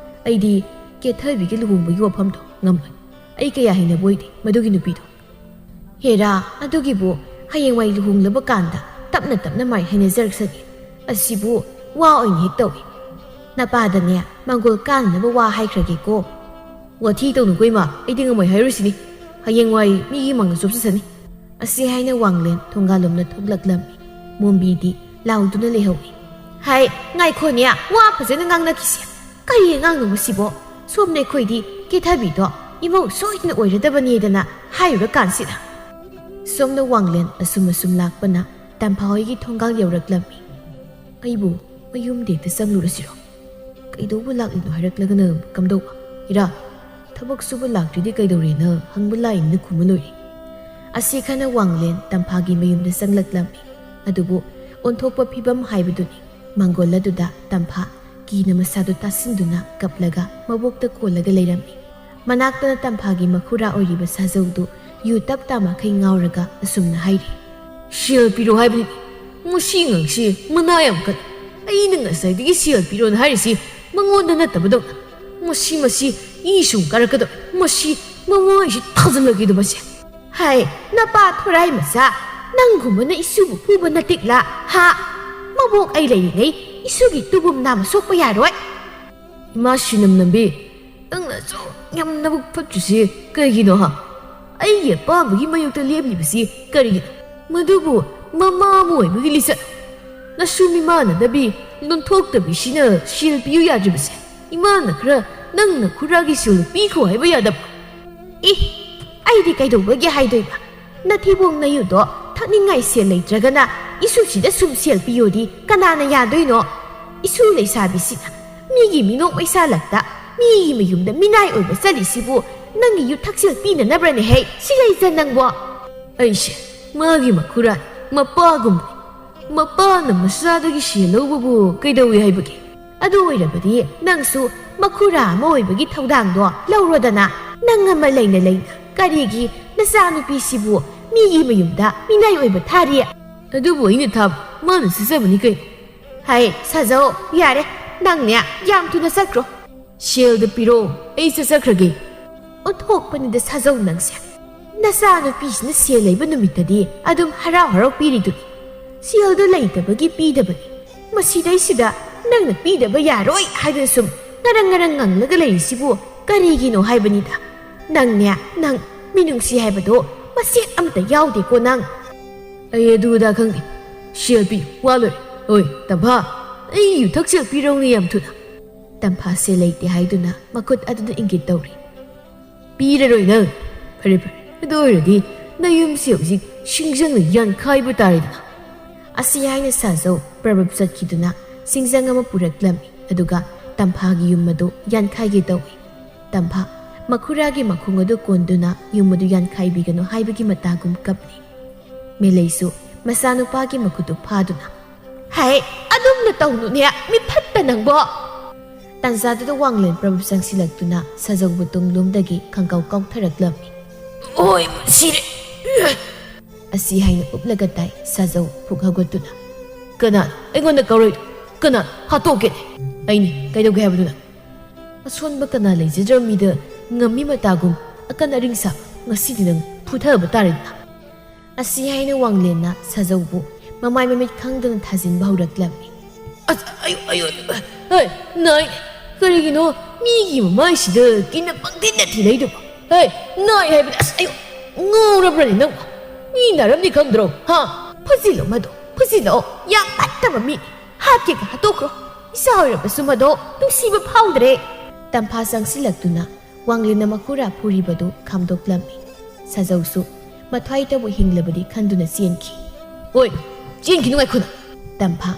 ꯑꯩꯗꯤ ꯀꯦꯊꯕꯤꯒꯤ ꯂꯨꯍꯣꯡꯕꯒꯤ ꯋꯥꯐꯝꯗꯣ ꯉꯝꯂꯣꯏ꯫ ꯑꯩ ꯀꯌꯥ ꯍꯩꯅꯕ ꯑꯣꯏꯗꯦ ꯃꯗꯨꯒꯤ ꯅꯨꯄꯤꯗꯣ꯫" "ꯍꯦꯔꯥ, ꯑꯗꯨꯒꯤꯕꯨ ꯍꯌꯦꯡꯋꯥꯏ ꯂꯨꯍꯣꯡꯂꯕ ꯀꯥꯟꯗ ꯇꯞꯅ ꯇꯞꯅ ꯃꯥꯏ ꯍꯩꯅꯖꯔꯛꯁꯅꯤ꯫ ꯑꯁꯤꯕꯨ ꯋꯥ ꯑꯣꯏꯅ ꯍꯦꯛ ꯇꯧꯏ꯫ ꯅꯄꯥꯗꯅꯦ ꯃꯥꯡꯒꯣꯜ ꯀꯥꯅꯅꯕ ꯋꯥ ꯍꯥꯏꯈ꯭ꯔꯒꯦꯀꯣ꯫" "ꯋꯥꯊꯤ ꯇꯧꯅꯨꯀꯣ ꯏꯃꯥ, ꯑꯩꯗꯤ ꯉꯝꯃꯣꯏ ꯍꯥꯏꯔꯨꯁꯤꯅꯤ꯫ ꯍꯌꯦꯡꯋꯥꯏ ꯃꯤꯒꯤ ꯃꯥꯡꯗ ꯆꯣꯞꯆꯁꯅꯤ꯫" ꯑꯁꯤ ꯍꯥꯏꯅ ꯋꯥꯡꯂꯦꯟ ꯊꯣꯡꯒꯥꯜꯂꯣꯝꯗ ꯊꯣꯛꯂꯛꯂꯝꯃꯤ꯫ ꯃꯣꯝꯕꯤꯗꯤ ꯂꯥꯎꯗꯨꯅ ꯂꯩꯍꯧꯏ꯫ "ꯍꯥꯏ, ꯉꯥꯏꯈꯣꯅꯦ, ꯋꯥ ꯐꯖꯅ ꯉꯥꯡꯅꯈꯤꯁꯦ꯫ ꯀꯔꯤ ꯑꯉꯥꯡꯅꯣ ꯃꯁꯤꯕꯣ? ꯁꯣꯝꯗ ꯑꯩꯈꯣꯏꯗꯤ ꯀꯦꯊꯕꯤꯗꯣ ꯏꯃꯧ ꯁꯣꯏꯗꯅ ꯑꯣꯏꯔꯗꯕꯅꯦꯗꯅ ꯍꯥꯏꯔꯨꯔꯀꯥꯟꯁꯤꯗ꯫" ꯁꯣꯝꯗ ꯋꯥꯡꯂꯦꯟ ꯑꯁꯨꯝ ꯑꯁꯨꯝ ꯂꯥꯛꯄꯅ ꯇꯝꯐꯥ ꯍꯣꯏꯒꯤ ꯊꯣꯡꯒꯥꯜ ꯌꯧꯔꯛꯂꯝꯃꯤ꯫ "ꯑꯩꯕꯨ ꯃꯌꯨꯝꯗ ꯍꯦꯛꯇ ꯆꯪꯂꯨꯔꯁꯤꯔꯣ? ꯀꯩꯗꯧꯕ ꯂꯥꯛꯂꯤꯅꯣ ꯍꯥꯏꯔꯛꯂꯒꯅ ꯀꯝꯗꯧꯕ? ꯏꯔꯥ, ꯊꯕꯛ ꯁꯨꯕ ꯂꯥꯛꯇ꯭ꯔꯗꯤ ꯀꯩꯗꯧꯔꯦꯅ ꯍꯪꯕ ꯂꯥꯛꯏꯅ ꯈꯨꯝꯃ ꯂꯣꯏꯔꯦ꯫" ꯑꯁꯤ ꯈꯟꯅ ꯋꯥꯡꯂꯦꯟ ꯇꯝꯐꯥꯒꯤ ꯃꯌꯨꯝꯗ ꯆꯪꯂꯛꯂꯝꯃꯤ꯫ ꯑꯗꯨꯕꯨ ꯑꯣꯟꯊꯣꯛꯄ ꯐꯤꯕꯝ ꯍꯥꯏꯕꯗꯨꯅꯤ꯫ ꯃꯥꯡꯒꯣꯜ ꯑꯗꯨꯗ ꯇꯝꯐꯥ ꯀꯤꯅ ꯃꯁꯥꯗꯨ ꯇꯥꯁꯤꯟꯗꯨꯅ ꯀꯞꯂꯒ ꯃꯕꯣꯛꯇ ꯀꯣꯜꯂꯒ ꯂꯩꯔꯝꯃꯤ꯫ ꯃꯅꯥꯛꯇꯅ ꯇꯝꯐꯥꯒꯤ ꯃꯈꯨꯔꯥ ꯑꯣꯏꯔꯤꯕ ꯁꯥꯖꯧꯗꯨ ꯌꯨ ꯇꯞ ꯇꯥ ꯃꯈꯩ ꯉꯥꯎꯔꯒ ꯑꯁꯨꯝꯅ ꯍꯥꯏꯔꯤ꯫ "ꯁꯦꯜ ꯄꯤꯔꯣ ꯍꯥꯏꯕꯅꯤ꯫ ꯃꯁꯤ ꯑꯉꯥꯡꯁꯤ ꯃꯅꯥ ꯌꯥꯝ ꯀꯜꯂꯤ꯫ ꯑꯩꯅ ꯉꯁꯥꯏꯗꯒꯤ ꯁꯦꯜ ꯄꯤꯔꯣꯅ ꯍꯥꯏꯔꯤꯁꯤ ꯃꯉꯣꯟꯗ ꯅꯠꯇꯕꯗꯧꯅ꯫ ꯃꯁꯤ, ꯃꯁꯤ ꯏ ꯁꯨꯝ ꯀꯥꯔꯛꯀꯗꯧꯔꯦ꯫ ꯃꯁꯤ ꯃꯃꯥꯏꯁꯤ ꯊꯥꯖꯤꯜꯂꯒꯦꯗ ꯃꯁꯦ꯫" "ꯍꯥꯏ, ꯅꯄꯥ ꯊꯣꯔꯥꯏ ꯃꯆꯥ, ꯅꯪꯒꯨꯝꯕꯅ ꯏꯁꯨꯕꯨ ꯐꯨꯕ ꯅꯇꯤꯛꯂꯥ? ꯍꯥ? ꯃꯕꯣꯛ ꯑꯩ ꯂꯩꯔꯤꯉꯩ ꯏꯁꯨꯒꯤ ꯇꯨꯕꯨꯝ ꯅꯥꯝꯃ ꯁꯣꯛꯄ ꯌꯥꯔꯣꯏ꯫" "ꯏꯃꯥ ꯁꯤꯅꯝ ꯅꯝꯕꯤ, ꯅꯪꯅ ꯑꯁꯨꯛ ꯌꯥꯝ ꯅꯕꯨꯛ ꯐꯠꯇ꯭ꯔꯤꯁꯤ ꯀꯩꯒꯤꯅꯣ ꯍꯥ? ꯑꯩꯒꯤ ꯑꯄꯥꯝꯕꯒꯤ ꯃꯥꯌꯣꯛꯇ ꯂꯦꯞꯂꯤꯕꯁꯤ ꯀꯔꯤꯒꯤꯅꯣ? ꯃꯗꯨꯕꯨ ꯃꯃꯥ ꯑꯃ ꯑꯣꯏꯕꯒꯤ ꯂꯤꯆꯠ꯫ ꯅꯁꯨ ꯃꯤꯃꯥꯟꯅꯗꯕꯤ, ꯂꯣꯟꯊꯣꯛꯇꯕꯤꯁꯤꯅ ꯁꯦꯜ ꯄꯤꯌꯨ ꯌꯥꯗ꯭ꯔꯤꯕꯁꯦ꯫ ꯏꯃꯥꯅ ꯈꯔ ꯅꯪ ꯅꯈꯨꯔꯥꯒꯤ ꯁꯦꯜꯗꯨ ꯄꯤꯈꯣ ꯍꯥꯏꯕ ꯌꯥꯗꯕ? ꯑꯦ, ꯑꯩꯗꯤ ꯀꯩꯗꯧꯕꯒꯤ ꯍꯥꯏꯗꯣꯏꯕ? ꯅꯊꯤꯕꯣꯡ ꯅꯌꯨꯗꯣ ꯊꯛꯅꯤꯡꯉꯥꯏ ꯁꯦꯜ ꯂꯩꯇ꯭ꯔꯒꯅ ꯏꯁꯨꯁꯤꯗ ꯁꯨꯝ ꯁꯦꯜ ꯄꯤꯌꯣꯗꯤ ꯀꯅꯥꯅ ꯌꯥꯗꯣꯏꯅꯣ? ꯏꯁꯨ ꯂꯩꯁꯥꯕꯤꯁꯤꯅ ꯃꯤꯒꯤ ꯃꯤꯅꯣꯛ ꯃꯩꯁꯥ ꯂꯛꯇ ꯃꯤꯒꯤ ꯃꯌꯨꯝꯗ ꯃꯤꯅꯥꯏ ꯑꯣꯏꯕ ꯆꯠꯂꯤꯁꯤꯕꯨ ꯅꯪꯒꯤ ꯌꯨ ꯊꯛꯁꯦꯜ ꯄꯤꯅꯅꯕ꯭ꯔꯅꯦ ꯍꯦ? ꯁꯤ ꯂꯩꯖ ꯅꯪꯕꯣ? ꯑꯩꯁꯦ ꯃꯥꯒꯤ ꯃꯈꯨꯔꯥꯅꯤ, ꯃꯄꯥꯒꯨꯝꯕꯅꯤ꯫ ꯃꯄꯥꯅ ꯃꯆꯥꯗꯒꯤ ꯁꯦꯜ ꯂꯧꯕꯕꯨ ꯀꯩꯗꯧꯏ ꯍꯥꯏꯕꯒꯦ? ꯑꯗꯨ ꯑꯣꯏꯔꯕꯗꯤ ꯅꯪꯁꯨ ꯃꯈꯨꯔꯥ ꯑꯃ ꯑꯣꯏꯕꯒꯤ ꯊꯧꯗꯥꯡꯗꯣ ꯂꯧꯔꯣꯗꯅ꯫ ꯅꯪ ꯑꯃ ꯂꯩꯅ ꯂꯩꯅ ꯀꯔꯤꯒꯤ ꯅꯆꯥꯅꯨꯄꯤꯁꯤꯕꯨ ꯃꯤꯒꯤ ꯃꯌꯨꯝꯗ ꯃꯤꯅꯥꯏ ꯑꯣꯏꯕ ꯊꯥꯔꯤ? ꯑꯗꯨꯕꯨ ꯑꯩꯅ ꯊꯥꯕ ꯃꯥꯅ ꯁꯤꯖꯕꯅꯤ ꯀꯩꯅꯣ꯫ ꯍꯩ, ꯁꯥꯖꯧ, ꯌꯥꯔꯦ, ꯅꯪꯅꯦ ꯌꯥꯝ ꯊꯨꯅ ꯆꯠꯈ꯭ꯔꯣ꯫ ꯁꯦꯜꯗ ꯄꯤꯔꯣ, ꯑꯩ ꯆꯠꯆꯈ꯭ꯔꯒꯦ꯫ ꯑꯣꯟꯊꯣꯛꯄꯅꯤꯗ ꯁꯥꯖꯧ ꯅꯪꯁꯦ꯫ ꯅꯆꯥꯅꯨꯄꯤꯁꯤꯅ ꯁꯦꯜ ꯂꯩꯕ ꯅꯨꯃꯤꯠꯇꯗꯤ ꯑꯗꯨꯝ ꯍꯔꯥꯎ ꯍꯔꯥꯎ ꯄꯤꯔꯤꯗꯨꯅꯤ꯫ ꯁꯦꯜꯗꯨ ꯂꯩꯇꯕꯒꯤ ꯄꯤꯗꯕꯅꯤ꯫ ꯃꯁꯤꯗꯩꯁꯤꯗ ꯅꯪꯅ ꯄꯤꯗꯕ ꯌꯥꯔꯣꯏ ꯍꯥꯏꯗꯨꯅ ꯁꯨꯝ ꯉꯔꯪ ꯉꯔꯪ ꯉꯪꯂꯒ ꯂꯩꯔꯤꯁꯤꯕꯨ ꯀꯔꯤꯒꯤꯅꯣ ꯍꯥꯏꯕꯅꯤꯗ꯫ ꯅꯪꯅꯦ, ꯅꯪ ꯃꯤꯅꯨꯡꯁꯤ ꯍꯥꯏꯕꯗꯣ ꯃꯆꯦꯠ ꯑꯃꯇ ꯌꯥꯎꯗꯦꯀꯣ ꯅꯪ꯫ ꯑꯩ ꯑꯗꯨ ꯑꯗꯥ ꯈꯪꯗꯦ꯫ ꯁꯦꯜ ꯄꯤꯌꯨ, ꯋꯥ ꯂꯣꯏꯔꯦ꯫ ꯍꯣꯏ, ꯇꯝꯐꯥ, ꯑꯩ ꯌꯨꯊꯛ ꯁꯦꯜ ꯄꯤꯔꯧꯅꯦ ꯌꯥꯝ ꯊꯨꯅ꯫ ꯇꯝꯐꯥ ꯁꯦꯜ ꯂꯩꯇꯦ ꯍꯥꯏꯗꯨꯅ ꯃꯈꯨꯠ ꯑꯗꯨꯗ ꯏꯪꯒꯤꯠ ꯇꯧꯔꯤ꯫ ꯄꯤꯔꯔꯣꯏ ꯅꯪ꯫ ꯐꯔꯦ, ꯐꯔꯦ, ꯑꯗꯨ ꯑꯣꯏꯔꯗꯤ ꯅꯌꯨꯝꯁꯤ ꯍꯧꯖꯤꯛ ꯁꯤꯡꯖꯪꯅ ꯌꯥꯟꯈꯥꯏꯕ ꯇꯥꯔꯦꯗꯅ꯫ ꯑꯁꯤ ꯍꯥꯏꯅ ꯁꯥꯖꯧ ꯄ꯭ꯔꯕꯞ ꯆꯠꯈꯤꯗꯨꯅ ꯁꯤꯡꯖꯪ ꯑꯃ ꯄꯨꯔꯛꯂꯝꯃꯤ, ꯑꯗꯨꯒ ꯇꯝꯐꯥꯒꯤ ꯌꯨꯝ ꯑꯗꯨ ꯌꯥꯟꯈꯥꯏꯒꯦ ꯇꯧꯏ꯫ ꯇꯝꯐꯥ ꯃꯈꯨꯔꯥꯒꯤ ꯃꯈꯣꯡ ꯑꯗꯨ ꯀꯣꯟꯗꯨꯅ ꯌꯨꯝ ꯑꯗꯨ ꯌꯥꯟꯈꯥꯏꯕꯤꯒꯅꯨ ꯍꯥꯏꯕꯒꯤ ꯃꯇꯥꯒꯨꯝ ꯀꯞꯂꯤ꯫ ꯃꯦꯂꯩꯁꯨ ꯃꯆꯥꯅꯨꯄꯥꯒꯤ ꯃꯈꯨꯠꯇꯨ ꯐꯥꯗꯨꯅ, "ꯍꯩ, ꯑꯗꯨꯝꯅ ꯇꯧꯅꯨꯅꯦ, ꯃꯤ ꯐꯠꯇ ꯅꯪꯕꯣ!" ꯇꯥꯟꯖꯥꯗꯨꯗ ꯋꯥꯡꯂꯦꯟ ꯄ꯭ꯔꯕꯨ ꯆꯪꯁꯤꯜꯂꯛꯇꯨꯅ ꯁꯥꯖꯧꯕꯨ ꯇꯨꯡꯂꯣꯝꯗꯒꯤ ꯈꯪꯀꯥꯎ ꯀꯥꯎꯊꯔꯛꯂꯝꯃꯤ꯫ "ꯑꯣꯏ, ꯁꯤꯔꯦ!" ꯑꯁꯤ ꯍꯥꯏꯅ ꯎꯞꯂꯒ ꯇꯥꯏ ꯁꯥꯖꯧ ꯐꯨꯛ ꯍꯧꯒꯠꯇꯨꯅ꯫ "ꯀꯅꯥꯅꯣ ꯑꯩꯉꯣꯟꯗ ꯀꯧꯔꯛꯏꯗꯣ? ꯀꯅꯥꯅꯣ? ꯍꯥꯠꯇꯣꯛꯀꯦꯅꯦ!" "ꯑꯩꯅꯤ, ꯀꯩꯗꯧꯒꯦ ꯍꯥꯏꯕꯗꯨꯅ?" "ꯑꯁꯣꯟꯕ ꯀꯅꯥ ꯂꯩꯖꯗ꯭ꯔꯕ ꯃꯤꯗ ꯉꯝꯃꯤ ꯃꯇꯥꯒꯨꯝ ꯑꯀꯟ ꯑꯔꯤꯡ ꯁꯥꯕ, ꯉꯁꯤꯗꯤ ꯅꯪ ꯐꯨꯊꯕ ꯇꯥꯔꯦꯗꯅ!" ꯑꯁꯤ ꯍꯥꯏꯅ ꯋꯥꯡꯂꯦꯟꯅ ꯁꯥꯖꯧꯕꯨ ꯃꯃꯥꯏ ꯃꯃꯤꯠ ꯈꯪꯗꯅ ꯊꯥꯖꯤꯟꯕ ꯍꯧꯔꯛꯂꯝꯃꯤ꯫ "ꯑꯁ, ꯑꯌꯣ, ꯑꯌꯣ, ꯑꯌꯣ, ꯍꯩ, ꯅꯥꯏ! ꯀꯔꯤꯒꯤꯅꯣ ꯃꯤꯒꯤ ꯃꯃꯥꯏꯁꯤꯗ ꯀꯤꯟꯅ ꯄꯪꯊꯤꯟꯗ ꯊꯤꯜꯂꯛꯏꯗꯨꯕꯣ? ꯍꯩ, ꯅꯥꯏ ꯍꯥꯏꯕꯅꯤ! ꯑꯁ, ꯑꯌꯣ, ꯉꯥꯎꯔꯕ꯭ꯔꯅꯦ ꯅꯪ? ꯃꯤ ꯅꯥꯔꯝꯅꯤ ꯈꯪꯗ꯭ꯔꯣ? ꯍꯥ? ꯐꯨꯖꯤꯜꯂꯣ ꯃꯗꯣ, ꯐꯨꯖꯤꯜꯂꯣ! ꯌꯥꯝ ꯐꯠꯇꯕ ꯃꯤꯅꯤ!" ꯑꯥꯠꯀꯦꯒ ꯍꯥꯠꯇꯣꯛꯈ꯭ꯔꯣ꯫ ꯏꯆꯥ ꯑꯣꯏꯔꯕꯁꯨ ꯃꯗꯣ ꯅꯨꯡꯁꯤꯕ ꯐꯥꯎꯗ꯭ꯔꯦ꯫ ꯇꯝꯐꯥ ꯆꯪꯁꯤꯜꯂꯛꯇꯨꯅ ꯋꯥꯡꯂꯦꯟꯅ ꯃꯈꯨꯔꯥ ꯐꯨꯔꯤꯕꯗꯨ ꯈꯥꯝꯗꯣꯛꯂꯝꯃꯤ꯫ ꯁꯥꯖꯧꯁꯨ ꯃꯊ꯭ꯋꯥꯏꯇꯕꯨ ꯍꯤꯡꯂꯕꯗꯤ ꯈꯟꯗꯨꯅ ꯆꯦꯟꯈꯤ꯫ "ꯍꯣꯏ, ꯆꯦꯟꯈꯤꯅꯨ, ꯉꯥꯏꯈꯣꯅ!" ꯇꯝꯐꯥ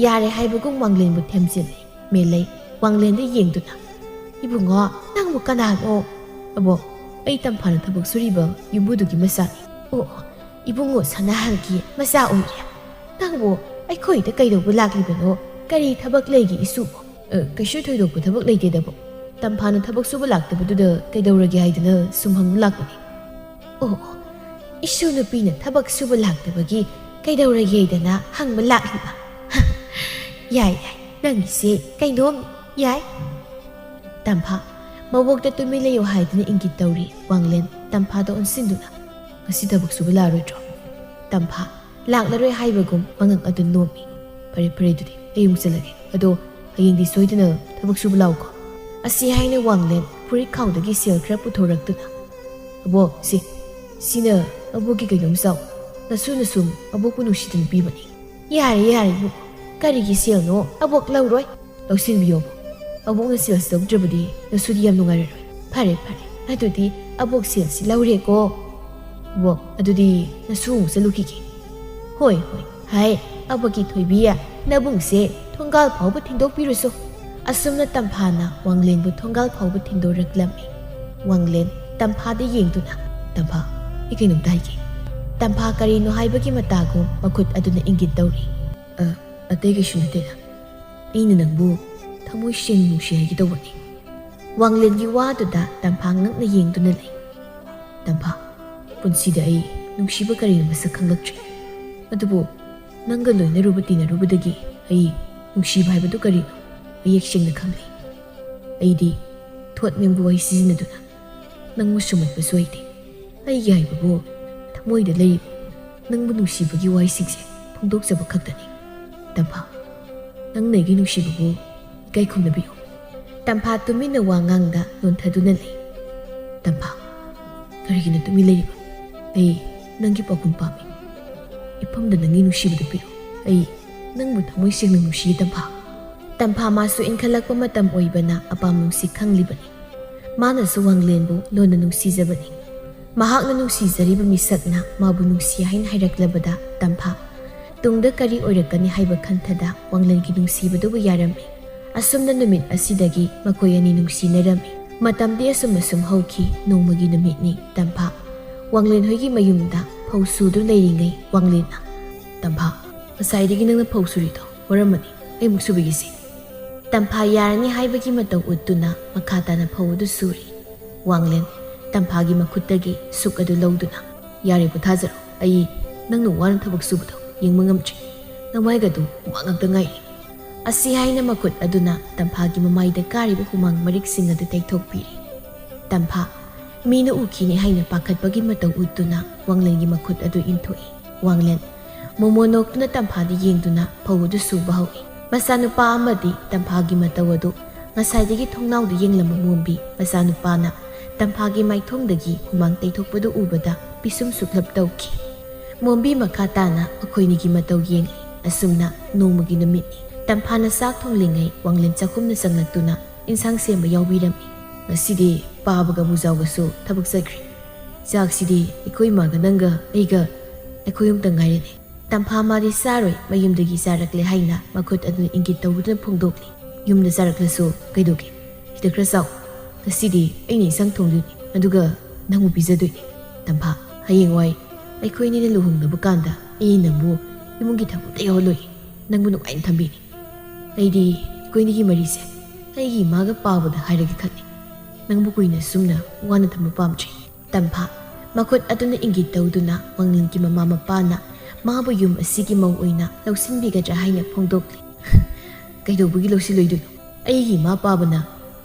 ꯌꯥꯔꯦ ꯍꯥꯏꯕꯒꯨꯝ ꯋꯥꯡꯂꯦꯟꯕꯨ ꯊꯦꯝꯖꯤꯜꯂꯦ꯫ ꯃꯦꯂꯩ ꯋꯥꯡꯂꯦꯟꯗ ꯌꯦꯡꯗꯨꯅ, "ꯏꯕꯨꯡꯉꯣ, ꯅꯪꯕꯨ ꯀꯅꯥꯅꯣ?" "ꯑꯕꯣꯛ, ꯑꯩ ꯇꯝꯐꯥꯅ ꯊꯕꯛ ꯁꯨꯔꯤꯕ ꯌꯨꯝꯕꯨꯗꯨꯒꯤ ꯃꯆꯥꯅꯤ꯫" "ꯑꯣ, ꯑꯣ, ꯏꯕꯨꯡꯉꯣ ꯁꯅꯥꯍꯜꯒꯤ ꯃꯆꯥ ꯑꯣꯏꯔꯦ꯫ ꯅꯪꯕꯨ ꯑꯩꯈꯣꯏꯗ ꯀꯩꯗꯧꯕ ꯂꯥꯛꯂꯤꯕꯅꯣ? ꯀꯔꯤ ꯊꯕꯛ ꯂꯩꯒꯦ ꯏꯁꯨꯕꯣ?" "ꯑ, ꯀꯩꯁꯨ ꯊꯣꯏꯗꯣꯛꯄ ꯊꯕꯛ ꯂꯩꯇꯦꯗꯕꯣ꯫ ꯇꯝꯐꯥꯅ ꯊꯕꯛ ꯁꯨꯕ ꯂꯥꯛꯇꯕꯗꯨꯗ ꯀꯩꯗꯧꯔꯒꯦ ꯍꯥꯏꯗꯅ ꯁꯨꯝ ꯍꯪꯕ ꯂꯥꯛꯄꯅꯤ꯫" "ꯑꯣ, ꯑꯣ, ꯏꯁꯨ ꯅꯨꯄꯤꯅ ꯊꯕꯛ ꯁꯨꯕ ꯂꯥꯛꯇꯕꯒꯤ ꯀꯩꯗꯧꯔꯒꯦ ꯍꯥꯏꯗꯅ ꯍꯪꯕ ꯂꯥꯛꯂꯤꯕ? ꯌꯥꯏ, ꯌꯥꯏ, ꯅꯪꯒꯤꯁꯦ ꯀꯩꯅꯣꯝ ꯌꯥꯏ꯫" ꯇꯝꯐꯥ ꯃꯕꯣꯛꯇ ꯇꯨꯃꯤꯟ ꯂꯩꯌꯨ ꯍꯥꯏꯗꯨꯅ ꯏꯪꯒꯤꯠ ꯇꯧꯔꯤ꯫ ꯋꯥꯡꯂꯦꯟ ꯇꯝꯐꯥꯗ ꯑꯣꯟꯁꯤꯟꯗꯨꯅ, "ꯉꯁꯤ ꯊꯕꯛ ꯁꯨꯕ ꯂꯥꯛꯑꯔꯣꯏꯗ꯭ꯔꯣ?" ꯇꯝꯐꯥ ꯂꯥꯛꯂꯔꯣꯏ ꯍꯥꯏꯕꯒꯨꯝ ꯃꯉꯛ ꯑꯗꯨ ꯅꯣꯝꯃꯤ꯫ "ꯐꯔꯦ, ꯐꯔꯦ, ꯑꯗꯨꯗꯤ ꯑꯩ ꯑꯃꯨꯛ ꯆꯠꯂꯒꯦ꯫ ꯑꯗꯣ ꯍꯌꯦꯡꯗꯤ ꯁꯣꯏꯗꯅ ꯊꯕꯛ ꯁꯨꯕ ꯂꯥꯛꯎꯀꯣ꯫" ꯑꯁꯤ ꯍꯥꯏꯅ ꯋꯥꯡꯂꯦꯟ ꯐꯨꯔꯤꯠ ꯈꯥꯎꯗꯒꯤ ꯁꯦꯜ ꯈꯔ ꯄꯨꯊꯣꯔꯛꯇꯨꯅ, "ꯑꯕꯣꯛ, ꯁꯤ, ꯁꯤꯅ ꯑꯕꯣꯛꯀꯤ ꯀꯩꯅꯣꯝ ꯆꯥꯎ꯫ ꯅꯁꯨꯅ ꯁꯨꯝ ꯑꯕꯣꯛꯄꯨ ꯅꯨꯡꯁꯤꯗꯅ ꯄꯤꯕꯅꯤ꯫" "ꯌꯥꯔꯦ, ꯌꯥꯔꯦ, ꯏꯕꯨꯡ꯫ ꯀꯔꯤꯒꯤ ꯁꯦꯜꯅꯣ? ꯑꯕꯣꯛ ꯂꯧꯔꯣꯏ꯫" "ꯂꯧꯁꯤꯟꯕꯤꯌꯣ, ꯑꯕꯣꯛ꯫ ꯑꯕꯣꯛꯅ ꯁꯦꯜꯁꯤ ꯂꯧꯗ꯭ꯔꯕꯗꯤ ꯅꯁꯨꯗꯤ ꯌꯥꯝ ꯅꯨꯡꯉꯥꯏꯔꯔꯣꯏ꯫" "ꯐꯔꯦ, ꯐꯔꯦ꯫ ꯑꯗꯨꯗꯤ ꯑꯕꯣꯛ ꯁꯦꯜꯁꯤ ꯂꯧꯔꯦꯀꯣ꯫ ꯑꯕꯣꯛ, ꯑꯗꯨꯗꯤ ꯅꯁꯨ ꯑꯃꯨꯛ ꯆꯠꯂꯨꯈꯤꯒꯦ꯫" "ꯍꯣꯏ, ꯍꯣꯏ꯫ ꯍꯥꯏ, ꯑꯕꯣꯛꯀꯤ ꯊꯣꯏꯕꯤ, ꯅꯕꯨꯡꯁꯦ ꯊꯣꯡꯒꯥꯜ ꯐꯥꯎꯕ ꯊꯤꯟꯗꯣꯛꯄꯤꯔꯨꯁꯣ꯫" ꯑꯁꯨꯝꯅ ꯇꯝꯐꯥꯅ ꯋꯥꯡꯂꯦꯟꯕꯨ ꯊꯣꯡꯒꯥꯜ ꯐꯥꯎꯕ ꯊꯤꯟꯗꯣꯔꯛꯂꯝꯃꯤ꯫ ꯋꯥꯡꯂꯦꯟ ꯇꯝꯐꯥꯗ ꯌꯦꯡꯗꯨꯅ, "ꯇꯝꯐꯥ, ꯑꯩ ꯀꯩꯅꯣꯝꯇ ꯍꯥꯏꯒꯦ꯫" ꯇꯝꯐꯥ ꯀꯔꯤꯅꯣ ꯍꯥꯏꯕꯒꯤ ꯃꯇꯥꯒꯨꯝ ꯃꯈꯨꯠ ꯑꯗꯨꯅ ꯏꯪꯒꯤꯠ ꯇꯧꯔꯤ꯫ "ꯑ, ꯑꯇꯩ ꯀꯩꯁꯨ ꯅꯠꯇꯦꯗ꯫ ꯑꯩꯅ ꯅꯪꯕꯨ ꯊꯃꯣꯏ ꯁꯦꯡꯅ ꯅꯨꯡꯁꯤ ꯍꯥꯏꯒꯦ ꯇꯧꯕꯅꯤ꯫" ꯋꯥꯡꯂꯦꯟꯒꯤ ꯋꯥꯗꯨꯗ ꯇꯝꯐꯥ ꯉꯛꯅ ꯌꯦꯡꯗꯨꯅ ꯂꯩ꯫ "ꯇꯝꯐꯥ, ꯄꯨꯟꯁꯤꯗ ꯑꯩ ꯅꯨꯡꯁꯤꯕ ꯀꯔꯤꯅꯣ ꯃꯁꯛ ꯈꯪꯂꯛꯇ꯭ꯔꯤ꯫ ꯑꯗꯨꯕꯨ ꯅꯪꯒ ꯂꯣꯏꯅꯔꯨꯕ ꯇꯤꯟꯅꯔꯨꯕꯗꯒꯤ ꯑꯩ ꯅꯨꯡꯁꯤꯕ ꯍꯥꯏꯕꯗꯨ ꯀꯔꯤꯅꯣ ꯃꯌꯦꯛ ꯁꯦꯡꯅ ꯈꯪꯂꯦ꯫ ꯑꯩꯗꯤ ꯊꯣꯠ ꯃꯦꯝꯕ ꯋꯥꯍꯩ ꯁꯤꯖꯤꯟꯅꯗꯨꯅ ꯅꯪꯕꯨ ꯁꯨꯝꯍꯠꯄꯁꯨ ꯍꯩꯇꯦ꯫ ꯑꯩꯒꯤ ꯍꯥꯏꯕꯕꯨ ꯊꯃꯣꯏꯗ ꯂꯩꯔꯤꯕ ꯅꯪꯕꯨ ꯅꯨꯡꯁꯤꯕꯒꯤ ꯋꯥꯍꯩꯁꯤꯡꯁꯦ ꯐꯣꯡꯗꯣꯛꯆꯕ ꯈꯛꯇꯅꯤ꯫ ꯇꯝꯐꯥ, ꯅꯪꯅ ꯑꯩꯒꯤ ꯅꯨꯡꯁꯤꯕꯕꯨ ꯏꯀꯥꯏ ꯈꯨꯝꯅꯕꯤꯌꯨ꯫" ꯇꯝꯐꯥ ꯇꯨꯃꯤꯟꯅ ꯋꯥ ꯉꯥꯡꯗ ꯅꯣꯟꯊꯗꯨꯅ ꯂꯩ꯫ "ꯇꯝꯐꯥ, ꯀꯔꯤꯒꯤꯅꯣ ꯇꯨꯃꯤꯟ ꯂꯩꯔꯤꯕ? ꯑꯩ ꯅꯪꯒꯤ ꯄꯥꯎꯈꯨꯝ ꯄꯥꯝꯃꯤ꯫ ꯏꯐꯝꯗ ꯅꯪꯒꯤ ꯅꯨꯡꯁꯤꯕꯗꯨ ꯄꯤꯔꯛꯎ꯫ ꯑꯩ "ꯅꯪꯕꯨ ꯊꯃꯣꯏ ꯁꯦꯡꯅ ꯅꯨꯡꯁꯤꯌꯦ, ꯇꯝꯐꯥ꯫" ꯇꯝꯐꯥ ꯃꯥꯁꯨ ꯏꯟꯈꯠꯂꯛꯄ ꯃꯇꯝ ꯑꯣꯏꯕꯅ ꯑꯄꯥꯝ ꯅꯨꯡꯁꯤ ꯈꯪꯂꯤꯕꯅꯤ꯫ ꯃꯥꯅꯁꯨ ꯋꯥꯡꯂꯦꯟꯕꯨ ꯂꯣꯟꯅ ꯅꯨꯡꯁꯤꯖꯕꯅꯤ꯫ ꯃꯍꯥꯛꯅ ꯅꯨꯡꯁꯤꯖꯔꯤꯕ ꯃꯤꯁꯛꯅ ꯃꯥꯕꯨ ꯅꯨꯡꯁꯤ ꯍꯥꯏꯅ ꯍꯥꯏꯔꯛꯂꯕꯗ ꯇꯝꯐꯥ ꯇꯨꯡꯗ ꯀꯔꯤ ꯑꯣꯏꯔꯛꯀꯅꯤ ꯍꯥꯏꯕ ꯈꯟꯊꯗ ꯋꯥꯡꯂꯦꯟꯒꯤ ꯅꯨꯡꯁꯤꯕꯗꯨꯕꯨ ꯌꯥꯔꯝꯃꯤ꯫ ꯑꯁꯨꯝꯅ ꯅꯨꯃꯤꯠ ꯑꯁꯤꯗꯒꯤ ꯃꯈꯣꯏ ꯑꯅꯤ ꯅꯨꯡꯁꯤꯅꯔꯝꯃꯤ꯫ ꯃꯇꯝꯗꯤ ꯑꯁꯨꯝ ꯑꯁꯨꯝ ꯍꯧꯈꯤ꯫ ꯅꯣꯡꯃꯒꯤ ꯅꯨꯃꯤꯠꯅꯤ꯫ ꯇꯝꯐꯥ ꯋꯥꯡꯂꯦꯟ ꯍꯣꯏꯒꯤ ꯃꯌꯨꯝꯗ ꯐꯧ ꯁꯨꯗꯨꯅ ꯂꯩꯔꯤꯉꯩ ꯋꯥꯡꯂꯦꯟꯅ, "ꯇꯝꯐꯥ, ꯉꯁꯥꯏꯗꯒꯤ ꯅꯪꯅ ꯐꯧ ꯁꯨꯔꯤꯗꯣ ꯋꯥꯔꯝꯃꯅꯤ꯫ ꯑꯩꯃꯨꯛ ꯁꯨꯕꯤꯒꯦꯁꯦ꯫" ꯇꯝꯐꯥ ꯌꯥꯔꯅꯤ ꯍꯥꯏꯕꯒꯤ ꯃꯇꯧ ꯎꯠꯇꯨꯅ ꯃꯈꯥ ꯇꯥꯅ ꯐꯧ ꯑꯗꯨ ꯁꯨꯔꯤ꯫ ꯋꯥꯡꯂꯦꯟ ꯇꯝꯐꯥꯒꯤ ꯃꯈꯨꯠꯇꯒꯤ ꯁꯨꯛ ꯑꯗꯨ ꯂꯧꯗꯨꯅ, "ꯌꯥꯔꯦ, ꯄꯣꯊꯥꯖꯔꯣ꯫ ꯑꯩ ꯅꯪꯅ ꯋꯥꯅ ꯊꯕꯛ ꯁꯨꯕꯗꯣ ꯌꯦꯡꯕ ꯉꯝꯗ꯭ꯔꯦ꯫ ꯅꯃꯥꯏꯒꯗꯨ ꯍꯨꯃꯥꯡ ꯉꯥꯛꯇ ꯉꯥꯏꯔꯤ꯫" ꯑꯁꯤ ꯍꯥꯏꯅ ꯃꯈꯨꯠ ꯑꯗꯨꯅ ꯇꯝꯐꯥꯒꯤ ꯃꯃꯥꯏꯗ ꯀꯥꯔꯤꯕ ꯍꯨꯃꯥꯡ ꯃꯔꯤꯛꯁꯤꯡ ꯑꯗꯨ ꯇꯩꯊꯣꯛꯄꯤꯔꯤ꯫ ꯇꯝꯐꯥ ꯃꯤꯅ ꯎꯈꯤꯅꯤ ꯍꯥꯏꯅ ꯄꯥꯈꯠꯄꯒꯤ ꯃꯇꯧ ꯎꯠꯇꯨꯅ ꯋꯥꯡꯂꯦꯟꯒꯤ ꯃꯈꯨꯠ ꯑꯗꯨ ꯏꯟꯊꯣꯛꯏ꯫ ꯋꯥꯡꯂꯦꯟ ꯃꯣꯃꯣꯟ ꯅꯣꯛꯇꯨꯅ ꯇꯝꯐꯥꯗ ꯌꯦꯡꯗꯨꯅ ꯐꯧ ꯑꯗꯨ ꯁꯨꯕ ꯍꯧꯏ꯫ ꯃꯆꯥꯅꯨꯄꯥ ꯑꯃꯗꯤ ꯇꯝꯐꯥꯒꯤ ꯃꯇꯧ ꯑꯗꯨ ꯉꯁꯥꯏꯗꯒꯤ ꯊꯣꯡꯅꯥꯎꯗ ꯌꯦꯡꯂꯝꯕ ꯃꯣꯝꯕꯤ ꯃꯆꯥꯅꯨꯄꯥꯅ ꯇꯝꯐꯥꯒꯤ ꯃꯥꯏꯊꯣꯡꯗꯒꯤ ꯍꯨꯃꯥꯡ ꯇꯩꯊꯣꯛꯄꯗꯨ ꯎꯕꯗ ꯄꯤꯁꯨꯝ ꯁꯨꯛꯂꯞ ꯇꯧꯈꯤ꯫ ꯃꯣꯝꯕꯤ ꯃꯈꯥ ꯇꯥꯅ ꯃꯈꯣꯏꯅꯤꯒꯤ ꯃꯇꯧ ꯌꯦꯡꯂꯤ꯫ ꯑꯁꯨꯝꯅ ꯅꯣꯡꯃꯒꯤ ꯅꯨꯃꯤꯠꯅꯤ꯫ ꯇꯝꯐꯥꯅ ꯆꯥꯛ ꯊꯣꯡꯂꯤꯉꯩ ꯋꯥꯡꯂꯦꯟ ꯆꯥꯛꯈꯨꯝꯗ ꯆꯪꯂꯛꯇꯨꯅ ꯏꯟꯁꯥꯡ ꯁꯦꯝꯕ ꯌꯥꯎꯕꯤꯔꯝꯃꯤ꯫ "ꯉꯁꯤꯗꯤ ꯄꯥꯕꯒ ꯃꯨꯖꯥꯎꯒꯁꯨ ꯊꯕꯛ ꯆꯠꯈ꯭ꯔꯦ꯫ ꯆꯥꯛꯁꯤꯗꯤ ꯑꯩꯈꯣꯏ ꯏꯃꯥꯒ ꯅꯪꯒ ꯑꯩꯒ ꯑꯩꯈꯣꯏ ꯑꯍꯨꯝꯇ ꯉꯥꯏꯔꯦꯅꯦ꯫" ꯇꯝꯐꯥ ꯃꯥꯗꯤ ꯆꯥꯔꯣꯏ, ꯃꯌꯨꯝꯗꯒꯤ ꯆꯥꯔꯛꯂꯦ ꯍꯥꯏꯅ ꯃꯈꯨꯠ ꯑꯗꯨꯅ ꯏꯪꯒꯤꯠ ꯇꯧꯗꯨꯅ ꯐꯣꯡꯗꯣꯛꯂꯤ꯫ "ꯌꯨꯝꯗ ꯆꯥꯔꯛꯂꯁꯨ ꯀꯩꯗꯧꯒꯦ? ꯁꯤꯗ ꯈꯔ ꯆꯥꯎ꯫ ꯉꯁꯤꯗꯤ ꯑꯩꯅ ꯏꯟꯁꯥꯡ ꯊꯣꯡꯗꯣꯏꯅꯤ, ꯑꯗꯨꯒ ꯅꯪꯕꯨ ꯄꯤꯖꯗꯣꯏꯅꯤ꯫ ꯇꯝꯐꯥ, ꯍꯌꯦꯡꯋꯥꯏ ꯑꯩꯈꯣꯏꯅꯤꯅ ꯂꯨꯍꯣꯡꯅꯕ ꯀꯥꯟꯗ ꯑꯩ ꯅꯪꯕꯨ ꯏꯃꯨꯡꯒꯤ ꯊꯕꯛꯇ ꯌꯥꯎꯍꯜꯂꯣꯏ꯫ ꯅꯪꯕꯨ ꯅꯨꯡꯉꯥꯏꯅ ꯊꯝꯕꯤꯅꯤ꯫ ꯑꯩꯗꯤ ꯑꯩꯈꯣꯏꯅꯤꯒꯤ ꯃꯔꯤꯁꯦ ꯑꯩꯒꯤ ꯏꯃꯥꯒ ꯄꯥꯕꯗ ꯍꯥꯏꯔꯒꯦ ꯈꯜꯂꯤ꯫ ꯅꯪꯕꯨ ꯀꯨꯏꯅ ꯁꯨꯝꯅ ꯋꯥꯅ ꯊꯝꯕ ꯄꯥꯝꯗ꯭ꯔꯦ꯫" ꯇꯝꯐꯥ ꯃꯈꯨꯠ ꯑꯗꯨꯅ ꯏꯪꯒꯤꯠ ꯇꯧꯗꯨꯅ ꯋꯥꯡꯂꯦꯟꯒꯤ ꯃꯃꯥ ꯃꯄꯥꯅ ꯃꯥꯕꯨ ꯌꯨꯝ ꯑꯁꯤꯒꯤ ꯃꯧ ꯑꯣꯏꯅ ꯂꯧꯁꯤꯟꯕꯤꯒꯗ꯭ꯔꯥ ꯍꯥꯏꯅ ꯐꯣꯡꯗꯣꯛꯂꯤ꯫ "ꯀꯩꯗꯧꯕꯒꯤ ꯂꯧꯁꯤꯜꯂꯣꯏꯗꯣꯏꯅꯣ? ꯑꯩꯒꯤ ꯏꯃꯥ ꯄꯥꯕꯅ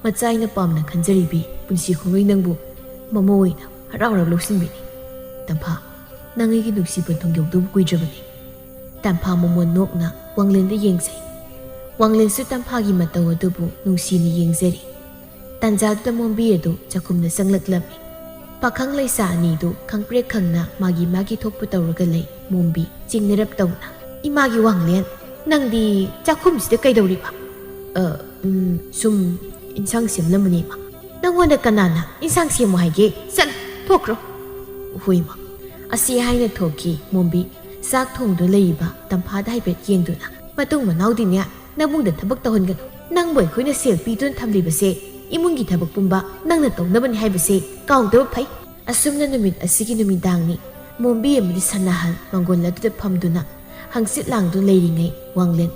ꯃꯆꯥ ꯑꯩꯅ ꯄꯥꯝꯅ ꯈꯟꯖꯔꯤꯕꯤ ꯄꯨꯟꯁꯤ ꯈꯣꯡꯂꯣꯏ ꯅꯪꯕꯨ ꯃꯃꯧ ꯑꯣꯏꯅ ꯍꯔꯥꯎ ꯍꯔꯥꯎ ꯂꯧꯁꯤꯟꯕꯤꯅꯤ꯫" "ꯇꯝꯐꯥ, ꯅꯪ ꯑꯩꯒꯤ ꯅꯨꯡꯁꯤ ꯄꯟꯊꯨꯡ ꯌꯧꯗꯧꯕ ꯀꯨꯏꯗ꯭ꯔꯕꯅꯤ꯫" ꯇꯝꯐꯥ ꯃꯃꯣꯟ ꯅꯣꯛꯅ ꯋꯥꯡꯂꯦꯟꯗ ꯌꯦꯡꯖꯩ꯫ ꯋꯥꯡꯂꯦꯟꯁꯨ ꯇꯝꯐꯥꯒꯤ ꯃꯇꯧ ꯑꯗꯨꯕꯨ ꯅꯨꯡꯁꯤꯅ ꯌꯦꯡꯖꯔꯤ꯫ ꯇꯥꯟꯖꯥꯗꯨꯗ ꯃꯣꯝꯕꯤ ꯑꯗꯨ ꯆꯥꯛꯈꯨꯝꯗ ꯆꯪꯂꯛꯂꯝꯃꯤ꯫ ꯄꯥꯈꯪ ꯂꯩꯁꯥ ꯑꯅꯤꯗꯨ ꯈꯪꯄ꯭ꯔꯦꯛ ꯈꯪꯅ ꯃꯥꯒꯤ ꯃꯥꯒꯤ ꯊꯣꯛꯄ ꯇꯧꯔꯒ ꯂꯩ꯫ ꯃꯣꯝꯕꯤ ꯆꯤꯡꯅꯔꯞ ꯇꯧꯅ, "ꯏꯃꯥꯒꯤ ꯋꯥꯡꯂꯦꯟ!" "ꯅꯪꯗꯤ ꯆꯥꯛꯈꯨꯝꯁꯤꯗ ꯀꯩꯗꯧꯔꯤꯕ?" "ꯑ, ꯎꯝ, ꯁꯨꯝ ꯏꯟꯁꯥꯡ ꯁꯦꯝꯂꯝꯕꯅꯦ, ꯏꯃꯥ꯫" "ꯅꯪꯉꯣꯟꯗ ꯀꯅꯥꯅ ꯏꯟꯁꯥꯡ ꯁꯦꯝꯃꯨ ꯍꯥꯏꯒꯦ? ꯆꯠꯂꯣ, ꯊꯣꯛꯈ꯭ꯔꯣ꯫" "ꯍꯣꯏ, ꯏꯃꯥ꯫" ꯑꯁꯤ ꯍꯥꯏꯅ ꯊꯣꯛꯈꯤ ꯃꯣꯝꯕꯤ꯫ ꯆꯥꯛ ꯊꯣꯡꯗꯨꯅ ꯂꯩꯔꯤꯕ ꯇꯝꯐꯥꯗ ꯍꯥꯏꯐꯦꯠ ꯌꯦꯡꯗꯨꯅ, "ꯃꯇꯨꯡ ꯃꯅꯥꯎꯗꯤꯅꯦ, ꯅꯕꯨꯡꯗ ꯊꯕꯛ ꯇꯧꯍꯟꯒꯅꯨ꯫ ꯅꯪꯕꯨ ꯑꯩꯈꯣꯏꯅ ꯁꯦꯜ ꯄꯤꯗꯨꯅ ꯊꯝꯂꯤꯕꯁꯦ ꯏꯃꯨꯡꯒꯤ ꯊꯕꯛ ꯄꯨꯝꯕ ꯅꯪꯅ ꯇꯧꯅꯕꯅꯤ ꯍꯥꯏꯕꯁꯦ ꯀꯥꯎꯗꯕ ꯐꯩ꯫" ꯑꯁꯨꯝꯅ ꯅꯨꯃꯤꯠ ꯑꯁꯤꯒꯤ ꯅꯨꯃꯤꯗꯥꯡꯅꯤ꯫ ꯃꯣꯝꯕꯤ ꯑꯃꯗꯤ ꯁꯅꯥꯍꯜ ꯃꯪꯒꯣꯜ ꯑꯗꯨꯗ ꯐꯝꯗꯨꯅ ꯍꯪꯆꯤꯠ ꯂꯥꯡꯗꯨꯅ ꯂꯩꯔꯤꯉꯩ, ꯋꯥꯡꯂꯦꯟ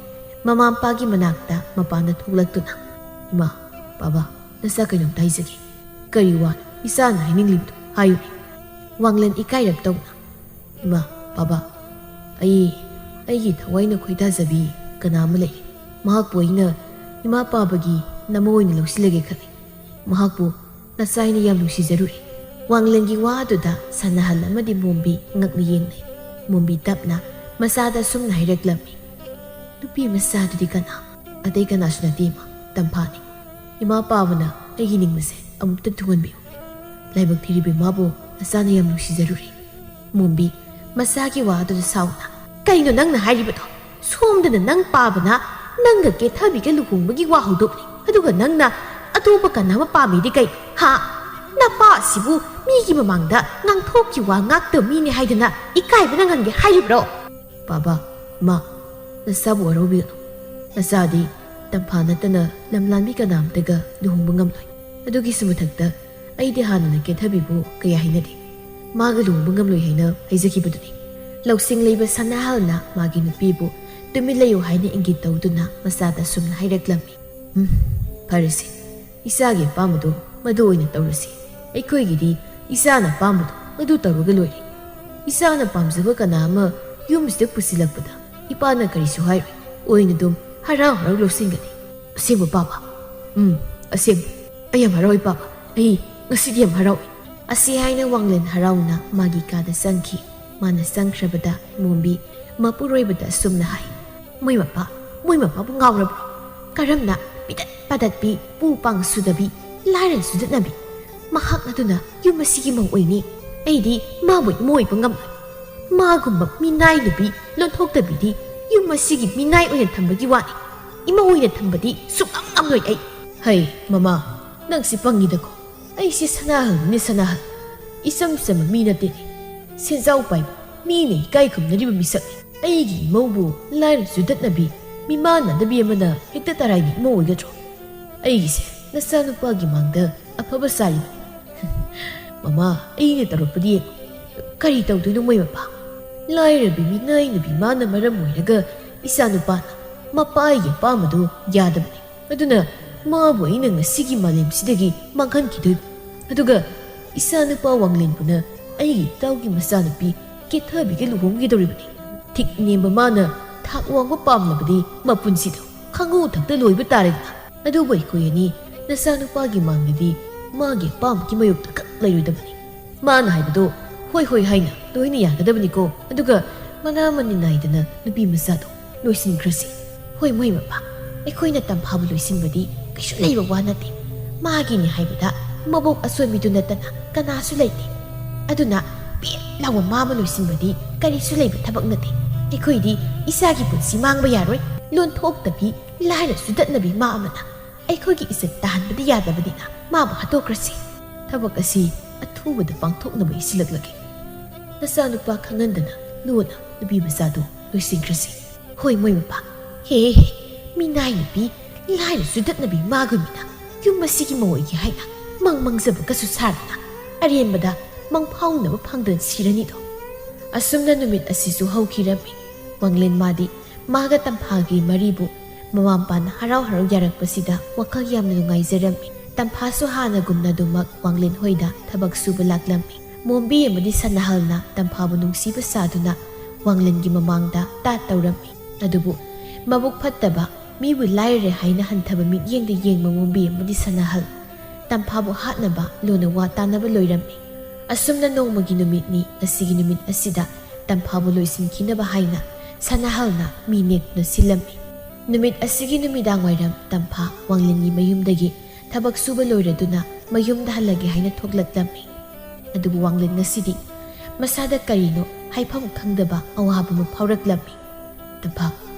ꯃꯃꯥ ꯃꯄꯥꯒꯤ ꯃꯅꯥꯛꯇ ꯃꯄꯥꯟꯗ ꯊꯣꯛꯂꯛꯇꯨꯅ, "ꯏꯃꯥ, ꯕꯥꯕꯥ, ꯅꯆꯥ ꯀꯩꯅꯣꯝꯇ ꯍꯥꯏꯖꯒꯦ꯫" "ꯀꯔꯤ ꯋꯥꯅꯣ ꯏꯆꯥꯅ ꯍꯥꯏꯅꯤꯡꯂꯤꯕꯗꯣ? ꯍꯥꯏꯌꯨꯅꯦ꯫" ꯋꯥꯡꯂꯦꯟ ꯏꯀꯥꯏꯔꯞ ꯇꯧꯅ, "ꯏꯃꯥ, ꯕꯥꯕꯥ, ꯑꯩ, ꯑꯩꯒꯤ ꯊꯋꯥꯏꯅ ꯈꯣꯏꯗꯥꯖꯕꯤ ꯀꯅꯥ ꯑꯃ ꯂꯩ꯫ ꯃꯍꯥꯛꯄꯨ ꯑꯩꯅ ꯏꯃꯥ ꯄꯥꯕꯒꯤ ꯅꯃꯧ ꯑꯣꯏꯅ ꯂꯧꯁꯤꯜꯂꯒꯦ ꯈꯜꯂꯤ꯫ ꯃꯍꯥꯛꯄꯨ ꯅꯆꯥ ꯑꯩꯅ ꯌꯥꯝ ꯅꯨꯡꯁꯤꯖꯔꯨꯔꯦ꯫" ꯋꯥꯡꯂꯦꯟꯒꯤ ꯋꯥ ꯑꯗꯨꯗ ꯁꯅꯥꯍꯜ ꯑꯃꯗꯤ ꯃꯣꯝꯕꯤ ꯉꯛꯅ ꯌꯦꯡꯅꯩ꯫ ꯃꯣꯝꯕꯤ ꯇꯞꯅ ꯃꯆꯥꯗ ꯑꯁꯨꯝꯅ ꯍꯥꯏꯔꯛꯂꯝꯃꯤ, "ꯅꯨꯄꯤ ꯃꯆꯥꯗꯨꯗꯤ ꯀꯅꯥ? ꯑꯇꯩ ꯀꯅꯥꯁꯨ ꯅꯠꯇꯦ, ꯏꯃꯥ, ꯇꯝꯐꯥꯅꯤ꯫ ꯏꯃꯥ ꯄꯥꯕꯅ ꯑꯩꯒꯤ ꯅꯤꯡꯕꯁꯦ ꯑꯃꯨꯛꯇ ꯊꯨꯡꯍꯟꯕꯤꯌꯨ꯫ ꯂꯥꯏꯕꯛ ꯊꯤꯔꯤꯕ ꯏꯃꯥꯕꯨ ꯅꯆꯥꯅ ꯌꯥꯝ ꯅꯨꯡꯁꯤꯖꯔꯨꯔꯦ꯫" ꯃꯣꯝꯕꯤ ꯃꯆꯥꯒꯤ ꯋꯥ ꯑꯗꯨꯗ ꯁꯥꯎꯅ, "ꯀꯩꯅꯣ ꯅꯪꯅ ꯍꯥꯏꯔꯤꯕꯗꯣ? ꯁꯣꯝꯗꯅ ꯅꯪ ꯄꯥꯕꯅ ꯅꯪꯒ ꯀꯦꯊꯕꯤꯒ ꯂꯨꯍꯣꯡꯕꯒꯤ ꯋꯥ ꯍꯧꯗꯣꯛꯂꯤ, ꯑꯗꯨꯒ ꯅꯪꯅ ꯑꯇꯣꯞꯄ ꯀꯅꯥ ꯑꯃ ꯄꯥꯝꯃꯤꯗꯤ ꯀꯩ? ꯍꯥ? ꯅꯄꯥ ꯑꯁꯤꯕꯨ ꯃꯤꯒꯤ ꯃꯃꯥꯡꯗ ꯉꯥꯡꯊꯣꯛꯈꯤ ꯋꯥ ꯉꯥꯛꯇꯕ ꯃꯤꯅꯤ ꯍꯥꯏꯗꯅ ꯏꯀꯥꯏꯕ ꯅꯪꯍꯟꯒꯦ ꯍꯥꯏꯔꯤꯕ꯭ꯔꯣ?" "ꯕꯥꯕꯥ, ꯏꯃꯥ, ꯅꯆꯥꯕꯨ ꯋꯥꯔꯧꯕꯤꯒꯅꯨ꯫ ꯅꯆꯥꯗꯤ ꯇꯝꯐꯥ ꯅꯠꯇꯅ ꯂꯝꯂꯥꯟꯕꯤ ꯀꯅꯥꯝꯇꯒ ꯂꯨꯍꯣꯡꯕ ꯉꯝꯂꯣꯏ꯫ ꯑꯗꯨꯒꯤꯁꯨ ꯃꯊꯛꯇ ꯑꯩꯗꯤ ꯍꯥꯟꯅꯅ ꯀꯦꯊꯕꯤꯕꯨ ꯀꯌꯥ ꯍꯩꯅꯗꯦ꯫ ꯃꯥꯒ ꯂꯨꯍꯣꯡꯕ ꯉꯝꯂꯣꯏ ꯍꯥꯏꯅ ꯍꯥꯏꯖꯈꯤꯕꯗꯨꯅꯤ꯫" ꯂꯧꯁꯤꯡ ꯂꯩꯕ ꯁꯅꯥꯍꯜꯅ ꯃꯥꯒꯤ ꯅꯨꯄꯤꯕꯨ ꯇꯨꯃꯤꯟ ꯂꯩꯌꯨ ꯍꯥꯏꯅ ꯏꯪꯒꯤꯠ ꯇꯧꯗꯨꯅ ꯃꯆꯥꯗ ꯑꯁꯨꯝꯅ ꯍꯥꯏꯔꯛꯂꯝꯃꯤ, "ꯎꯝ, ꯐꯔꯦꯁꯦ, ꯏꯆꯥꯒꯤ ꯑꯄꯥꯝꯕꯗꯣ ꯃꯗꯨ ꯑꯣꯏꯅ ꯇꯧꯔꯁꯤ꯫ ꯑꯩꯈꯣꯏꯒꯤꯗꯤ ꯏꯆꯥꯅ ꯑꯄꯥꯝꯕꯗꯣ ꯃꯗꯨ ꯇꯧꯔꯒ ꯂꯣꯏꯔꯦ꯫ ꯏꯆꯥꯅ ꯄꯥꯝꯖꯕ ꯀꯅꯥ ꯑꯃ ꯌꯨꯝꯁꯤꯗ ꯄꯨꯁꯤꯜꯂꯛꯄꯗ ꯏꯄꯥꯅ ꯀꯔꯤꯁꯨ ꯍꯥꯏꯔꯣꯏ, ꯑꯣꯏꯅ ꯑꯗꯨꯝ ꯍꯔꯥꯎ ꯍꯔꯥꯎ ꯂꯧꯁꯤꯟꯒꯅꯤ꯫ ꯑꯁꯦꯡꯕ, ꯄꯥꯕ?" "ꯎꯝ, ꯑꯁꯦꯡꯕ꯫ ꯑꯩ ꯌꯥꯝ ꯍꯔꯥꯎꯏ, ꯄꯥꯕ꯫ ꯑꯩ ꯉꯁꯤꯗꯤ ꯌꯥꯝ ꯍꯔꯥꯎꯏ꯫" ꯑꯁꯤ ꯍꯥꯏꯅ ꯋꯥꯡꯂꯦꯟ ꯍꯔꯥꯎꯅ ꯃꯥꯒꯤ ꯀꯥꯗ ꯆꯪꯈꯤ꯫ ꯃꯥꯅ ꯆꯪꯈ꯭ꯔꯕꯗ ꯃꯣꯝꯕꯤ ꯃꯄꯨꯔꯣꯏꯕꯗ ꯑꯁꯨꯝꯅ ꯍꯥꯏ, "ꯃꯣꯏ ꯃꯄꯥ, ꯃꯣꯏ ꯃꯄꯥꯕꯨ ꯉꯥꯎꯔꯕ꯭ꯔꯣ? ꯀꯔꯝꯅ ꯃꯤꯇꯠ ꯄꯥꯗꯠꯄꯤ, ꯄꯨ ꯄꯥꯡ ꯁꯨꯗꯕꯤ, ꯂꯥꯏꯔ ꯁꯨꯗꯠꯅꯕꯤ? ꯃꯍꯥꯛ ꯑꯗꯨꯅ ꯌꯨꯝ ꯑꯁꯤꯒꯤ ꯃꯧ ꯑꯣꯏꯅꯤ꯫ ꯑꯩꯗꯤ ꯃꯥꯕꯨ ꯏꯃꯧ ꯑꯣꯏꯕ ꯉꯝꯂꯣꯏ꯫ ꯃꯥꯒꯨꯝꯕ ꯃꯤꯅꯥꯏ ꯅꯨꯄꯤ ꯂꯣꯟꯊꯣꯛꯇꯕꯤꯗꯤ ꯌꯨꯝ ꯑꯁꯤꯒꯤ ꯃꯤꯅꯥꯏ ꯑꯣꯏꯅ ꯊꯝꯕꯒꯤ ꯋꯥꯅꯤ꯫ ꯏꯃꯧ ꯑꯣꯏꯅ ꯊꯝꯕꯗꯤ ꯁꯨꯛꯉꯝ ꯉꯝꯂꯣꯏ ꯑꯩ꯫ ꯍꯩ, ꯃꯃꯥ, ꯅꯪꯁꯤ ꯄꯪꯉꯤꯗꯀꯣ꯫ ꯑꯩꯁꯤ ꯁꯅꯥꯍꯜꯅꯤ, ꯁꯅꯥꯍꯜ꯫ ꯏꯆꯝ ꯆꯝꯕ ꯃꯤ ꯅꯠꯇꯦꯅꯦ꯫ ꯁꯦꯟꯖꯥꯎ ꯄꯥꯏꯕ, ꯃꯤꯅ ꯏꯀꯥꯏ ꯈꯨꯝꯅꯔꯤꯕ ꯃꯤꯁꯛꯅꯤ꯫ ꯑꯩꯒꯤ ꯏꯃꯧꯕꯨ ꯂꯥꯏꯔ ꯆꯨꯗꯠꯅꯕꯤ, ꯃꯤꯃꯥꯟꯅꯗꯕꯤ ꯑꯃꯅ ꯍꯦꯛꯇ ꯇꯔꯥꯏꯅ ꯏꯃꯧ ꯑꯣꯏꯒꯗ꯭ꯔꯣ? ꯑꯩꯒꯤꯁꯦ ꯅꯆꯥꯅꯨꯄꯥꯒꯤ ꯃꯥꯡꯗ ꯑꯐꯕ ꯁꯥꯔꯤꯕꯅꯤ꯫ ꯃꯃꯥ, ꯑꯩꯅ ꯇꯧꯔꯛꯄꯗꯤ ꯌꯦꯡꯉꯨ꯫ ꯀꯔꯤ ꯇꯧꯗꯣꯏꯅꯣ ꯃꯣꯏ ꯃꯄꯥ? ꯂꯥꯏꯔꯕꯤ ꯃꯤꯅꯥꯏꯅꯕꯤ ꯃꯥꯅ ꯃꯔꯝ ꯑꯣꯏꯔꯒ ꯏꯆꯥꯅꯨꯄꯥꯅ ꯃꯄꯥꯒꯤ ꯑꯄꯥꯝꯕꯗꯨ ꯌꯥꯗꯕꯅꯤ꯫ ꯑꯗꯨꯅ ꯃꯥꯕꯨ ꯑꯩꯅ ꯉꯁꯤꯒꯤ ꯃꯥꯂꯦꯝꯁꯤꯗꯒꯤ ꯃꯥꯡꯍꯟꯈꯤꯗꯣꯏꯕ꯫ ꯑꯗꯨꯒ ꯏꯆꯥꯅꯨꯄꯥ ꯋꯥꯡꯂꯦꯟꯕꯨꯅ ꯑꯩꯒꯤ ꯏꯇꯥꯎꯒꯤ ꯃꯆꯥꯅꯨꯄꯤ ꯀꯦꯊꯕꯤꯒ ꯂꯨꯍꯣꯡꯒꯗꯧꯔꯤꯕꯅꯤ꯫ ꯊꯤꯛ ꯅꯦꯝꯕ ꯃꯥꯅ ꯊꯥꯛ ꯋꯥꯡꯕ ꯄꯥꯝꯂꯕꯗꯤ ꯃꯄꯨꯟꯁꯤꯗꯣ ꯈꯪꯉꯨ ꯊꯛꯇ ꯂꯣꯏꯕ ꯇꯥꯔꯦꯗꯅ꯫ ꯑꯗꯨꯕꯨ ꯑꯩꯈꯣꯏ ꯑꯅꯤ ꯅꯆꯥꯅꯨꯄꯥꯒꯤ ꯃꯥꯡꯗꯗꯤ ꯃꯥꯒꯤ ꯑꯄꯥꯝꯕꯒꯤ ꯃꯥꯌꯣꯛꯇ ꯈꯛ ꯂꯩꯔꯣꯏꯗꯕꯅꯤ꯫ ꯃꯥꯅ ꯍꯥꯏꯕꯗꯣ ꯍꯣꯏ ꯍꯣꯏ ꯍꯥꯏꯅ ꯂꯣꯏꯅ ꯌꯥꯒꯗꯕꯅꯤꯀꯣ꯫ ꯑꯗꯨꯒ ꯃꯅꯥ ꯃꯅꯤꯟ ꯅꯥꯏꯗꯅ ꯅꯨꯄꯤ ꯃꯆꯥꯗꯣ ꯂꯣꯏꯁꯤꯟꯈ꯭ꯔꯁꯤ꯫ ꯍꯣꯏ ꯃꯣꯏ ꯃꯄꯥ, ꯑꯩꯈꯣꯏꯅ ꯇꯝꯐꯥꯕꯨ ꯂꯣꯏꯁꯤꯟꯕꯗꯤ ꯀꯩꯁꯨ ꯂꯩꯕ ꯋꯥ ꯅꯠꯇꯦ꯫ ꯃꯥꯒꯤꯅꯤ ꯍꯥꯏꯕꯗ ꯃꯕꯣꯛ ꯑꯁꯣꯏꯕꯤꯗꯨ ꯅꯠꯇꯅ ꯀꯅꯥꯁꯨ ꯂꯩꯇꯦ꯫ ꯑꯗꯨꯅ ꯄꯦꯠ ꯂꯥꯎꯕ ꯃꯥ ꯑꯃ ꯂꯣꯏꯁꯤꯟꯕꯗꯤ ꯀꯔꯤꯁꯨ ꯂꯩꯕ ꯊꯕꯛ ꯅꯠꯇꯦ꯫ ꯑꯩꯈꯣꯏꯗꯤ ꯏꯆꯥꯒꯤ ꯄꯨꯟꯁꯤ ꯃꯥꯡꯕ ꯌꯥꯔꯣꯏ꯫ ꯂꯣꯟꯊꯣꯛꯇꯕꯤ ꯂꯥꯏꯔ ꯆꯨꯗꯠꯅꯕꯤ ꯃꯥ ꯑꯃꯅ ꯑꯩꯈꯣꯏꯒꯤ ꯏꯖꯠ ꯇꯥꯍꯟꯕꯗꯤ ꯌꯥꯗꯕꯅꯤꯅ ꯃꯥꯕꯨ ꯍꯥꯠꯇꯣꯛꯈ꯭ꯔꯁꯤ꯫ ꯊꯕꯛ ꯑꯁꯤ ꯑꯊꯨꯕꯗ ꯄꯥꯡꯊꯣꯛꯅꯕ ꯏꯁꯤꯜꯂꯛꯂꯒꯦ꯫ ꯅꯆꯥꯅꯨꯄꯥ ꯈꯪꯍꯟꯗꯅ ꯂꯨꯅ ꯅꯨꯄꯤ ꯃꯆꯥꯗꯨ ꯂꯣꯏꯁꯤꯟꯈ꯭ꯔꯁꯤ꯫ ꯍꯣꯏ ꯃꯣꯏ ꯃꯄꯥ꯫ ꯍꯦ ꯍꯦ, ꯃꯤꯅꯥꯏ ꯅꯨꯄꯤ, ꯂꯥꯏꯔ ꯆꯨꯗꯠꯅꯕꯤ ꯃꯥꯒꯨꯝꯅ ꯌꯨꯝ ꯑꯁꯤꯒꯤ ꯃꯧ ꯑꯣꯏꯒꯦ ꯍꯥꯏꯅ ꯃꯪ ꯃꯪꯖꯕꯒꯁꯨ ꯁꯥꯗꯅ ꯑꯔꯦꯝꯕꯗ ꯃꯪꯐꯥꯎꯅꯕ ꯐꯪꯗꯅ ꯁꯤꯔꯅꯤꯗꯣ꯫ ꯑꯁꯨꯝꯅ ꯅꯨꯃꯤꯠ ꯑꯁꯤꯁꯨ ꯍꯧꯈꯤꯔꯝꯃꯤ꯫ ꯋꯥꯡꯂꯦꯟ ꯃꯥꯗꯤ ꯃꯥꯒ ꯇꯝꯐꯥꯒꯤ ꯃꯔꯤꯕꯨ ꯃꯃꯥ ꯃꯄꯥꯅ ꯍꯔꯥꯎ ꯍꯔꯥꯎ ꯌꯥꯔꯛꯄꯁꯤꯗ ꯋꯥꯈꯜ ꯌꯥꯝꯅ ꯅꯨꯡꯉꯥꯏꯖꯔꯝꯃꯤ꯫ ꯇꯝꯐꯥꯁꯨ ꯍꯥꯟꯅꯒꯨꯝꯅ ꯑꯗꯨꯃꯛ ꯋꯥꯡꯂꯦꯟ ꯍꯣꯏꯗ ꯊꯕꯛ ꯁꯨꯕ ꯂꯥꯛꯂꯝꯃꯤ꯫ ꯃꯣꯝꯕꯤ ꯑꯃꯗꯤ ꯁꯅꯥꯍꯜꯅ ꯇꯝꯐꯥꯕꯨ ꯅꯨꯡꯁꯤꯕ ꯁꯥꯗꯨꯅ ꯋꯥꯡꯂꯦꯟꯒꯤ ꯃꯃꯥꯡꯗ ꯇꯥꯠ ꯇꯧꯔꯝꯃꯤ꯫ ꯑꯗꯨꯕꯨ ꯃꯕꯨꯛ ꯐꯠꯇꯕ, ꯃꯤꯕꯨ ꯂꯥꯏꯔꯔꯦ ꯍꯥꯏꯅ ꯍꯟꯊꯕ ꯃꯤꯠꯌꯦꯡꯗ ꯌꯦꯡꯕ ꯃꯣꯝꯕꯤ ꯑꯃꯗꯤ ꯁꯅꯥꯍꯜ ꯇꯝꯐꯥꯕꯨ ꯍꯥꯠꯅꯕ ꯂꯣꯟꯅ ꯋꯥ ꯇꯥꯅꯕ ꯂꯣꯏꯔꯝꯃꯤ꯫ ꯑꯁꯨꯝꯅ ꯅꯣꯡꯃꯒꯤ ꯅꯨꯃꯤꯠꯅꯤ꯫ ꯉꯁꯤꯒꯤ ꯅꯨꯃꯤꯠ ꯑꯁꯤꯗ ꯇꯝꯐꯥꯕꯨ ꯂꯣꯏꯁꯤꯟꯈꯤꯅꯕ ꯍꯥꯏꯅ ꯁꯅꯥꯍꯜꯅ ꯃꯤ ꯅꯦꯛꯇꯨꯅ ꯁꯤꯜꯂꯝꯃꯤ꯫ ꯅꯨꯃꯤꯠ ꯑꯁꯤꯒꯤ ꯅꯨꯃꯤꯗꯥꯡ ꯋꯥꯏꯔꯝ ꯇꯝꯐꯥ ꯋꯥꯡꯂꯦꯟꯒꯤ ꯃꯌꯨꯝꯗꯒꯤ ꯊꯕꯛ ꯁꯨꯕ ꯂꯣꯏꯔꯗꯨꯅ ꯃꯌꯨꯝꯗ ꯍꯜꯂꯒꯦ ꯍꯥꯏꯅ ꯊꯣꯛꯂꯛꯂꯝꯃꯤ꯫ ꯑꯗꯨꯕꯨ ꯋꯥꯡꯂꯦꯟ ꯉꯁꯤꯗꯤ ꯃꯁꯥꯗ ꯀꯔꯤꯅꯣ ꯍꯥꯏꯐꯝ ꯈꯪꯗꯕ ꯑꯋꯥꯕ ꯑꯃ ꯐꯥꯎꯔꯛꯂꯝꯃꯤ꯫ "ꯇꯝꯐꯥ,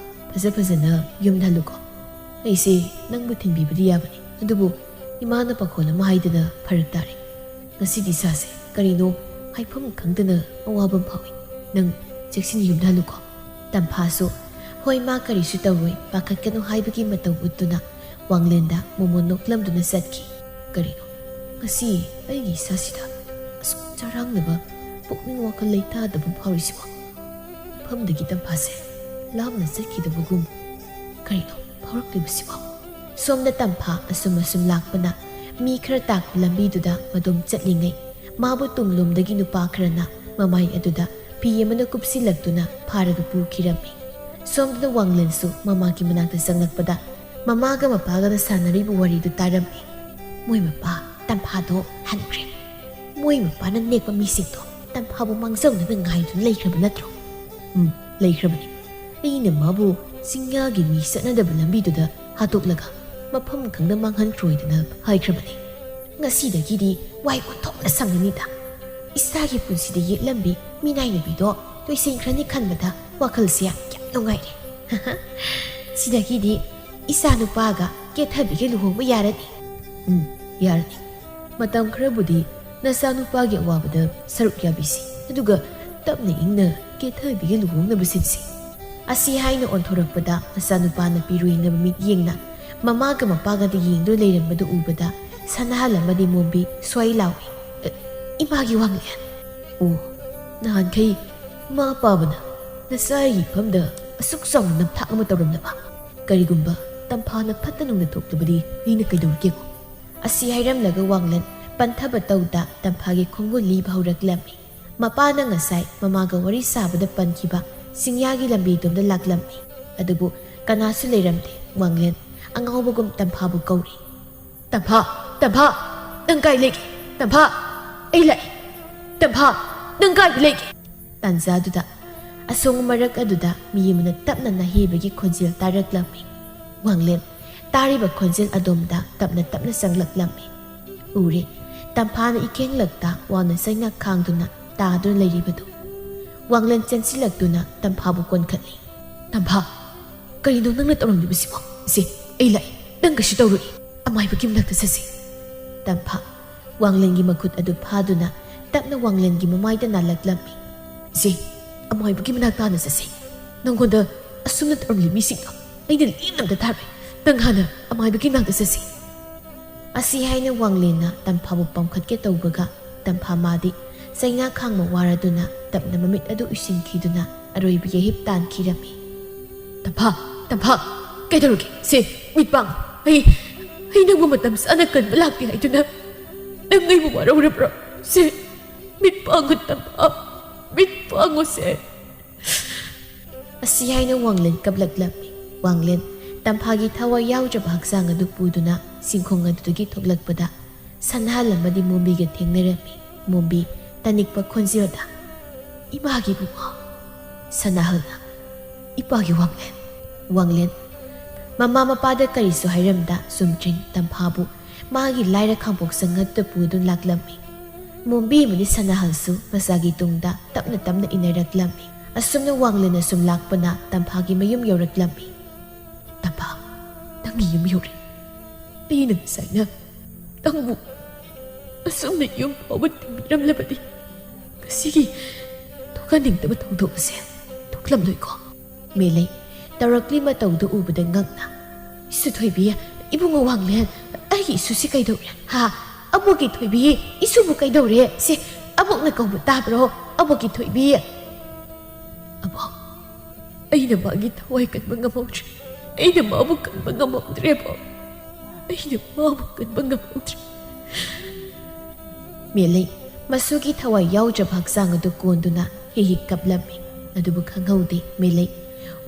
ꯐꯖ ꯐꯖꯅ ꯌꯨꯝꯗ ꯍꯜꯂꯨꯀꯣ꯫ ꯑꯩꯁꯦ ꯅꯪꯕꯨ ꯊꯤꯟꯕꯤꯕꯗꯤ ꯌꯥꯕꯅꯤ, ꯑꯗꯨꯕꯨ ꯏꯃꯥꯅ ꯄꯥꯈꯣꯜ ꯑꯃ ꯍꯥꯏꯗꯅ ꯐꯔꯛ ꯇꯥꯔꯦ꯫ ꯉꯁꯤꯗꯤ ꯏꯁꯥꯁꯦ ꯀꯔꯤꯅꯣ ꯍꯥꯏꯐꯝ ꯈꯪꯗꯅ ꯑꯋꯥꯕ ꯑꯃ ꯐꯥꯎꯏ꯫ ꯅꯪ ꯆꯦꯛꯁꯤꯟꯅ ꯌꯨꯝꯗ ꯍꯜꯂꯨꯀꯣ꯫" ꯇꯝꯐꯥꯁꯨ "ꯍꯣꯏ, ꯃꯥ ꯀꯔꯤꯁꯨ ꯇꯧꯔꯣꯏ, ꯄꯥꯈꯠꯀꯅꯨ" ꯍꯥꯏꯕꯒꯤ ꯃꯇꯧ ꯎꯠꯇꯨꯅ ꯋꯥꯡꯂꯦꯟꯗ ꯃꯣꯃꯣꯟ ꯅꯣꯛꯂꯝꯗꯨꯅ ꯆꯠꯈꯤ꯫ "ꯀꯔꯤꯅꯣ ꯉꯁꯤ ꯑꯩꯒꯤ ꯏꯁꯥꯁꯤꯗ ꯑꯁꯨꯛ ꯆꯔꯥꯡꯅꯕ, ꯄꯨꯛꯅꯤꯡ ꯋꯥꯈꯜ ꯂꯩꯇꯥꯗꯕ ꯐꯥꯎꯔꯤꯁꯤꯕꯣ?" ꯃꯐꯝꯗꯒꯤ ꯇꯝꯐꯥꯁꯦ ꯂꯥꯞꯅ ꯆꯠꯈꯤꯗꯕꯒꯨꯝ꯫ "ꯀꯔꯤꯅꯣ ꯐꯥꯎꯔꯛꯂꯤꯕꯁꯤꯕꯣ?" ꯁꯣꯝꯗ ꯇꯝꯐꯥ ꯑꯁꯨꯝ ꯑꯁꯨꯝ ꯂꯥꯛꯄꯅ ꯃꯤ ꯈꯔ ꯇꯥꯛꯄ ꯂꯝꯕꯤꯗꯨꯗ ꯃꯗꯣꯝ ꯆꯠꯂꯤꯉꯩ, ꯃꯥꯕꯨ ꯇꯨꯡꯂꯣꯝꯗꯒꯤ ꯅꯨꯄꯥ ꯈꯔꯅ ꯃꯃꯥꯏ ꯑꯗꯨꯗ ꯐꯤ ꯑꯃꯅ ꯀꯨꯞꯁꯤꯜꯂꯛꯇꯨꯅ ꯐꯥꯔꯒ ꯄꯨꯈꯤꯔꯝꯃꯤ꯫ ꯁꯣꯝꯗꯅ ꯋꯥꯡꯂꯦꯟꯁꯨ ꯃꯃꯥꯒꯤ ꯃꯅꯥꯛꯇ ꯆꯪꯂꯛꯄꯗ ꯃꯃꯥꯒ ꯃꯄꯥꯒꯅ ꯁꯥꯟꯅꯔꯤꯕ ꯋꯥꯔꯤꯗꯨ ꯇꯥꯔꯝꯃꯤ꯫ "ꯃꯣꯏ ꯃꯄꯥ ꯇꯝꯐꯥꯗꯣ ꯍꯟꯈ꯭ꯔꯦ꯫ ꯃꯣꯏ ꯃꯄꯥꯅ ꯅꯦꯛꯄ ꯃꯤꯁꯤꯡꯗꯣ ꯇꯝꯐꯥꯕꯨ ꯃꯥꯡꯖꯧꯅꯅ ꯉꯥꯏꯗꯨꯅ ꯂꯩꯈ꯭ꯔꯕ ꯅꯠꯇ꯭ꯔꯣ?" "ꯎꯝ, ꯂꯩꯈ꯭ꯔꯕꯅꯤ꯫ ꯑꯩꯅ ꯃꯥꯕꯨ ꯆꯤꯡꯌꯥꯒꯤ ꯃꯤ ꯆꯠꯅꯗꯕ ꯂꯝꯕꯤꯗꯨꯗ ꯍꯥꯠꯇꯣꯛꯂꯒ ꯃꯐꯝ ꯈꯪꯗ ꯃꯥꯡꯍꯟꯈ꯭ꯔꯣꯏꯗꯅ ꯍꯥꯏꯈ꯭ꯔꯕꯅꯤ꯫ ꯉꯁꯤꯗꯒꯤꯗꯤ ꯋꯥꯏ ꯑꯣꯟꯊꯣꯛꯅ ꯁꯪꯉꯅꯤꯗ꯫ ꯏꯁꯥꯒꯤ ꯄꯨꯟꯁꯤꯗ ꯌꯦꯛꯂꯝꯕꯤ ꯃꯤꯅꯥꯏ ꯅꯨꯄꯤꯗꯣ ꯂꯣꯏꯁꯤꯟꯈ꯭ꯔꯅꯤ ꯈꯟꯕꯗ ꯋꯥꯈꯜꯁꯦ ꯌꯥꯝ ꯅꯨꯡꯉꯥꯏꯔꯦ꯫ ꯁꯤꯗꯒꯤꯗꯤ ꯏꯆꯥ ꯅꯨꯄꯥꯒ ꯀꯦꯊꯕꯤꯒ ꯂꯨꯍꯣꯡꯕ ꯌꯥꯔꯅꯤ꯫" "ꯎꯝ, ꯌꯥꯔꯅꯤ꯫ ꯃꯇꯝ ꯈꯔꯕꯨꯗꯤ ꯅꯆꯥꯅꯨꯄꯥꯒꯤ ꯑꯋꯥꯕꯗ ꯁꯔꯨꯛ ꯌꯥꯕꯤꯁꯤ, ꯑꯗꯨꯒ ꯇꯞꯅ ꯏꯪꯅ ꯀꯦꯊꯕꯤꯒ ꯂꯨꯍꯣꯡꯅꯕ ꯁꯤꯟꯁꯤ꯫" ꯑꯁꯤ ꯍꯥꯏꯅ ꯑꯣꯟꯊꯣꯔꯛꯄꯗ ꯃꯆꯥꯅꯨꯄꯥꯅ ꯄꯤꯔꯨꯏꯅꯕ ꯃꯤꯠꯌꯦꯡꯅ ꯃꯃꯥꯒ ꯃꯄꯥꯒꯗ ꯌꯦꯡꯗꯨꯅ ꯂꯩꯔꯝꯕꯗꯨ ꯎꯕꯗ ꯁꯅꯥꯍꯜ ꯑꯃꯗꯤ ꯃꯣꯝꯕꯤ ꯁ꯭ꯋꯥꯏ ꯂꯥꯎꯏ꯫ "ꯑꯦ, ꯏꯃꯥꯒꯤ ꯋꯥꯡꯂꯦꯟ! ꯑꯣ, ꯅꯍꯥꯟꯈꯩ ꯃꯥ ꯄꯥꯕꯅ ꯅꯆꯥꯒꯤ ꯏꯐꯝꯗ ꯑꯁꯨꯛ ꯆꯥꯎꯅ ꯅꯝꯊꯥꯛ ꯑꯃ ꯇꯧꯔꯝꯂꯕ? ꯀꯔꯤꯒꯨꯝꯕ ꯇꯝꯐꯥꯅ ꯐꯠꯇ ꯅꯨꯡꯗ ꯊꯣꯛꯂꯕꯗꯤ ꯑꯩꯅ ꯀꯩꯗꯧꯔꯨꯒꯦꯀꯣ?" ꯑꯁꯤ ꯍꯥꯏꯔꯝꯂꯒ ꯋꯥꯡꯂꯦꯟ ꯄꯟꯊꯕ ꯇꯧꯗ ꯇꯝꯐꯥꯒꯤ ꯈꯣꯡꯒꯨꯜ ꯂꯤꯕ ꯍꯧꯔꯛꯂꯝꯃꯤ꯫ ꯃꯄꯥꯅ ꯉꯁꯥꯏ ꯃꯃꯥꯒ ꯋꯥꯔꯤ ꯁꯥꯕꯗ ꯄꯟꯈꯤꯕ ꯆꯤꯡꯌꯥꯒꯤ ꯂꯝꯕꯤꯗꯣꯝꯗ ꯂꯥꯛꯂꯝꯃꯤ꯫ ꯑꯗꯨꯕꯨ ꯀꯅꯥꯁꯨ ꯂꯩꯔꯝꯗꯦ꯫ ꯋꯥꯡꯂꯦꯟ ꯑꯉꯥꯎꯕꯒꯨꯝ ꯇꯝꯐꯥꯕꯨ ꯀꯧꯔꯤ꯫ "ꯇꯝꯐꯥ! ꯇꯝꯐꯥ! ꯅꯪ ꯀꯥꯏ ꯂꯩꯒꯦ? ꯇꯝꯐꯥ! ꯑꯩ ꯂꯥꯛꯑꯦ! ꯇꯝꯐꯥ! ꯅꯪ ꯀꯥꯏꯗ ꯂꯩꯒꯦ?" ꯇꯥꯟꯖꯥꯗꯨꯗ ꯑꯁꯣꯡ ꯃꯔꯛ ꯑꯗꯨꯗ ꯃꯤ ꯑꯃꯅ ꯇꯞꯅ ꯅꯥꯍꯦꯕꯒꯤ ꯈꯣꯟꯖꯦꯜ ꯇꯥꯔꯛꯂꯝꯃꯤ꯫ ꯋꯥꯡꯂꯦꯟ ꯇꯥꯔꯤꯕ ꯈꯣꯟꯖꯦꯜ ꯑꯗꯣꯝꯗ ꯇꯞꯅ ꯇꯞꯅ ꯆꯪꯂꯛꯂꯝꯃꯤ꯫ ꯎꯔꯦ, ꯇꯝꯐꯥꯅ ꯏꯀꯦꯡꯂꯛꯇ ꯋꯥꯅ ꯆꯩꯅ ꯈꯥꯡꯗꯨꯅ ꯇꯥꯗꯨꯅ ꯂꯩꯔꯤꯕꯗꯨ꯫ ꯋꯥꯡꯂꯦꯟ ꯆꯦꯟꯁꯤꯜꯂꯛꯇꯨꯅ ꯇꯝꯐꯥꯕꯨ ꯀꯣꯟꯈꯠꯂꯤ꯫ "ꯇꯝꯐꯥ, ꯀꯔꯤꯅꯣ ꯅꯪꯅ ꯇꯧꯔꯝꯂꯤꯕꯁꯤꯕꯣ? ꯁꯦ, ꯑꯩ ꯂꯥꯛꯏ, ꯅꯪ ꯀꯩꯁꯨ ꯇꯧꯔꯣꯏ꯫ ꯑꯃꯥꯏꯕꯒꯤ ꯃꯅꯥꯛꯇ ꯆꯠꯁꯤ꯫" ꯇꯝꯐꯥ ꯋꯥꯡꯂꯦꯟꯒꯤ ꯃꯈꯨꯠ ꯑꯗꯨ ꯐꯥꯗꯨꯅ ꯇꯞꯅ ꯋꯥꯡꯂꯦꯟꯒꯤ ꯃꯃꯥꯏꯗ ꯅꯥꯜꯂꯛꯂꯝꯃꯤ꯫ "ꯁꯦ, ꯑꯃꯥꯏꯕꯒꯤ ꯃꯅꯥꯛꯇ ꯍꯥꯟꯅ ꯆꯠꯁꯤ꯫ ꯅꯪꯉꯣꯟꯗ ꯑꯁꯨꯝꯅ ꯇꯧꯔꯝꯂꯤꯕ ꯃꯤꯁꯤꯡꯗꯣ ꯑꯩꯅ ꯂꯦꯝꯅ ꯑꯝꯇ ꯊꯥꯔꯣꯏ꯫ ꯅꯪ ꯍꯥꯟꯅ ꯑꯃꯥꯏꯕꯒꯤ ꯃꯅꯥꯛꯇ ꯆꯠꯁꯤ꯫" ꯑꯁꯤ ꯍꯥꯏꯅ ꯋꯥꯡꯂꯦꯟꯅ ꯇꯝꯐꯥꯕꯨ ꯄꯝꯈꯠꯀꯦ ꯇꯧꯕꯒ, ꯇꯝꯐꯥ ꯃꯥꯗꯤ ꯆꯩꯅꯥ ꯈꯥꯡꯕ ꯋꯥꯔꯗꯨꯅ ꯇꯞꯅ ꯃꯃꯤꯠ ꯑꯗꯨ ꯎꯏꯁꯤꯟꯈꯤꯗꯨꯅ ꯑꯔꯣꯏꯕ ꯌꯩꯍꯤꯞ ꯇꯥꯟꯈꯤꯔꯝꯃꯤ꯫ "ꯇꯝꯐꯥ, ꯇꯝꯐꯥ, ꯀꯩꯗꯧꯔꯒꯦ? ꯁꯦ, ꯃꯤꯠ ꯄꯥꯡꯉꯨ꯫ ꯑꯩ, ꯑꯩ ꯅꯪꯕꯨ ꯃꯇꯝ ꯆꯥꯅ ꯀꯟꯕ ꯂꯥꯛꯇꯦ ꯍꯥꯏꯗꯨꯅ ꯅꯪ ꯑꯩꯕꯨ ꯋꯥꯔꯧꯔꯕ꯭ꯔꯣ? ꯁꯦ, ꯃꯤꯠ ꯄꯥꯡꯉꯨ ꯇꯝꯐꯥ, ꯃꯤꯠ ꯄꯥꯡꯉꯨ ꯁꯦ꯫" ꯑꯁꯤ ꯍꯥꯏꯅ ꯋꯥꯡꯂꯦꯟ ꯀꯞꯂꯛꯂꯝꯃꯤ꯫ ꯋꯥꯡꯂꯦꯟ ꯇꯝꯐꯥꯒꯤ ꯊꯋꯥꯏ ꯌꯥꯎꯗ꯭ꯔꯕ ꯍꯛꯆꯥꯡ ꯑꯗꯨ ꯄꯨꯗꯨꯅ ꯁꯤꯡꯈꯣꯡ ꯑꯗꯨꯗꯒꯤ ꯊꯣꯛꯂꯛꯄꯗ ꯁꯅꯥꯍꯜ ꯑꯃꯗꯤ ꯃꯣꯝꯕꯤꯒ ꯊꯦꯡꯅꯔꯝꯃꯤ꯫ ꯃꯣꯝꯕꯤ ꯇꯅꯤꯛꯄ ꯈꯣꯟꯖꯦꯜꯗ, "ꯏꯃꯥꯒꯤ ꯏꯕꯨꯡꯉꯣ꯫" ꯁꯅꯥꯍꯜꯅ, "ꯏꯄꯥꯒꯤ ꯋꯥꯡꯂꯦꯟ꯫" ꯋꯥꯡꯂꯦꯟ ꯃꯃꯥ ꯃꯄꯥꯗ ꯀꯔꯤꯁꯨ ꯍꯥꯏꯔꯝꯗ ꯆꯨꯝꯗ꯭ꯔꯤꯡ ꯇꯝꯐꯥꯕꯨ ꯃꯥꯒꯤ ꯂꯥꯏꯔ ꯈꯥꯡꯄꯣꯛ ꯁꯪꯉꯠꯇ ꯄꯨꯗꯨꯅ ꯂꯥꯛꯂꯝꯃꯤ꯫ ꯃꯣꯝꯕꯤ ꯑꯃꯗꯤ ꯁꯅꯥꯍꯜꯁꯨ ꯃꯆꯥꯒꯤ ꯇꯨꯡꯗ ꯇꯞꯅ ꯇꯞꯅ ꯏꯟꯅꯔꯛꯂꯝꯃꯤ꯫ ꯑꯁꯨꯝꯅ ꯋꯥꯡꯂꯦꯟꯅ ꯁꯨꯝ ꯂꯥꯛꯄꯅ ꯇꯝꯐꯥꯒꯤ ꯃꯌꯨꯝ ꯌꯧꯔꯛꯂꯝꯃꯤ꯫ "ꯇꯝꯐꯥ, ꯅꯪꯒꯤ ꯌꯨꯝ ꯌꯧꯔꯦ꯫ ꯑꯩꯅ ꯉꯁꯥꯏꯅ ꯅꯪꯕꯨ ꯑꯁꯨꯝꯅ ꯌꯨꯝ ꯐꯥꯎꯕ ꯊꯤꯟꯕꯤꯔꯝꯂꯕꯗꯤ ꯉꯁꯤꯒꯤ ꯊꯣꯛꯍꯟꯅꯤꯡꯗꯕ ꯊꯧꯗꯣꯛ ꯑꯁꯦ ꯊꯣꯛꯂꯝꯂꯣꯏꯀꯣ꯫" ꯃꯦꯂꯩ ꯇꯧꯔꯛꯂꯤ ꯃꯇꯧꯗꯨ ꯎꯕꯗ ꯉꯛꯅ, "ꯏꯁꯨ ꯊꯣꯏꯕꯤ, ꯏꯕꯨꯡꯉꯣ ꯋꯥꯡꯂꯦꯟ, ꯑꯩꯒꯤ ꯏꯁꯨꯁꯤ ꯀꯩꯗꯧꯔꯦ? ꯍꯥ? ꯑꯕꯣꯛꯀꯤ ꯊꯣꯏꯕꯤ, ꯏꯁꯨꯕꯨ ꯀꯩꯗꯧꯔꯦ? ꯁꯦ, ꯑꯕꯣꯛꯅ ꯀꯧꯕ ꯇꯥꯕ꯭ꯔꯣ? ꯑꯕꯣꯛꯀꯤ ꯊꯣꯏꯕꯤ꯫" "ꯑꯕꯣꯛ, ꯑꯩꯅ ꯃꯥꯒꯤ ꯊꯋꯥꯏ ꯀꯟꯕ ꯉꯝꯍꯧꯗ꯭ꯔꯦ꯫ ꯑꯩꯅ ꯃꯥꯕꯨ ꯀꯟꯕ ꯉꯝꯍꯧꯗ꯭ꯔꯦ, ꯑꯕꯣꯛ꯫ ꯑꯩꯅ ꯃꯥꯕꯨ ꯀꯟꯕ ꯉꯝꯍꯧꯗ꯭ꯔꯦ꯫" ꯃꯦꯂꯩ ꯃꯁꯨꯒꯤ ꯊꯋꯥꯏ ꯌꯥꯎꯗ꯭ꯔꯕ ꯍꯛꯆꯥꯡ ꯑꯗꯨ ꯀꯣꯟꯗꯨꯅ ꯍꯤ ꯍꯤ ꯀꯞꯂꯝꯃꯤ꯫ ꯑꯗꯨꯕꯨ ꯈꯪꯍꯧꯗꯦ ꯃꯦꯂꯩ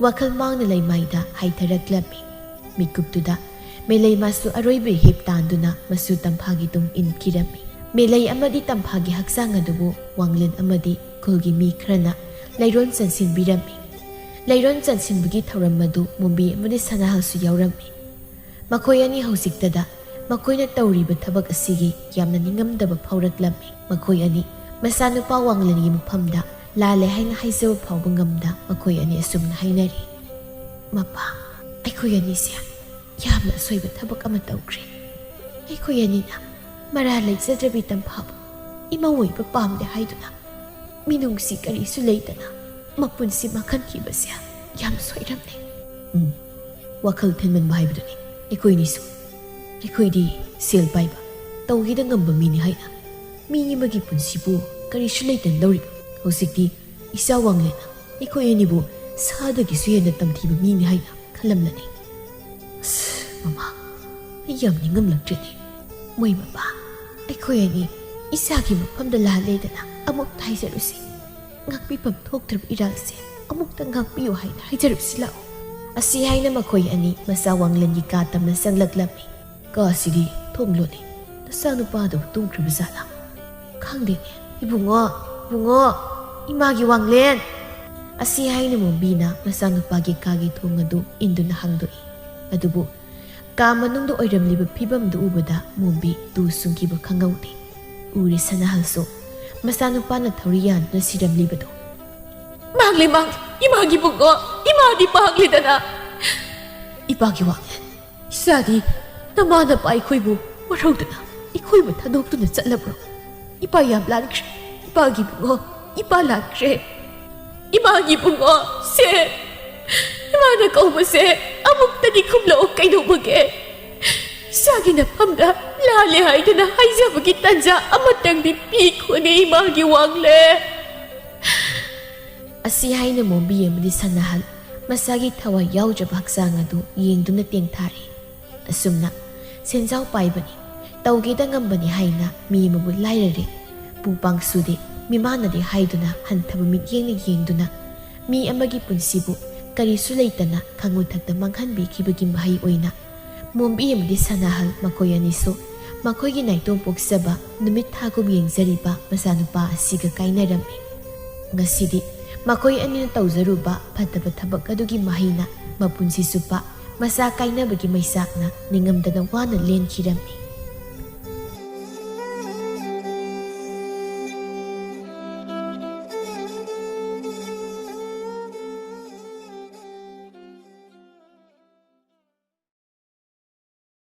ꯋꯥꯈꯜ ꯃꯥꯡꯅ ꯂꯩꯃꯥꯏꯗ ꯍꯥꯏꯊꯔꯛꯂꯝꯃꯤ꯫ ꯃꯤꯀꯨꯞꯇꯨꯗ ꯃꯦꯂꯩ ꯃꯥꯁꯨ ꯑꯔꯣꯏꯕ ꯍꯤꯞ ꯇꯥꯟꯗꯨꯅ ꯃꯁꯨ ꯇꯝꯐꯥꯒꯤ ꯇꯨꯡ ꯏꯟꯈꯤꯔꯝꯃꯤ꯫ ꯃꯦꯂꯩ ꯑꯃꯗꯤ ꯇꯝꯐꯥꯒꯤ ꯍꯛꯆꯥꯡ ꯑꯗꯨꯕꯨ ꯋꯥꯡꯂꯦꯟ ꯑꯃꯗꯤ ꯈꯨꯜꯒꯤ ꯃꯤ ꯈꯔꯅ ꯂꯩꯔꯣꯟ ꯆꯟꯁꯤꯟꯕꯤꯔꯝꯃꯤ꯫ ꯂꯩꯔꯣꯟ ꯆꯟꯁꯤꯟꯕꯒꯤ ꯊꯧꯔꯝ ꯑꯗꯨ ꯃꯣꯝꯕꯤ ꯑꯃꯗꯤ ꯁꯅꯥꯍꯜꯁꯨ ꯌꯥꯎꯔꯝꯃꯤ꯫ ꯃꯈꯣꯏ ꯑꯅꯤ ꯍꯧꯖꯤꯛꯇꯗ ꯃꯈꯣꯏꯅ ꯇꯧꯔꯤꯕ ꯊꯕꯛ ꯑꯁꯤꯒꯤ ꯌꯥꯝꯅ ꯅꯤꯡꯉꯝꯗꯕ ꯐꯥꯎꯔꯛꯂꯝꯃꯤ꯫ ꯃꯈꯣꯏ ꯑꯅꯤ ꯃꯆꯥꯅꯨꯄꯥ ꯋꯥꯡꯂꯦꯟꯒꯤ ꯃꯐꯝꯗ ꯂꯥꯜꯂꯦ ꯍꯥꯏꯅ ꯍꯥꯏꯖꯕ ꯐꯥꯎꯕ ꯉꯝꯗ ꯃꯈꯣꯏ ꯑꯅꯤ ꯑꯁꯨꯝꯅ ꯍꯥꯏꯅꯔꯤ꯫ "ꯃꯄꯥ, ꯑꯩꯈꯣꯏ ꯑꯅꯤꯁꯦ ꯌꯥꯝꯅ ꯑꯁꯣꯏꯕ ꯊꯕꯛ ꯑꯃ ꯇꯧꯈ꯭ꯔꯦ꯫ ꯑꯩꯈꯣꯏ ꯑꯅꯤꯅ ꯃꯔꯥ ꯂꯩꯖꯗ꯭ꯔꯕꯤ ꯇꯝꯐꯥꯕꯨ ꯏꯃꯧ ꯑꯣꯏꯕ ꯄꯥꯝꯗꯦ ꯍꯥꯏꯗꯨꯅ ꯃꯤꯅꯨꯡꯁꯤ ꯀꯔꯤꯁꯨ ꯂꯩꯇꯅ ꯃꯄꯨꯟꯁꯤ ꯃꯥꯡꯍꯟꯈꯤꯕꯁꯦ ꯌꯥꯝ ꯁꯣꯏꯔꯝꯂꯦ꯫" ꯎꯝ, ꯋꯥꯈꯜ ꯊꯤꯟꯃꯟꯕ ꯍꯥꯏꯕꯗꯨꯅꯤ ꯑꯩꯈꯣꯏꯅꯤꯁꯨ꯫ ꯑꯩꯈꯣꯏꯗꯤ ꯁꯦꯜ ꯄꯥꯏꯕ, ꯇꯧꯒꯦꯗ ꯉꯝꯕ ꯃꯤꯅꯤ ꯍꯥꯏꯅ ꯃꯤ ꯑꯃꯒꯤ ꯄꯨꯟꯁꯤꯕꯨ ꯀꯔꯤꯁꯨ ꯂꯩꯇꯅ ꯂꯧꯔꯤꯕ? ꯍꯧꯖꯤꯛꯇꯤ ꯏꯆꯥ ꯋꯥꯡꯂꯦꯟꯅ ꯑꯩꯈꯣꯏ ꯑꯅꯤꯕꯨ ꯁꯥꯗꯒꯤꯁꯨ ꯍꯦꯟꯅ ꯇꯝꯊꯤꯕ ꯃꯤꯅꯤ ꯍꯥꯏꯅ ꯈꯜꯂꯝꯂꯅꯤ꯫ ꯑꯁ, ꯃꯃꯥ, ꯑꯩ ꯌꯥꯝ ꯅꯤꯡꯉꯝꯂꯛꯇ꯭ꯔꯦꯅꯦ꯫ ꯃꯣꯏ ꯃꯄꯥ, ꯑꯩꯈꯣꯏ ꯑꯅꯤ ꯏꯆꯥꯒꯤ ꯃꯐꯝꯗ ꯂꯥꯜꯂꯦꯗꯅ ꯑꯃꯨꯛꯇ ꯍꯥꯏꯖꯔꯨꯁꯤ꯫ ꯉꯥꯛꯄꯤꯐꯝ ꯊꯣꯛꯇ꯭ꯔꯕ ꯏꯔꯥꯜꯁꯦ ꯑꯃꯨꯛꯇ ꯉꯥꯛꯄꯤꯌꯨ ꯍꯥꯏꯅ ꯍꯥꯏꯖꯔꯨꯁꯤ ꯂꯥꯛꯑꯣ꯫ ꯑꯁꯤ ꯍꯥꯏꯅ ꯃꯈꯣꯏ ꯑꯅꯤ ꯃꯆꯥ ꯋꯥꯡꯂꯦꯟꯒꯤ ꯀꯥ ꯇꯝꯅ ꯆꯪꯂꯛꯂꯝꯃꯤ꯫ ꯀꯥꯁꯤꯗꯤ ꯊꯣꯡ ꯂꯣꯜꯂꯤ꯫ ꯅꯆꯥꯅꯨꯄꯥꯗꯨ ꯇꯨꯝꯈ꯭ꯔꯕ ꯖꯥꯠꯂꯥ? ꯈꯪꯗꯦꯅꯦ꯫ "ꯏꯕꯨꯡꯉꯣ, ꯏꯕꯨꯡꯉꯣ, ꯏꯃꯥꯒꯤ ꯋꯥꯡꯂꯦꯟ!" ꯑꯁꯤ ꯍꯥꯏꯅ ꯃꯣꯝꯕꯤꯅ ꯃꯆꯥꯅꯨꯄꯥꯒꯤ ꯀꯥꯒꯤ ꯊꯣꯡ ꯑꯗꯨ ꯏꯟꯗꯨꯅ ꯍꯥꯡꯗꯣꯛꯏ꯫ ꯑꯗꯨꯕꯨ ꯀꯥ ꯃꯅꯨꯡꯗ ꯑꯣꯏꯔꯝꯂꯤꯕ ꯐꯤꯕꯝꯗꯨ ꯎꯕꯗ ꯃꯣꯝꯕꯤ ꯇꯨ ꯁꯨꯡꯈꯤꯕ ꯈꯪꯍꯧꯗꯦ꯫ ꯎꯔꯦ ꯁꯅꯥꯍꯜꯁꯨ ꯃꯆꯥꯅꯨꯄꯥꯅ ꯊꯧꯔꯤ ꯌꯥꯟꯗꯨꯅ ꯁꯤꯔꯝꯂꯤꯕꯗꯨ꯫ "ꯃꯥꯡꯂꯦ, ꯃꯥꯡꯂꯦ, ꯏꯃꯥꯒꯤ ꯏꯕꯨꯡꯉꯣ, ꯏꯃꯥꯗꯤ ꯃꯥꯡꯂꯦꯗꯅ!" "ꯏꯄꯥꯒꯤ ꯋꯥꯡꯂꯦꯟ, ꯏꯆꯥꯗꯤ ꯅꯃꯥ ꯅꯄꯥ ꯑꯩꯈꯣꯏꯕꯨ ꯋꯥꯔꯧꯗꯨꯅ ꯑꯩꯈꯣꯏꯕꯨ ꯊꯥꯗꯣꯛꯇꯨꯅ ꯆꯠꯂꯕ꯭ꯔꯣ? ꯏꯄꯥ ꯌꯥꯝ ꯂꯥꯟꯈ꯭ꯔꯦ, ꯏꯄꯥꯒꯤ ꯏꯕꯨꯡꯉꯣ, ꯏꯄꯥ ꯂꯥꯟꯈ꯭ꯔꯦ꯫ ꯏꯃꯥꯒꯤ ꯏꯕꯨꯡꯉꯣ, ꯁꯦ, ꯏꯃꯥꯅ ꯀꯧꯕꯁꯦ ꯑꯃꯨꯛꯇꯗꯤ ꯈꯨꯝꯂꯛꯑꯣ ꯀꯩꯗꯧꯕꯒꯦ? ꯏꯆꯥꯒꯤ ꯅꯐꯝꯗ ꯂꯥꯜꯂꯦ ꯍꯥꯏꯗꯨꯅ ꯍꯥꯏꯖꯕꯒꯤ ꯇꯟꯖꯥ ꯑꯃꯇꯪꯗꯤ ꯄꯤꯈꯣꯅꯦ, ꯏꯃꯥꯒꯤ ꯋꯥꯡꯂꯦ!" ꯑꯁꯤ ꯍꯥꯏꯅ ꯃꯣꯝꯕꯤ ꯑꯃꯗꯤ ꯁꯅꯥꯍꯜ ꯃꯁꯥꯒꯤ ꯊꯋꯥꯏ ꯌꯥꯎꯗ꯭ꯔꯕ ꯍꯛꯆꯥꯡ ꯑꯗꯨ ꯌꯦꯡꯗꯨꯅ ꯇꯦꯡꯊꯥꯔꯦ꯫ ꯑꯁꯨꯝꯅ ꯁꯦꯟꯖꯥꯎ ꯄꯥꯏꯕꯅꯤ, ꯇꯧꯒꯦꯗ ꯉꯝꯕꯅꯤ ꯍꯥꯏꯅ ꯃꯤ ꯑꯃꯕꯨ ꯂꯥꯏꯔꯔꯦ, ꯄꯨ ꯄꯥꯡ ꯁꯨꯗꯦ, ꯃꯤꯃꯥꯟꯅꯗꯦ ꯍꯥꯏꯗꯨꯅ ꯍꯟꯊꯕ ꯃꯤꯠꯌꯦꯡꯅ ꯌꯦꯡꯗꯨꯅ ꯃꯤ ꯑꯃꯒꯤ ꯄꯨꯟꯁꯤꯕꯨ ꯀꯔꯤꯁꯨ ꯂꯩꯇꯅ ꯈꯪꯉꯨꯊꯛꯇ ꯃꯥꯡꯍꯟꯕꯤꯈꯤꯕꯒꯤ ꯃꯍꯩ ꯑꯣꯏꯅ ꯃꯣꯝꯕꯤ ꯑꯃꯗꯤ ꯁꯅꯥꯍꯜ ꯃꯈꯣꯏ ꯑꯅꯤꯁꯨ ꯃꯈꯣꯏꯒꯤ ꯅꯥꯏꯇꯣꯝ ꯄꯣꯛꯆꯕ ꯅꯨꯃꯤꯠ ꯊꯥꯒꯨꯝ ꯌꯦꯡꯖꯔꯤꯕ ꯃꯆꯥꯅꯨꯄꯥ ꯑꯁꯤꯒ ꯀꯥꯏꯅꯔꯝꯃꯤ꯫ ꯉꯁꯤꯗꯤ ꯃꯈꯣꯏ ꯑꯅꯤꯅ ꯇꯧꯖꯔꯨꯕ ꯐꯠꯇꯕ ꯊꯕꯛ ꯑꯗꯨꯒꯤ ꯃꯍꯩꯅ ꯃꯄꯨꯟꯁꯤ ꯆꯨꯞꯄ ꯃꯆꯥ ꯀꯥꯏꯅꯕꯒꯤ ꯃꯩꯆꯥꯛꯅ ꯅꯤꯡꯉꯝꯗꯅ ꯋꯥꯅ ꯂꯦꯟꯈꯤꯔꯝꯃꯤ꯫